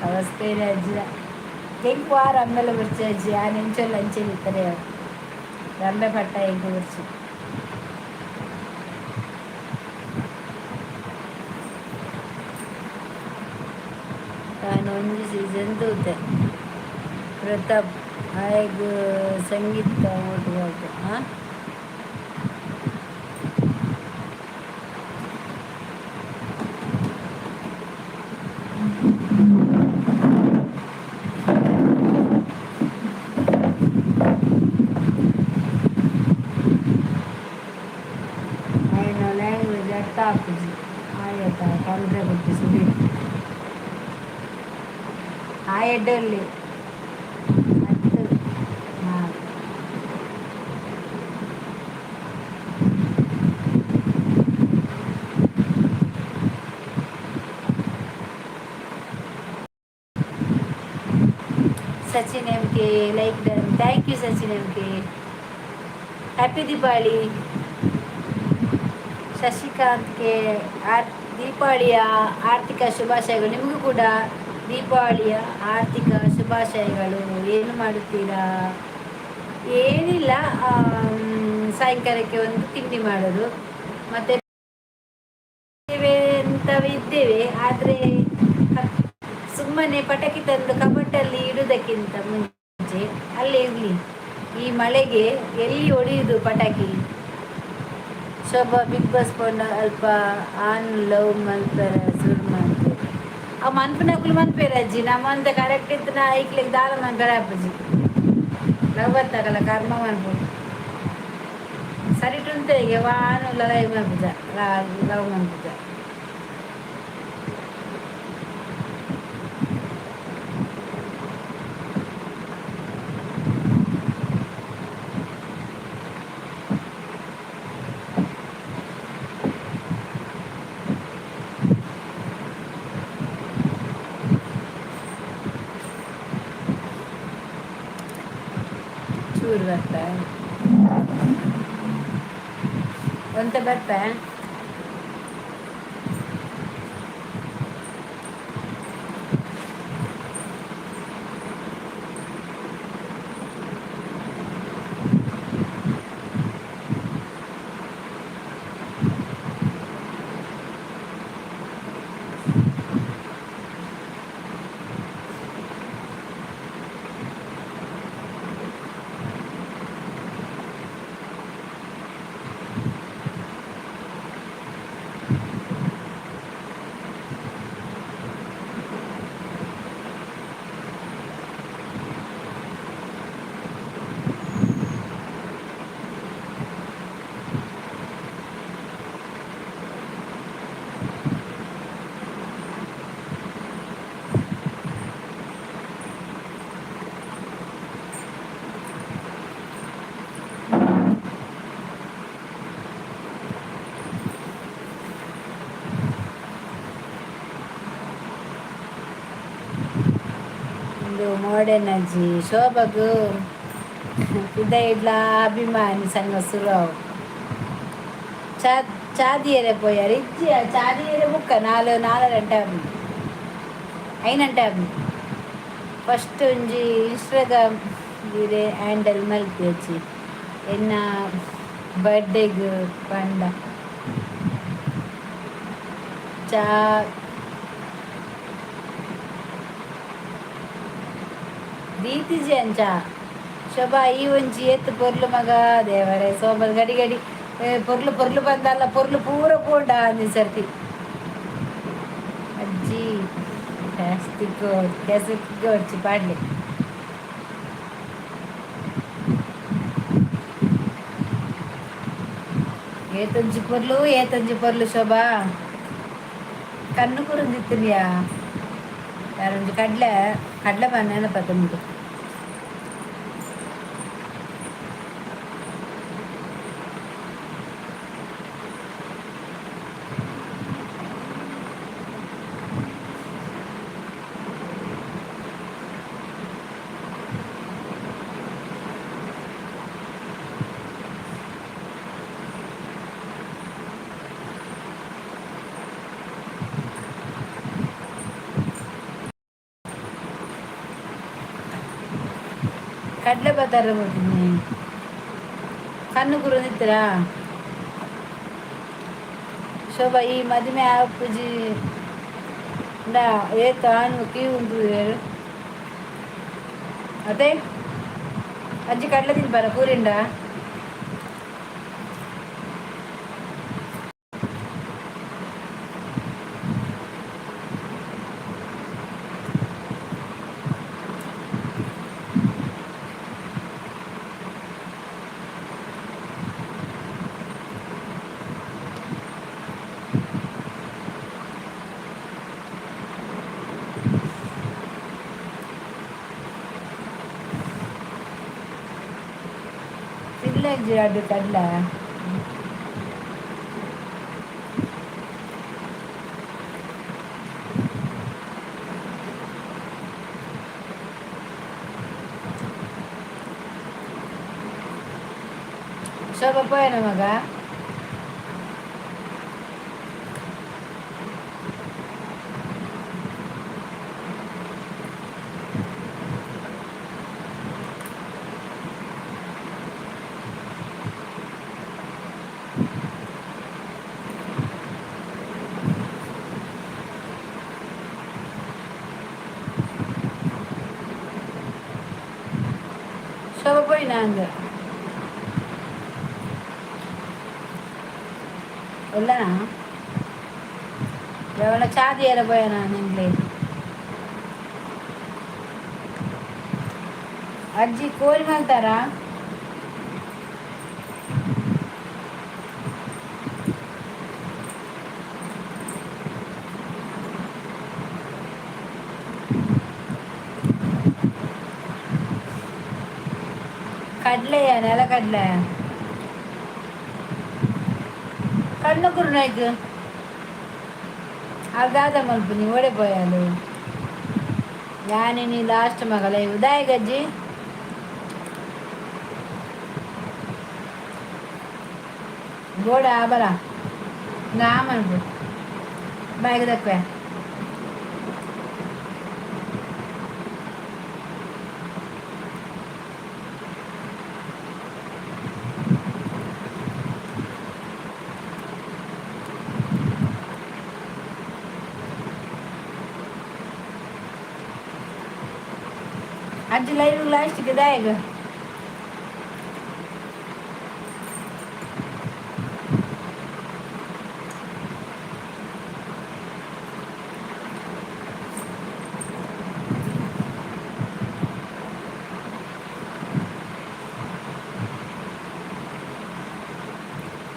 ಅವಸ್ಥೆ ಅಜ್ಜಿನ. ಎಂಕ್ ವಾ ರಂಬೆಲ ಬೊರ್ಚಿ ಅಜ್ಜಿ, ಯಾನ್ ಎಂಚೊಲ್ಲ ಅಂಚೆನೆ ಇತ್ತರೆ. ರಂಬೆ ಪಟ್ಟ ಎಂಕ್ ಬೊರ್ಚಿ. ಯಾನ್ ಒಂಜಿ ಸೀಸನ್ ತೂತೆ. ಪ್ರತಾಪ್ ಆಯಗ್ ಸಂಗೀತ ಓಟು ಓಟು ಆ ಆಯನ ಲ್ಯಾಂಗ್ವೇಜ್ ಅರ್ಥ ಆಪುಜಿ. ಆಯತ ಪಂಡ್ರೆ ಬೊಕ್ಕ ಸುದೀಪ್ ಆಯ್ ಎಡ್ಡೆ ಉಲ್ಲೆ. ಅತ್ತ್ ಹಾ. Sachin M K like done. Thank you Sachin M K. Happy Deepavali. Shashikant K R ದೀಪಾವಳಿಯ ಆರ್ಥಿಕ ಶುಭಾಶಯಗಳು. ನಿಮಗೂ ಕೂಡ ದೀಪಾವಳಿಯ ಆರ್ಥಿಕ ಶುಭಾಶಯಗಳು. ಏನು ಮಾಡುತ್ತೀರಾ? ಏನಿಲ್ಲ, ಸಾಯಂಕಾಲಕ್ಕೆ ಒಂದು ತಿಂಡಿ ಮಾಡೋದು ಮತ್ತು ಅಂತವೇ ಇದ್ದೇವೆ. ಆದರೆ ಸುಮ್ಮನೆ ಪಟಾಕಿ ತಂದು ಕಬಟ್ಟಲ್ಲಿ ಇಡುವುದಕ್ಕಿಂತ ಮುಂಚೆ ಅಲ್ಲೇ ಇರಲಿ. ಈ ಮಳೆಗೆ ಎಲ್ಲಿ ಹೊಡೆಯುವುದು ಪಟಾಕಿ? ಶೋಭಾ ಬಿಗ್ ಬಾಸ್ ಪೋಂಡ ಅಲ್ಪ ಆನ್ ಲವ್ ಮಲ್ಪೆರೆ ಸುರು ಮಲ್ಪೆರ್. ಅವು ಮನ್ಪುನಕುಲು ಮನ್ಪೆರ್ ಅಜ್ಜಿ, ನಮ್ಮಂತ ಕರೆಕ್ಟ್ ಇತ್ತಿನ ಐಕ್ಲೆಗ್ ದಾಲ ಮನ್ಪೆರೆ ಆಪುಜಿ. ಲವ್ ಅತ್ತಕಲ ಕರ್ಮ ಮನ್ಪುನು. ಸರಿಟುಂತೆಗೆ ವಾನು ಲಡಾಯಿ ಮನ್ಪುಜ, ಲವ್ ಮನ್ಪುಜ. ಚೂರು ಬರ್ತಾ ಒಂತೆ ಬರ್ತಾ. ಮಾಡರ್ನ್ ಅಜ್ಜಿ ಶೋಭಾಗು ಪಿದಯಿಡ್ಲಾ ಅಭಿಮಾನಿ ಸಂಘ ಸುರು ಅವು. ಚಾ ಚಾದಿಯರೆ ಪೋಯಾರು ಇಜ್ಜಿ. ಚಾದಿಯರೆ ಬುಕ್ಕ ನಾಲ್ ನಾಲರೆ ಗಂಟೆ ಆಪುಂಡು, ಐನ್ ಗಂಟೆ ಆಪುಂಡು. ಫಸ್ಟ್ ಒಂಜಿ ಇನ್ಸ್ಟಾಗ್ರಾಮ್ ಇರೆ ಹ್ಯಾಂಡಲ್ ಮಲ್ಪೆಚ್ಚಿ ಎನ್ನ ಬರ್ಡೇಗ್ ಪಂಡ ಚಾ ದೀತಿಜಿ ಅಂಚ. ಶೋಭಾ, ಈ ಒಂಜಿ ಏತ್ ಪೊರ್ಲು ಮಗ ದೇವರೇ. ಸೋಬಲ್ ಗಡಿ ಗಡಿ ಪೊರ್ಲು ಪೊರ್ಲು ಬಂದಲ್ಲ, ಪೊರ್ಲು ಪೂರ ಪೋಂಡ ಅಂದಿ ಸರ್ತಿ. ಅಜ್ಜಿ ಪ್ಲಾಸ್ಟಿಕ್ ಕೆಸಕ್ ಪಾಡ್ಲಿ. ಏತೊಂಜಿ ಪೊರ್ಲು, ಏತೊಂಜಿ ಪೊರ್ಲು ಶೋಭಾ. ಕಣ್ಣು ಕುರುಂದಿತ್ತಿನಿಯಾ ಯಾರೊಂಜಿ ಕಡ್ಲೆ ಕಡ್ಲೆ ಬನ್ನೇನ ಪತ್ತುಂಡು. ಕಡಲೆ ಬತ್ತಾರ ಹೋಗ್ತೀನಿ. ಕಣ್ಣು ಕುರುಂದಿತ್ತೀರಾ ಶೋಭಾ? ಈ ಮದಿಮೆ ಆಪುಜಿ ಇಂದಾ ಏತ್ ಆಣ್ ಕೀ ಉಂಡು ಅದೇ. ಅಜ್ಜಿ ಕಡಲೆ ತಿನ್ಪಾರ ಕೂರಿಂಡ. ತಿನ್ಲೆ ಅಡ್ಡು ಕಡಲೆ. ಶೋಭಾ ಪೋಯನ ಮಗ. ಶೋಭಾ ಪೋಯಿನ ಅಂದ ಉಲ್ಲನಾ? ಎವಲ ಚಾದಿಯರ ಪೋಯನ ನಿಂಗ್ಲೆ? ಅಜ್ಜಿ ಕೋರಿ ಮಲ್ತಾರಾ? ಕಡಲೆಯ ನೆಲಕಡಲೆ ಕಣ್ಣು ಕುರುನಾಯ್ತು. ಅದಾದ ಮಲ್ಪುನಿ ಓಡೆ ಪೋಯಾಲು ಯಾನಿನಿ ಲಾಸ್ಟ್ ಮಗಲ ಉದಾಯ ಗಜ್ಜಿ. ಬೋಡ ಬಲ ನಾ ಮನ್ಪು ಬಾಯಿಗೆ ದಕ್ವೆ. ಅಜ್ಜಿ ಲೈವ್ ಲಾಸ್ಟ್ಗೆ ದಾಯಗ.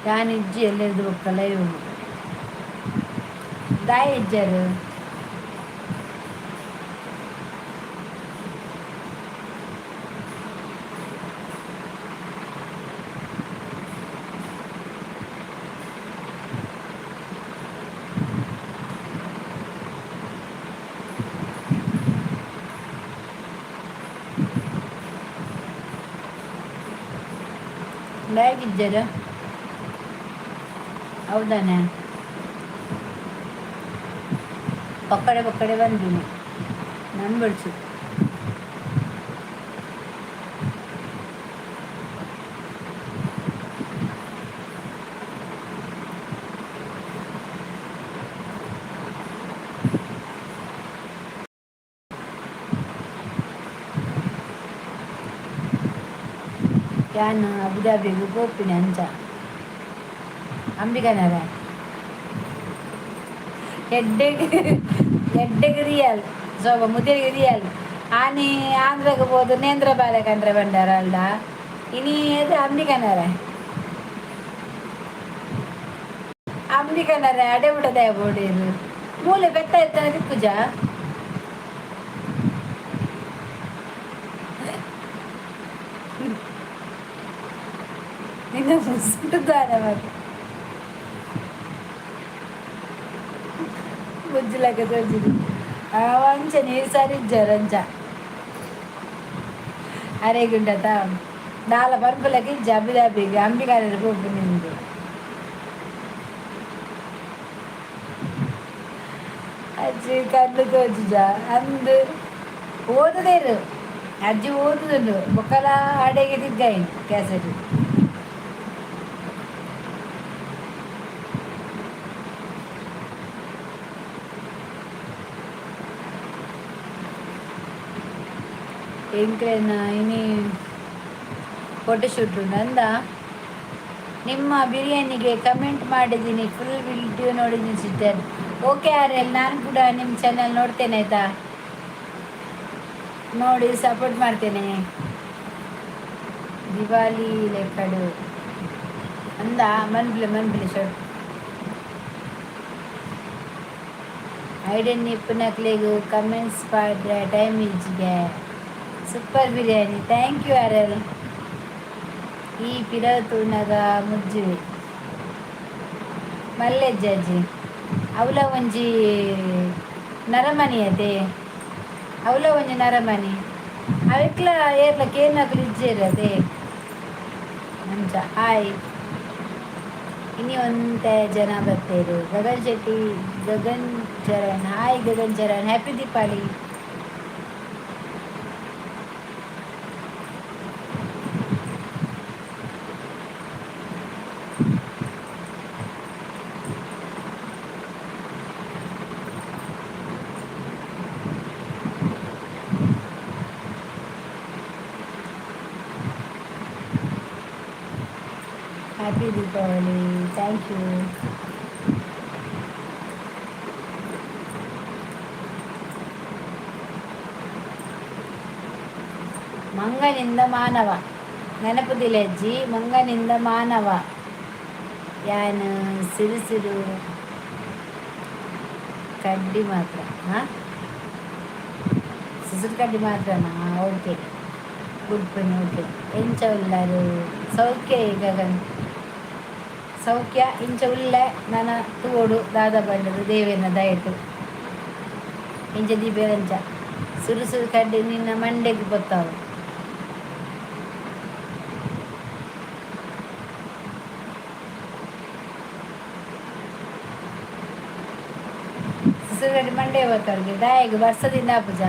ಯಾನ್ ಇಜ್ಜಿ ಎಲ್ಲೆರ್ದು ಬೊಕ್ಕ ಲೈವ್ ದಾಯ ಇಜ್ಜರು. ದಾಯೆಗಿಜ್ಜೆರ್? ಹೌದಾನೆ? ಪಕ್ಕಡೆ ಪಕ್ಕಡೆ ಬಂದಿನಿ ನನ್ ಬಡ್ಸು. ಯಾನ್ ಅಬುದಾಬಿಗ್ ಪೋಪಿನಿ ಅಂಚ ಅಂಬಿಕನರ ಎಡ್ಡೆಗ್ ಎಡ್ಡೆಗ್ ರಿಯಲ್ ಸೋಬ ಮುದೆಲ್ಗ್ ರಿಯಲ್ ಆನಿ ಆಂಧ್ರಗ್ ಪೋದು ನೇಂದ್ರ ಬಾಲೆ ಕಂಡ್ರೆ ಬಂಡಾರ ಅಲ್ಡ ಇನಿ ಏದ್ ಅಂಬಿಕನರ ಅಂಬಿಕನರ ಅಡೆ ಬಿಡದೆ ಬೋಡೇರು ಮೂಲೆ ಬೆತ್ತ ಎತ್ತನ ತಿಕ್ಕುಜ. ನಿನ್ನ ಮುಸುಟುದಾನೆ ಮತ್ತೆ ಬುಜ್ಜಿಲಕ ತೋಜಿದ್ ಅಂಚನೆ ಈ ಸರಿ ಇಜ್ಜಾರ್ ಅಂಚ ಅರೆಗುಂಡತ ದಾಲ ಪನ್ಪುಲಕ ಇಜ್ಜಿ ಅಬುದಾಬಿಗ್ ಅಂಬಿಕಾರೆರ್ ಪೋಪುನಿ ಇಂದ್. ಅಜ್ಜಿ ಕಣ್ಣು ತೋಜುಜ ಅಂದ್ ಓದುದೆರ್ ಅಜ್ಜಿ ಓದುದುಂಡು ಬೊಕ್ಕಲ ಅಡೆಗೆ ತಿರ್ಗಾಯಿನಿ ಕ್ಯಾಸೆಟ್. ಎಂಕ್ಲೆನ ಇನಿ ಫೋಟೋಶೂಟ್ ಉಂಡು ಅಂದ. ನಿಮ್ಮ ಬಿರಿಯಾನಿಗೆ ಕಮೆಂಟ್ ಮಾಡಿದ್ದೀನಿ, ಫುಲ್ ವಿಡಿಯೋ ನೋಡಿದ್ದೀನಿ ಸಿಸ್ಟರ್. ಓಕೆ ಆರ್ಎಲ್, ನಾನು ಕೂಡ ನಿಮ್ಮ ಚಾನಲ್ ನೋಡ್ತೇನೆ ಆಯ್ತಾ, ನೋಡಿ ಸಪೋರ್ಟ್ ಮಾಡ್ತೇನೆ. ದಿವಾಲಿ ಲೆಕ್ಕಡು ಅಂದ ಮನ್ಬಿಲೆ ಮನ್ಬಿಲೆ ಶರ್ಟ್ ಐಡನ್ ಇಪ್ಪುನಕ್ಲೆಗ್ ಕಮೆಂಟ್ಸ್ ಪಾಡ್ರೆ ಟೈಮ್ ಇಜ್ಜಿಗೆ. Super biryani, thank you RL. ಈ ಪಿರವು ತೂನಗ ಮುಜ್ಜುವೆ ಮಲ್ಲೆಜ್ಜಿ ಅವಲ ಒಂಜಿ ನರಮನಿ ಅದೇ ಅವಲ ಒಂಜಿ ನರಮನಿ ಅವೆಕ್ಲ ಏರ್ಲ ಕೇನಕುಲು ಇಜ್ಜೆರ್ ಅದೇ ಅಂಚ. ಹಾಯ್, ಇನಿ ಒಂತೆ ಜನ ಬತ್ತೇರು. Gagan Shetty, Gagan Charan, hi Gagan Charan, happy Deepavali. Happy Deepavali, thank you. ಮಂಗನಿಂದ ಮಾನವ ನೆನಪುದಿಲ್ಲ ಅಜ್ಜಿ. ಮಂಗನಿಂದ ಮಾನವ ಯಾನ್ ಸಿರು ಸಿರು ಕಡ್ಡಿ ಮಾತ್ರ. ಹಾಂ, ಸಿಸುರು ಕಡ್ಡಿ ಮಾತ್ರನಾ? ಓಕೆ, ಗುಡ್ ಪನಿ. ಓಕೆ, ಎಂಚ ಉಲ್ಲರು? ಸೌಖ್ಯ ಗಗನ್, ಸೌಖ್ಯ. ಇಂಚ ಉಲ್ಲೆ ನನ ತೂವೊಡು ದಾದ ಬಂಡದು ದೇವೇನ ದಯಟು. ಇಂಚ ದೀಪೇರಂಚ ಸುರು ಸುರು ಕಡ್ಡಿ ನಿನ್ನ ಮಂಡೆಗ್ ಪೊತ್ತಾವು. ಸುರು ಕಡ್ಡಿ ಮಂಡೆ ಬತ್ತವ್ರಿಗೆ ದಾಯಗ್ ಬರ್ಸದಿಂದ ಆಪುಜ.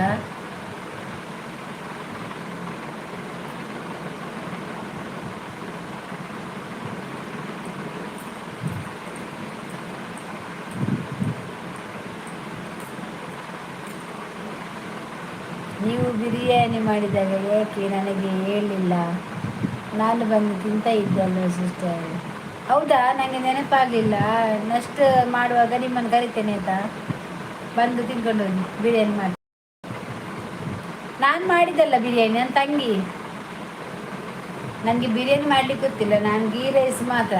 ನೀವು ಬಿರಿಯಾನಿ ಮಾಡಿದಾಗ ಏಕೆ ನನಗೆ ಹೇಳಿಲ್ಲ? ನಾನು ಬಂದು ತಿಂತ ಇದ್ದೆ ಅಲ್ವ ಸಿಸ್ಟರ್? ಹೌದಾ, ನನಗೆ ನೆನಪಾಗಲಿಲ್ಲ. ನೆಕ್ಸ್ಟ್ ಮಾಡುವಾಗ ನಿಮ್ಮನ್ನು ಕರಿತೇನೆ ಆಯಿತಾ, ಬಂದು ತಿನ್ಕೊಂಡು ಹೋಗಿ. ಬಿರಿಯಾನಿ ಮಾಡಿ ನಾನು ಮಾಡಿದ್ದಲ್ಲ ಬಿರಿಯಾನಿ, ನನ್ನ ತಂಗಿ. ನನಗೆ ಬಿರಿಯಾನಿ ಮಾಡಲಿಕ್ಕೆ ಗೊತ್ತಿಲ್ಲ, ನಾನು ಗೀ ರೈಸ್ ಮಾತ್ರ,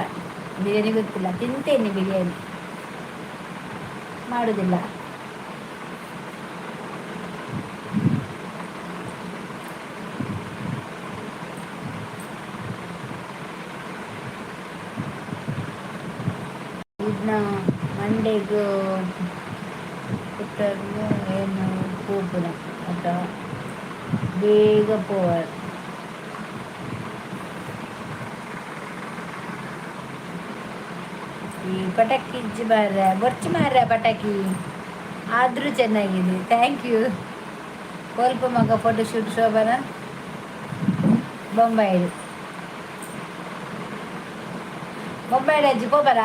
ಬಿರಿಯಾನಿ ಗೊತ್ತಿಲ್ಲ. ತಿಂತೇನೆ, ಬಿರಿಯಾನಿ ಮಾಡುವುದಿಲ್ಲ. ಇದನ್ನ ಮಂಡೆಗ್ ಪುಟ್ಟರ್ನು ಏನು ಪೂಪುನ ಅಥವಾ ಬೇಗ ಪೋವರ್. ಈ ಪಟಾಕಿ ಇಜ್ಜಿ ಮಾರ್ರೆ, ಬೊರ್ಚಿ ಮಾರ್ರೆ ಪಟಾಕಿ ಆದರೂ ಚೆನ್ನಾಗಿದೆ. Thank you. ಕೋಲ್ಪ ಮಗ ಫೋಟೋಶೂಟ್ ಶೋಭನ? ಬೊಂಬಾಯಿ, ಬೊಂಬಾಯಿ ಅಜ್ಜಿ ಪೋಬರ.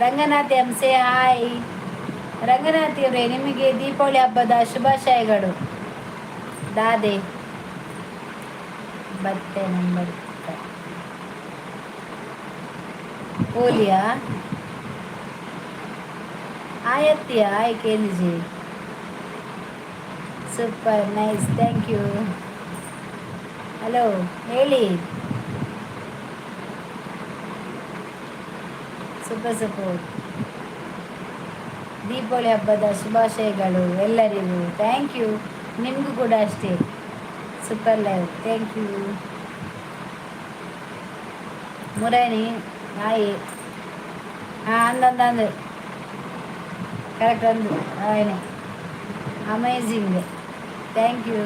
ರಂಗನಾಥ್ ಎಂ ಸೆ ಹಾಯ್. ರಂಗನಾಥ್ ಅವರೇ, ನಿಮಗೆ ದೀಪಾವಳಿ ಹಬ್ಬದ ಶುಭಾಶಯಗಳು. ದಾದೆ ಬತ್ತೆ ನಂಬರ್ ಪೋಲಿಯಾ ಆಯತ್ತೀಯ ಆಯ್ ಕೇಂದ್ರಜಿ. Super, nice, thank you. Hello, ಹೇಳಿ. Super support. ದೀಪಾವಳಿ ಹಬ್ಬದ ಶುಭಾಶಯಗಳು ಎಲ್ಲರಿಗೂ. Thank you, ನಿಮಗೂ ಕೂಡ ಅಷ್ಟೇ. Super live, thank you. ಮುರಾನಿ ನಾಯಿ ಹಾಂ ಅಂದಂದ ಅಂದು ಕರೆಕ್ಟ್ ಅಂದು hi. Amazing, thank you.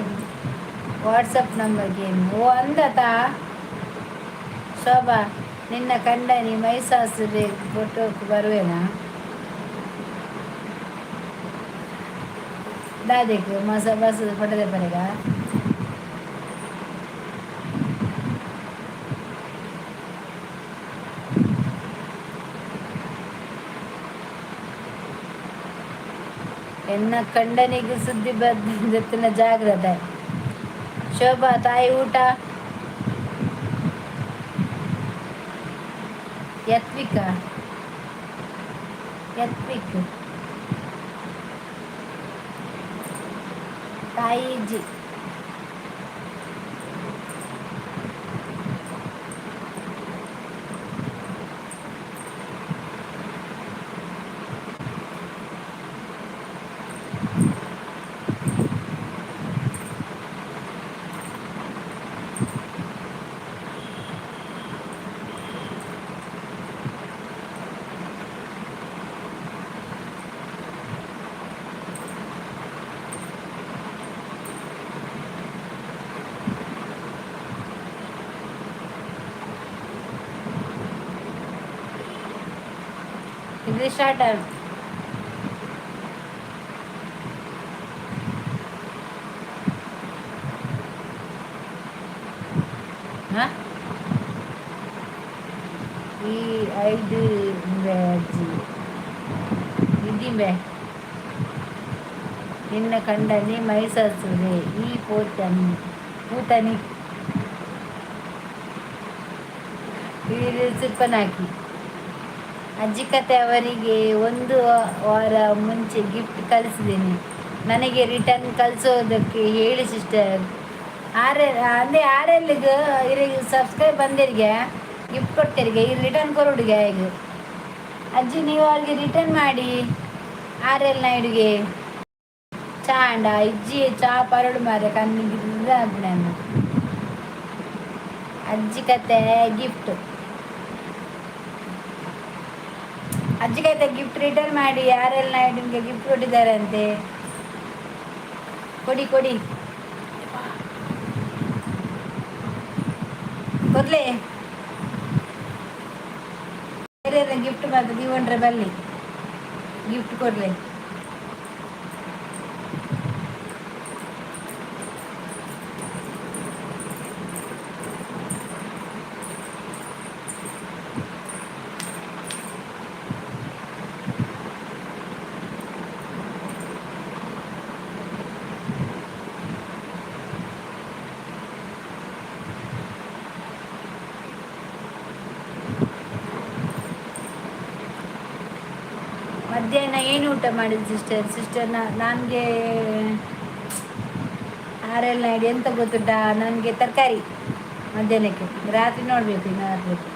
WhatsApp ನಂಬರ್ಗೆ ಓ ಅಂದತಾ. ಶೋಭಾ, ನಿನ್ನ ಕಂಡನಿ ಮೈಸಾಸುರೆ ಫೋಟೋಕ್ಕೆ ಬರುವೆನಾ? ದಾದೆಕ್ ಮಸ ಬಸ್ ಫೋಟೋ ಬರೆಗ. ಎನ್ನ ಕಂಡನಿಗೆ ಸುದ್ದಿ ಬಂದಿತ್ತಿನ ಜಾಗ್ರತೆ. ಶೋಭಾ ತಾಯಿ ಊಟ. ಯತ್ವಿಕ ಯತ್ವಿಕ್ ತಾಯಿಜಿ. ಇದು ಸ್ಟಾರ್ಟ್ ಆಗ ಈ ಐದು ಅಜ್ಜಿ ಇದಿಂಬೆ. ನಿನ್ನ ಕಂಡನಿ ಮೈಸಾಸುರೆ ಈ ಪೋತನಿ ಪೂತನಿ ಸಿಪ್ಪನಾಕಿ. ಅಜ್ಜಿ ಕತೆ ಅವರಿಗೆ ಒಂದು ವಾರ ಮುಂಚೆ ಗಿಫ್ಟ್ ಕಳಿಸಿದ್ದೀನಿ, ನನಗೆ ರಿಟರ್ನ್ ಕಳಿಸೋದಕ್ಕೆ ಹೇಳಿ ಸಿಸ್ಟರ್. ಆರ್ ಅಂದರೆ ಆರ್ ಎಲ್ಗೆ ಇರಿಗೆ ಸಬ್ಸ್ಕ್ರೈಬ್ ಬಂದಿರಿಗೆ ಗಿಫ್ಟ್ ಕೊಡ್ತೀರಿಗೆ ಈ ರಿಟರ್ನ್ ಕೊರೋಡುಗೆ ಈಗ. ಅಜ್ಜಿ, ನೀವು ಅವ್ರಿಗೆ ರಿಟರ್ನ್ ಮಾಡಿ. ಆರ್ ಎಲ್ ನಾಯ್ಡುಗೆ ಚಾಂಡ ಇಜ್ಜಿ ಚಾ ಪರಡು ಮಾರೆ ಕಣ್ಣಿಗೆ ನಾನು. ಅಜ್ಜಿ ಕತೆ ಗಿಫ್ಟ್, ಅಜ್ಜಿಗೈತೆ ಗಿಫ್ಟ್ ರಿಟರ್ನ್ ಮಾಡಿ. ಯಾರೆಲ್ಲ ನಿಮಗೆ ಗಿಫ್ಟ್ ಕೊಟ್ಟಿದ್ದಾರೆ ಅಂತೆ, ಕೊಡಿ ಕೊಡಿ ಕೊಡ್ಲಿ. ಬೇರೆ ಗಿಫ್ಟ್ ಮಾತ್ರ ದಿವಂಡ್ರೆ ಬಲ್ಲಿ ಗಿಫ್ಟ್ ಕೊಡ್ಲಿ. ಮಧ್ಯಾಹ್ನ ಏನು ಊಟ ಮಾಡಿದ್ದು ಸಿಸ್ಟರ್? ಸಿಸ್ಟರ್, ನನಗೆ ಆರ್ ಎಲ್ ನಾಯ್ಡು ಎಂತ ಗೊತ್ತುಂಟಾ? ನನಗೆ ತರಕಾರಿ ಮಧ್ಯಾಹ್ನಕ್ಕೆ. ರಾತ್ರಿ ನೋಡಬೇಕು ಇನ್ನು ಆಗಬೇಕು.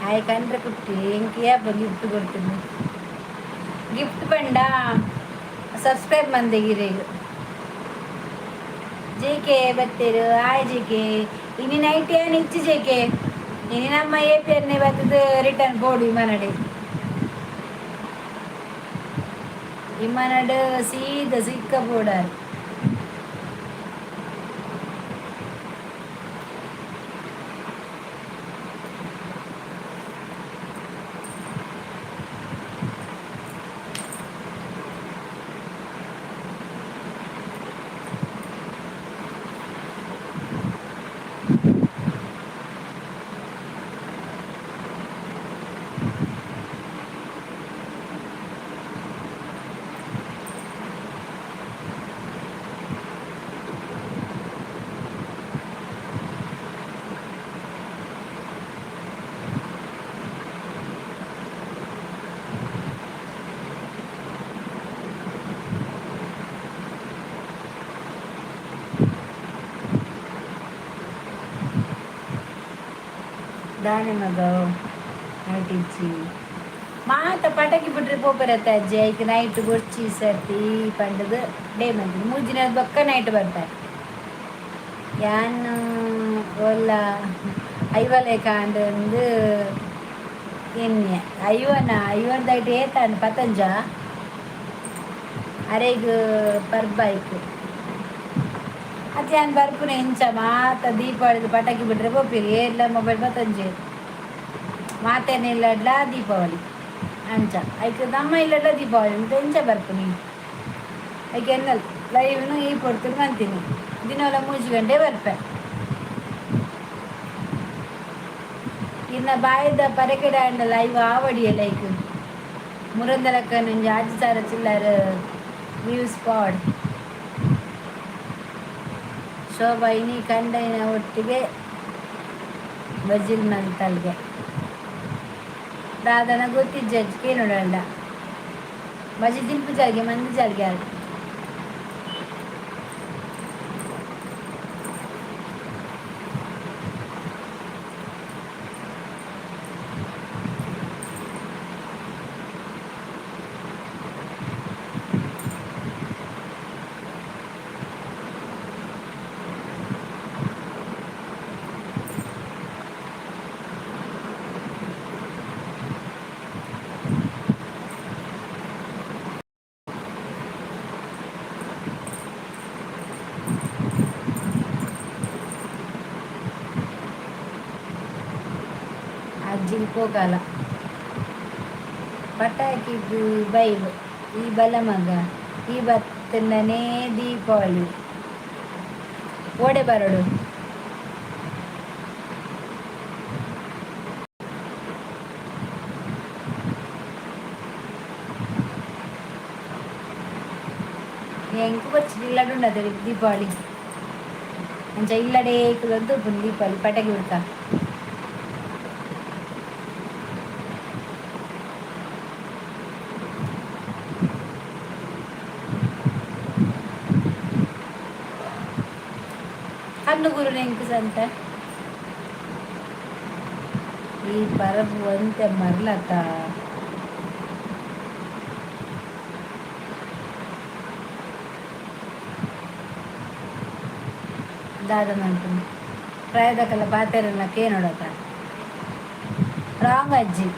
ಆಯ್ ಕಂಡ್ರೆ ಕುಟ್ಟಿ ಎಂಕೆ ಹಬ್ಬ ಗಿಫ್ಟ್ ಕೊಡ್ತೀನಿ. ಗಿಫ್ಟ್ ಬಂಡ ಸಬ್ಸ್ಕ್ರೈಬ್ ಮಂದಿಗಿರಿ. ಜೆ ಕೆ ಬತ್ತೀರು, ಆಯ್ ಜೆ ಕೆ. ಇನಿ ನೈಟ್ ಏನು ಇಚ್ಚು ಜೆ ಕೆ. ಇನಿ ನಮ್ಮ ಎ ಪಿ ಎನ್ನೇ ಬತ್ತದ ರಿಟರ್ನ್ ಬೋಡು ವಿಮಾನಡೆ. ವಿಮಾನಡ್ ಸೀದಾ ಸಿಕ್ಕ ಬೋಡಾರ್. ದಾನೆ ಮಗ ನೈಟ್ ಇಜ್ಜಿ. ಮಾತ ಪಟಾಕಿ ಬಿಟ್ರೆ ಪೋಪರತ್ತ ಅಜ್ಜಿ. ಐಕ್ ನೈಟ್ ಬೊರ್ಚಿ ಸರ್ತಿ ಪಂಡದು ಡೇ ಮಂತಿನಿ. ಮೂಜಿನ ಬೊಕ್ಕ ನೈಟ್ ಬರ್ತಾರೆ. ಯಾನ್ ಒಲ್ಲ ಐವಲೆ ಕಾಂಡಂದು ಎನ್ನೆ ಐವನ ಐವನ್ದೈಟ್ ಏತಾಂಡ್ ಪತಂಜ ಅರೆಗ್ ಪರ್ಬ ಐಕ್ ಅತ್ತೆ ಯಾನ್ ಬರ್ಪುನೆ ಇಂಚ ಮಾತ ದೀಪಾವಳಿದ ಪಟಾಕಿ ಬಿಟ್ರೆ ಪೋಪಿರಿ. ಏರ್ಲ ಮೊಬೈಲ್ ಪತೊಂಜೆರ್ ಮಾತೆರ್ನ ಇಲ್ಲಡ್ಲ ದೀಪಾವಳಿ ಅಂಚ. ಐಕ್ ನಮ್ಮ ಇಲ್ಲಡ್ಲ ದೀಪಾವಳಿ ಅಂತ ಇಂಚ ಬರ್ಪುನಿ. ಐಕ್ ಎನ್ನಲ್ ಲೈವ್ನು ಈ ಪೊರ್ತುಡು ಮಂತೀನಿ. ದಿನೋಲ 3 ಗಂಟೆ ಬರ್ಪೆ. ಇನ್ನ ಬಾಯಿದ ಪರಕೆಡೆ ಆಂಡ ಲೈವ್ ಆವಡಿಯ ಲೈಕ್ ಮುರಂದಲಕ್ಕನ ಒಂಜಿ 6000 ಚಿಲ್ಲರ್ ವ್ಯೂಸ್ ಪಾಡ್. ಶೋಭಾ ಇನಿ ಕಂಡನಿನ ಒಟ್ಟಿಗೆ ಬಜಿಲ್ ಮಂತಲ್ಗೆ. ದಾದನ ಗೊತ್ತಿಜ್ಜಿ ಕೇನೋಡಂಡ ಬಜಿ ತಿನ್ಪು ಜಾಲ್ಗೆ ಮಂದಿ ಜಾಲ್ಗೆ ಆರ್. ಅಜ್ಜಿಗೆ ಪೋಗಲ ಪಟಾಕಿಗ್ ಬೈಲ್. ಈ ಬಲ ಮಗ ಈ ಬತ್ತನನೇ ದೀಪಾವಳಿ ಓಡೆ ಬರಡು. ಎಂಕ್ ಬಚ್ಚಿ ಇಲ್ಲಡುಂಡದ ದೀಪಾವಳಿ. ಅಂಚ ಇಲ್ಲಡೆ ಕುಲೊಂದು ಉಪ್ಪುಂಡು ದೀಪಾವಳಿ ಪಟಾಕಿ ಬಿಡ್ಕ. ಕಣ್ಣು ಗುರು ಎಂಕ್ ಸಂತ ಈ ಪರಬು ಒಂತೆ ಮರ್ಲತ. ದಾದ ಮನ್ಪುನಿ? ಪ್ರಾಯದಕಲ್ಲ ಪಾತೆರಲ್ಲ ಕೇನೋಡತ. ರಾಂಗ್ ಅಜ್ಜಿ.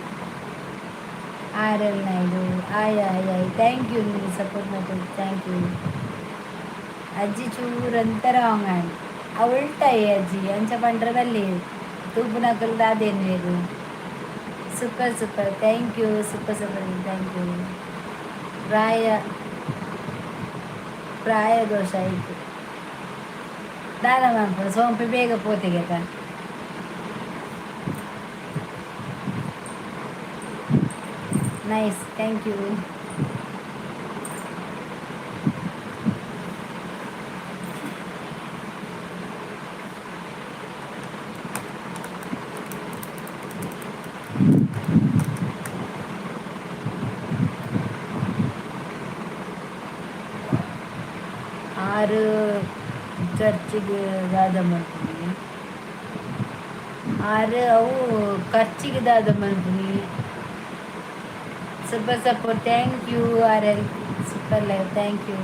ಆರ್ ಎಲ್ ನಾಯ್ಡು ಆಯ್ ಆಯ್ ಆಯ್, thank you. ನೀವು ಸಪೋರ್ಟ್ ಮಾಡ್ತೀವಿ, thank you ಅಜ್ಜಿ. ಚೂರಂತ ರಾಂಗ್ ಆಂಡ್ ಅವು ಉಲ್ಟಾಯಿ ಅಜ್ಜಿ. ಅಂಚ ಪಂಡ್ರೆ ಬಲ್ಲಿ ತೂಪುನಕುಲು ದಾದೇನು. Super super, thank you. Super super, thank you. ಪ್ರಾಯ ಪ್ರಾಯ ದೋಷ ಆಯಿತು. ದಾದ ಮನ್ಪುನು? ಸೋಂಪಿ ಬೇಗ ಪೋತಿಗೆತ. Nice, thank you. ಆರು ಚರ್ಚಿಗೆ ದಾದ ಮನ್ಪುನಿ? ಆರು ಅವು ಖರ್ಚಿಗೆ ದಾದ ಮನ್ಪುನಿ? Super support, thank you R L. Super live, thank you.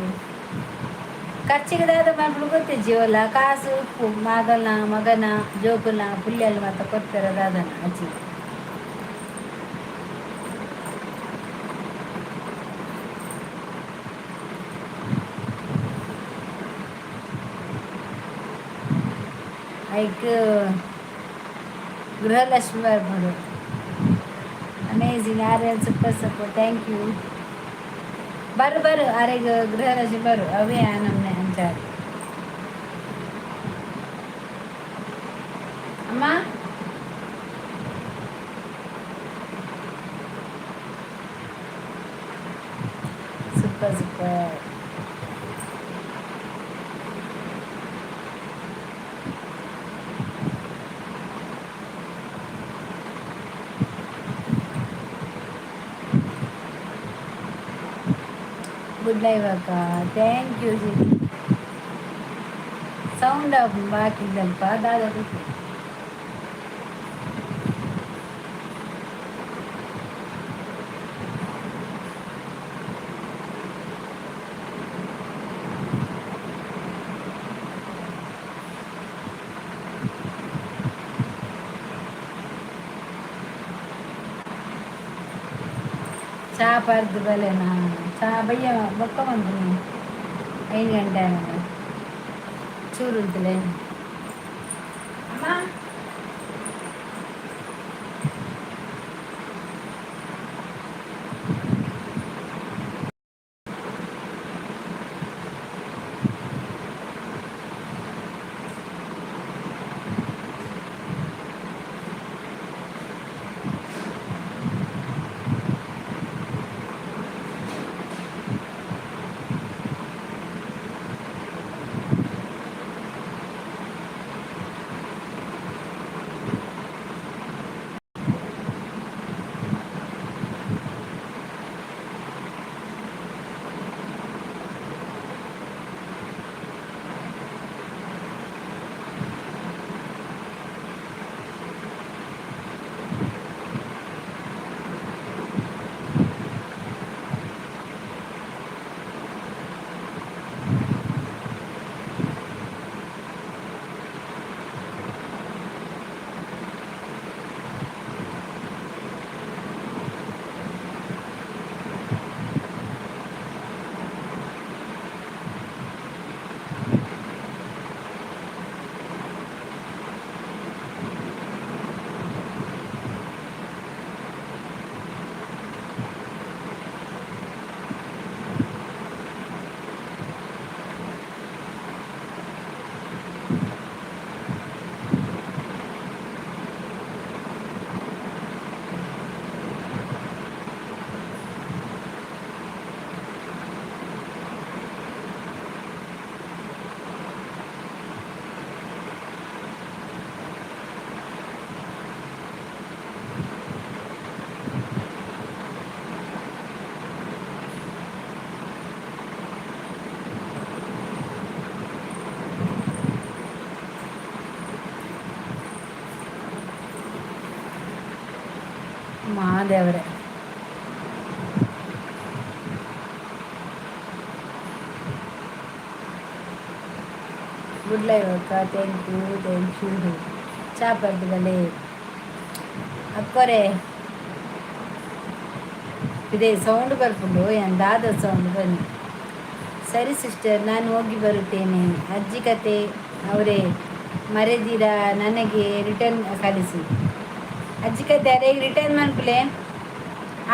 ಖರ್ಚಿಗೆ ದಾದ ಮನ್ಪುನು ಗೊತ್ತಿಜ್ಜಿ. ಒಲ್ಲ ಕಾಸು ಉಪ್ಪು ಮಗನ ಮಗನ ಜೋಕುನ ಪುಲ್ಯಲ್ ಮಾತ ಕೊರ್ಪೆರ ದಾದನ ಅಜ್ಜಿ. ಐಕ್ ಗೃಹಲಕ್ಷ್ಮಿ ಬರ್ಬೋದು. Amazing R L, super support, thank you. ಬರು ಬರು, ಅರೆಗ್ ಗೃಹಲಕ್ಷ್ಮಿ ಬರು. ಅವೇ ನಮ್ನೆ ಅಂಚಾರ ಅಮ್ಮ. Super super good live ಅಕ್ಕ, thank you. Sound ಬಾಕಿದ್ದಲ್ಪ ದಾದ? ಚಾ ಪರ್ದು ಬಲೆನಾ? ಚಾ ಬಯ್ಯ ಬೊಕ್ಕ ಮನ್ಪುನಿ, 5 ಗಂಟೆ ಆನಗ. ಚೂರು ಉಂತುಲೆ ಅಮ್ಮ. ಮಹಾದೇವರೇ. ಗುಡ್ ಲೈವ್ ಅಕ್ಕ. Thank you, thank you. ಚಾ ಪರ್ದು ಬಲೆ ಅಕ್ಕೋರೆ. ಇದೇ ಸೌಂಡ್ ಬರ್ಪುಂಡು, ಏನ್ ದಾದ ಸೌಂಡ್ ಬನ್ನಿ. ಸರಿ ಸಿಸ್ಟರ್, ನಾನು ಹೋಗಿ ಬರುತ್ತೇನೆ. ಅಜ್ಜಿ ಕತೆ ಅವರೇ ಮರೆದಿರಾ? ನನಗೆ ರಿಟರ್ನ್ ಕಳಿಸಿ. ಅಜ್ಜಿ ಕತೆ ಅದೇ ರಿಟರ್ನ್ ಮನ್ಪುಲೆ.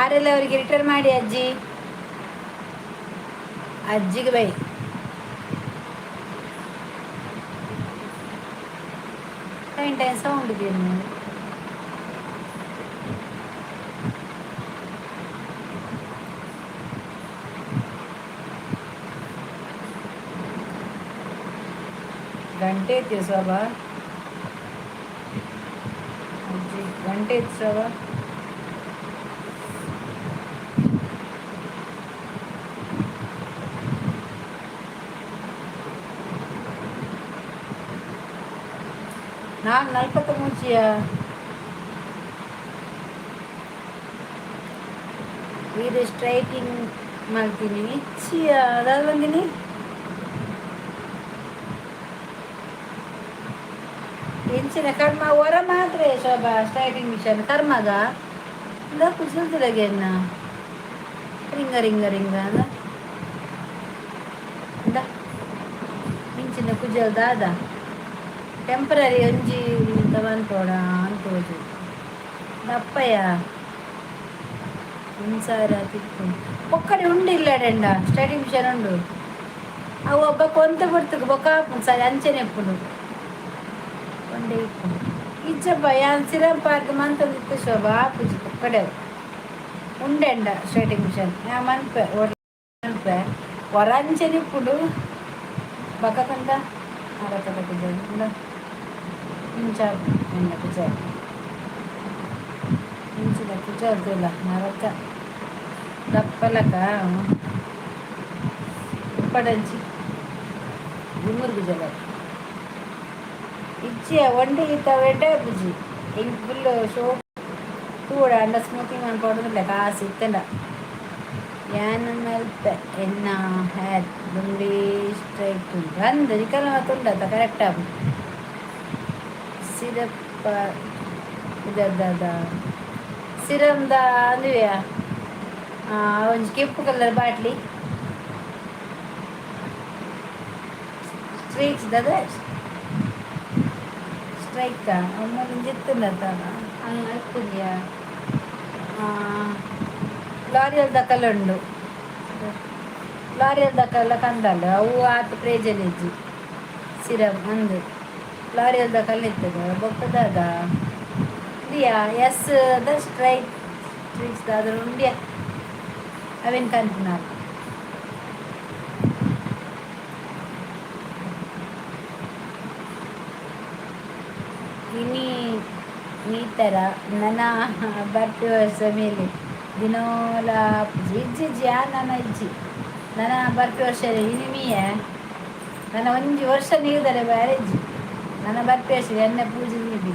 ಆರೆಲ್ಲ ಅವರಿಗೆ ರಿಟರ್ನ್ ಮಾಡಿ ಅಜ್ಜಿ. ಅಜ್ಜಿಗೆ by. Time time sound ಕೇಳಿ. ಗಂಟೆ ಐತಿ ಶೋಭಾ. ಅಜ್ಜಿ, ಗಂಟೆ ಐತಿ ಶೋಭಾ. ನಾನು ನಲ್ಪತ್ತ ಮುಂಚಿಯ ಇದು ಸ್ಟ್ರೈಟಿಂಗ್ ಮಾಡ್ತೀನಿ. ಇಚ್ಚಿಯ ಅದಾದ ಬಂದಿನಿ. ಎಂಚಿನ ಕರ್ಮ ಹೊರ ಮಾತ್ರ ಶೋಭಾ. ಸ್ಟ್ರೈಟಿಂಗ್ ಮಿಷನ್ ಕರ್ಮಗ ಇಂದ ಕುಸಲ್ತಿರಗೆನ್ನ ರಿಂಗ ರಿಂಗ ರಿಂಗ ಅಂದ ಇಂದ ಮಿಂಚಿನ ಕುಜಲ್ ದಾದ ಟೆಂಪ್ರರಿ ಒಂಜಿ ತಗೊಂತೋಡ ಅಂತೋಜು ದಪ್ಪಯ್ಯ ಒಂದ್ಸಾರ ತಿಕ್ಕು ಒಕ್ಕಡೆ ಉಂಡು ಇಲ್ಲಡೆಂಡ ಸ್ಟಡಿ ಮಿಷನ್ ಉಂಡು. ಅವು ಒಬ್ಬ ಕೊಂತ ಬಿಡ್ತುಕು ಬೊಕ್ಕ ಸರಿ ಅಂಚನೆ ಎಪ್ಪುಂಡು ಒಂಡೆ ಇಪ್ಪು ಇಜ್ಜಪ್ಪ. ಯಾನ್ ಸಿರಂ ಪಾರ್ಕ್ ಮಂತೊಂದಿತ್ತು ಶೋಭಾ. ಆಪುಜಿ ಒಕ್ಕಡೆ ಉಂಡೆಂಡ ಸ್ಟ್ರೈಟಿಂಗ್ ಮಿಷನ್. ಯಾ ಮನ್ಪೆ ಮನ್ಪೆ ಹೊರ ಅಂಚನೆ ಇಪ್ಪುಂಡು. ಬೊಕ್ಕ ಕಂತ ಅರಕದ ಕುಜಲ್ ಇಂಚ ಎನ್ನ ಕುಜಲ್ ಇಂಚಿನ ಕುಜಲ್ ತೂಲ ನರಕ ದಪ್ಪಲಕ ಉಪ್ಪಡಂಚಿ ಗುಮ್ಮುರು ಕುಜಲ ಇಜ್ಜಿ. ಒಂಡಿ ಈತ ಎಡ್ಡೆ ಬುಜಿ ಇಂಕ್ ಫುಲ್ ಶೋ ತೂಡ ಅಂಡ ಸ್ಮೂತಿಂಗ್ ಮನ್ಪೊಡುಂದಿಲ್ಲ. ಕಾಸು ಇತ್ತಂಡ ಯಾನ್ ಮಲ್ಪೆ. ಎನ್ನ ಹೇರ್ ದುಂಡಿ ಸ್ಟ್ರೈಟ್ ಉಂಟು ಅಂದ್ ನಿಕಲ್ನ ಮಾತ ಉಂಡತ್ತ ಕರೆಕ್ಟ್ ಆಪುಂಡು. ಸಿರಪ್ಪ ಇದದ ಸಿರಮ್ದ ಅಂದುವೆಯಾ. ಒಂಜಿ ಕೆಂಪು colour bottle streaks ದಾದ ಸ್ಟ್ರೈಕ್ ಅಮ್ಮನ ಜಿತ್ತುಂಡತ್ತಾನ ಹಂಗೆ ಲಾರಿಯಲ್ ದಕಲ ಉಂಡು ಲಾರಿಯಲ್ ದಕಲ್ಲ ಕಂದಲ್ಲ ಅವು ಆತ್ ಪ್ರೇಜನ್ ಇಜ್ಜಿ ಸಿರಮ್ ಅಂದು L'Oreal Dhakal ಇತ್ತದ ಬೊಕ್ಕದಾದ ಇಂದಿಯಾ S the strike streaks ದಾದ ಉಂಡ್ಯಾ ಅವೇನು ಕಂತಿನಾಲ್. ಇನಿ ಮೀತರ ನನ್ನ ಬರ್ಪಿ ವರ್ಷ ಮೇಲೆ ದಿನೋಲ ಇಜ್ಜಿ ಇಜ್ಜಿ ಆ ನನ್ನ ಇಜ್ಜಿ ನನ್ನ ಬರ್ಪಿ ವರ್ಷ ಇನಿಮಿಯ ನನ್ನ ಒಂಜಿ ವರ್ಷ ನೀರ್ದರೆ ಬೇರೆ ಇಜ್ಜಿ ನನ್ನ ಬರ್ಪಿ ವರ್ಷ ಎಣ್ಣೆ ಪೂಜೆ ನೀಡಿ.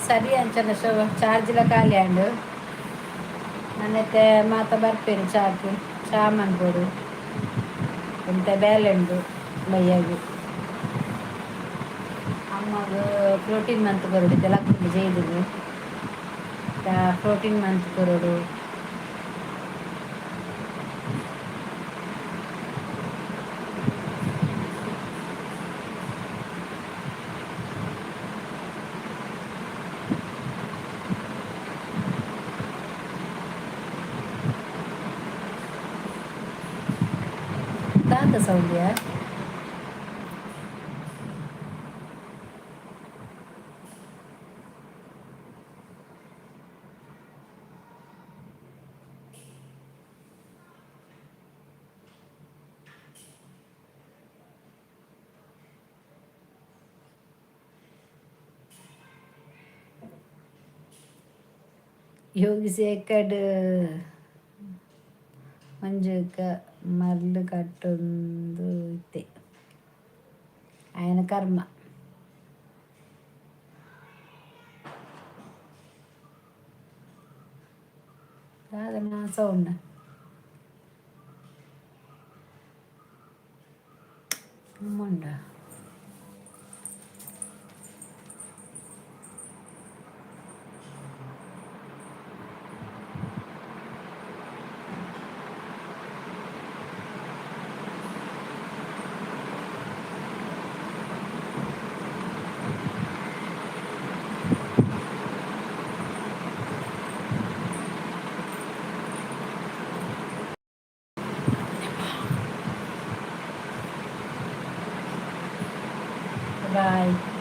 ಸರಿ ಅಂಚನ ಶೋ ಚಾರ್ಜ್ಲ ಖಾಲಿ ಆಂಡ್ ನನ್ನತ್ತೆ ಮಾತ ಬರ್ಪೇರು ಚಾಕ್ ಚಾ ಮನ್ಪೊಡು ಎಂತ ಬೇಲೆ ಉಂಡು ಬಯ್ಯಾಗು ಅಮ್ಮಗ್ ಪ್ರೋಟೀನ್ ಮಂತ್ ಕೊರೊಡು ಇತ್ತೆ ಲಕ್ಕುಂಡು ಜೈದಿಗ್ ಪ್ರೋಟೀನ್ ಮಂತ್ ಕೊರೊಡು. ದಾದ ಸೌಂಡ್ಯಾ? ಯೋಗಿ ಸೇಕಡ್ ಮಂಜುಕ ಮರ್ಲ್ ಕಟ್ಟೊಂದು ಇತ್ತೆ ಆಯನ ಕರ್ಮ. ದಾದನ ಸೌಂಡ್ ಉಂಡ. ಬಾಯ್.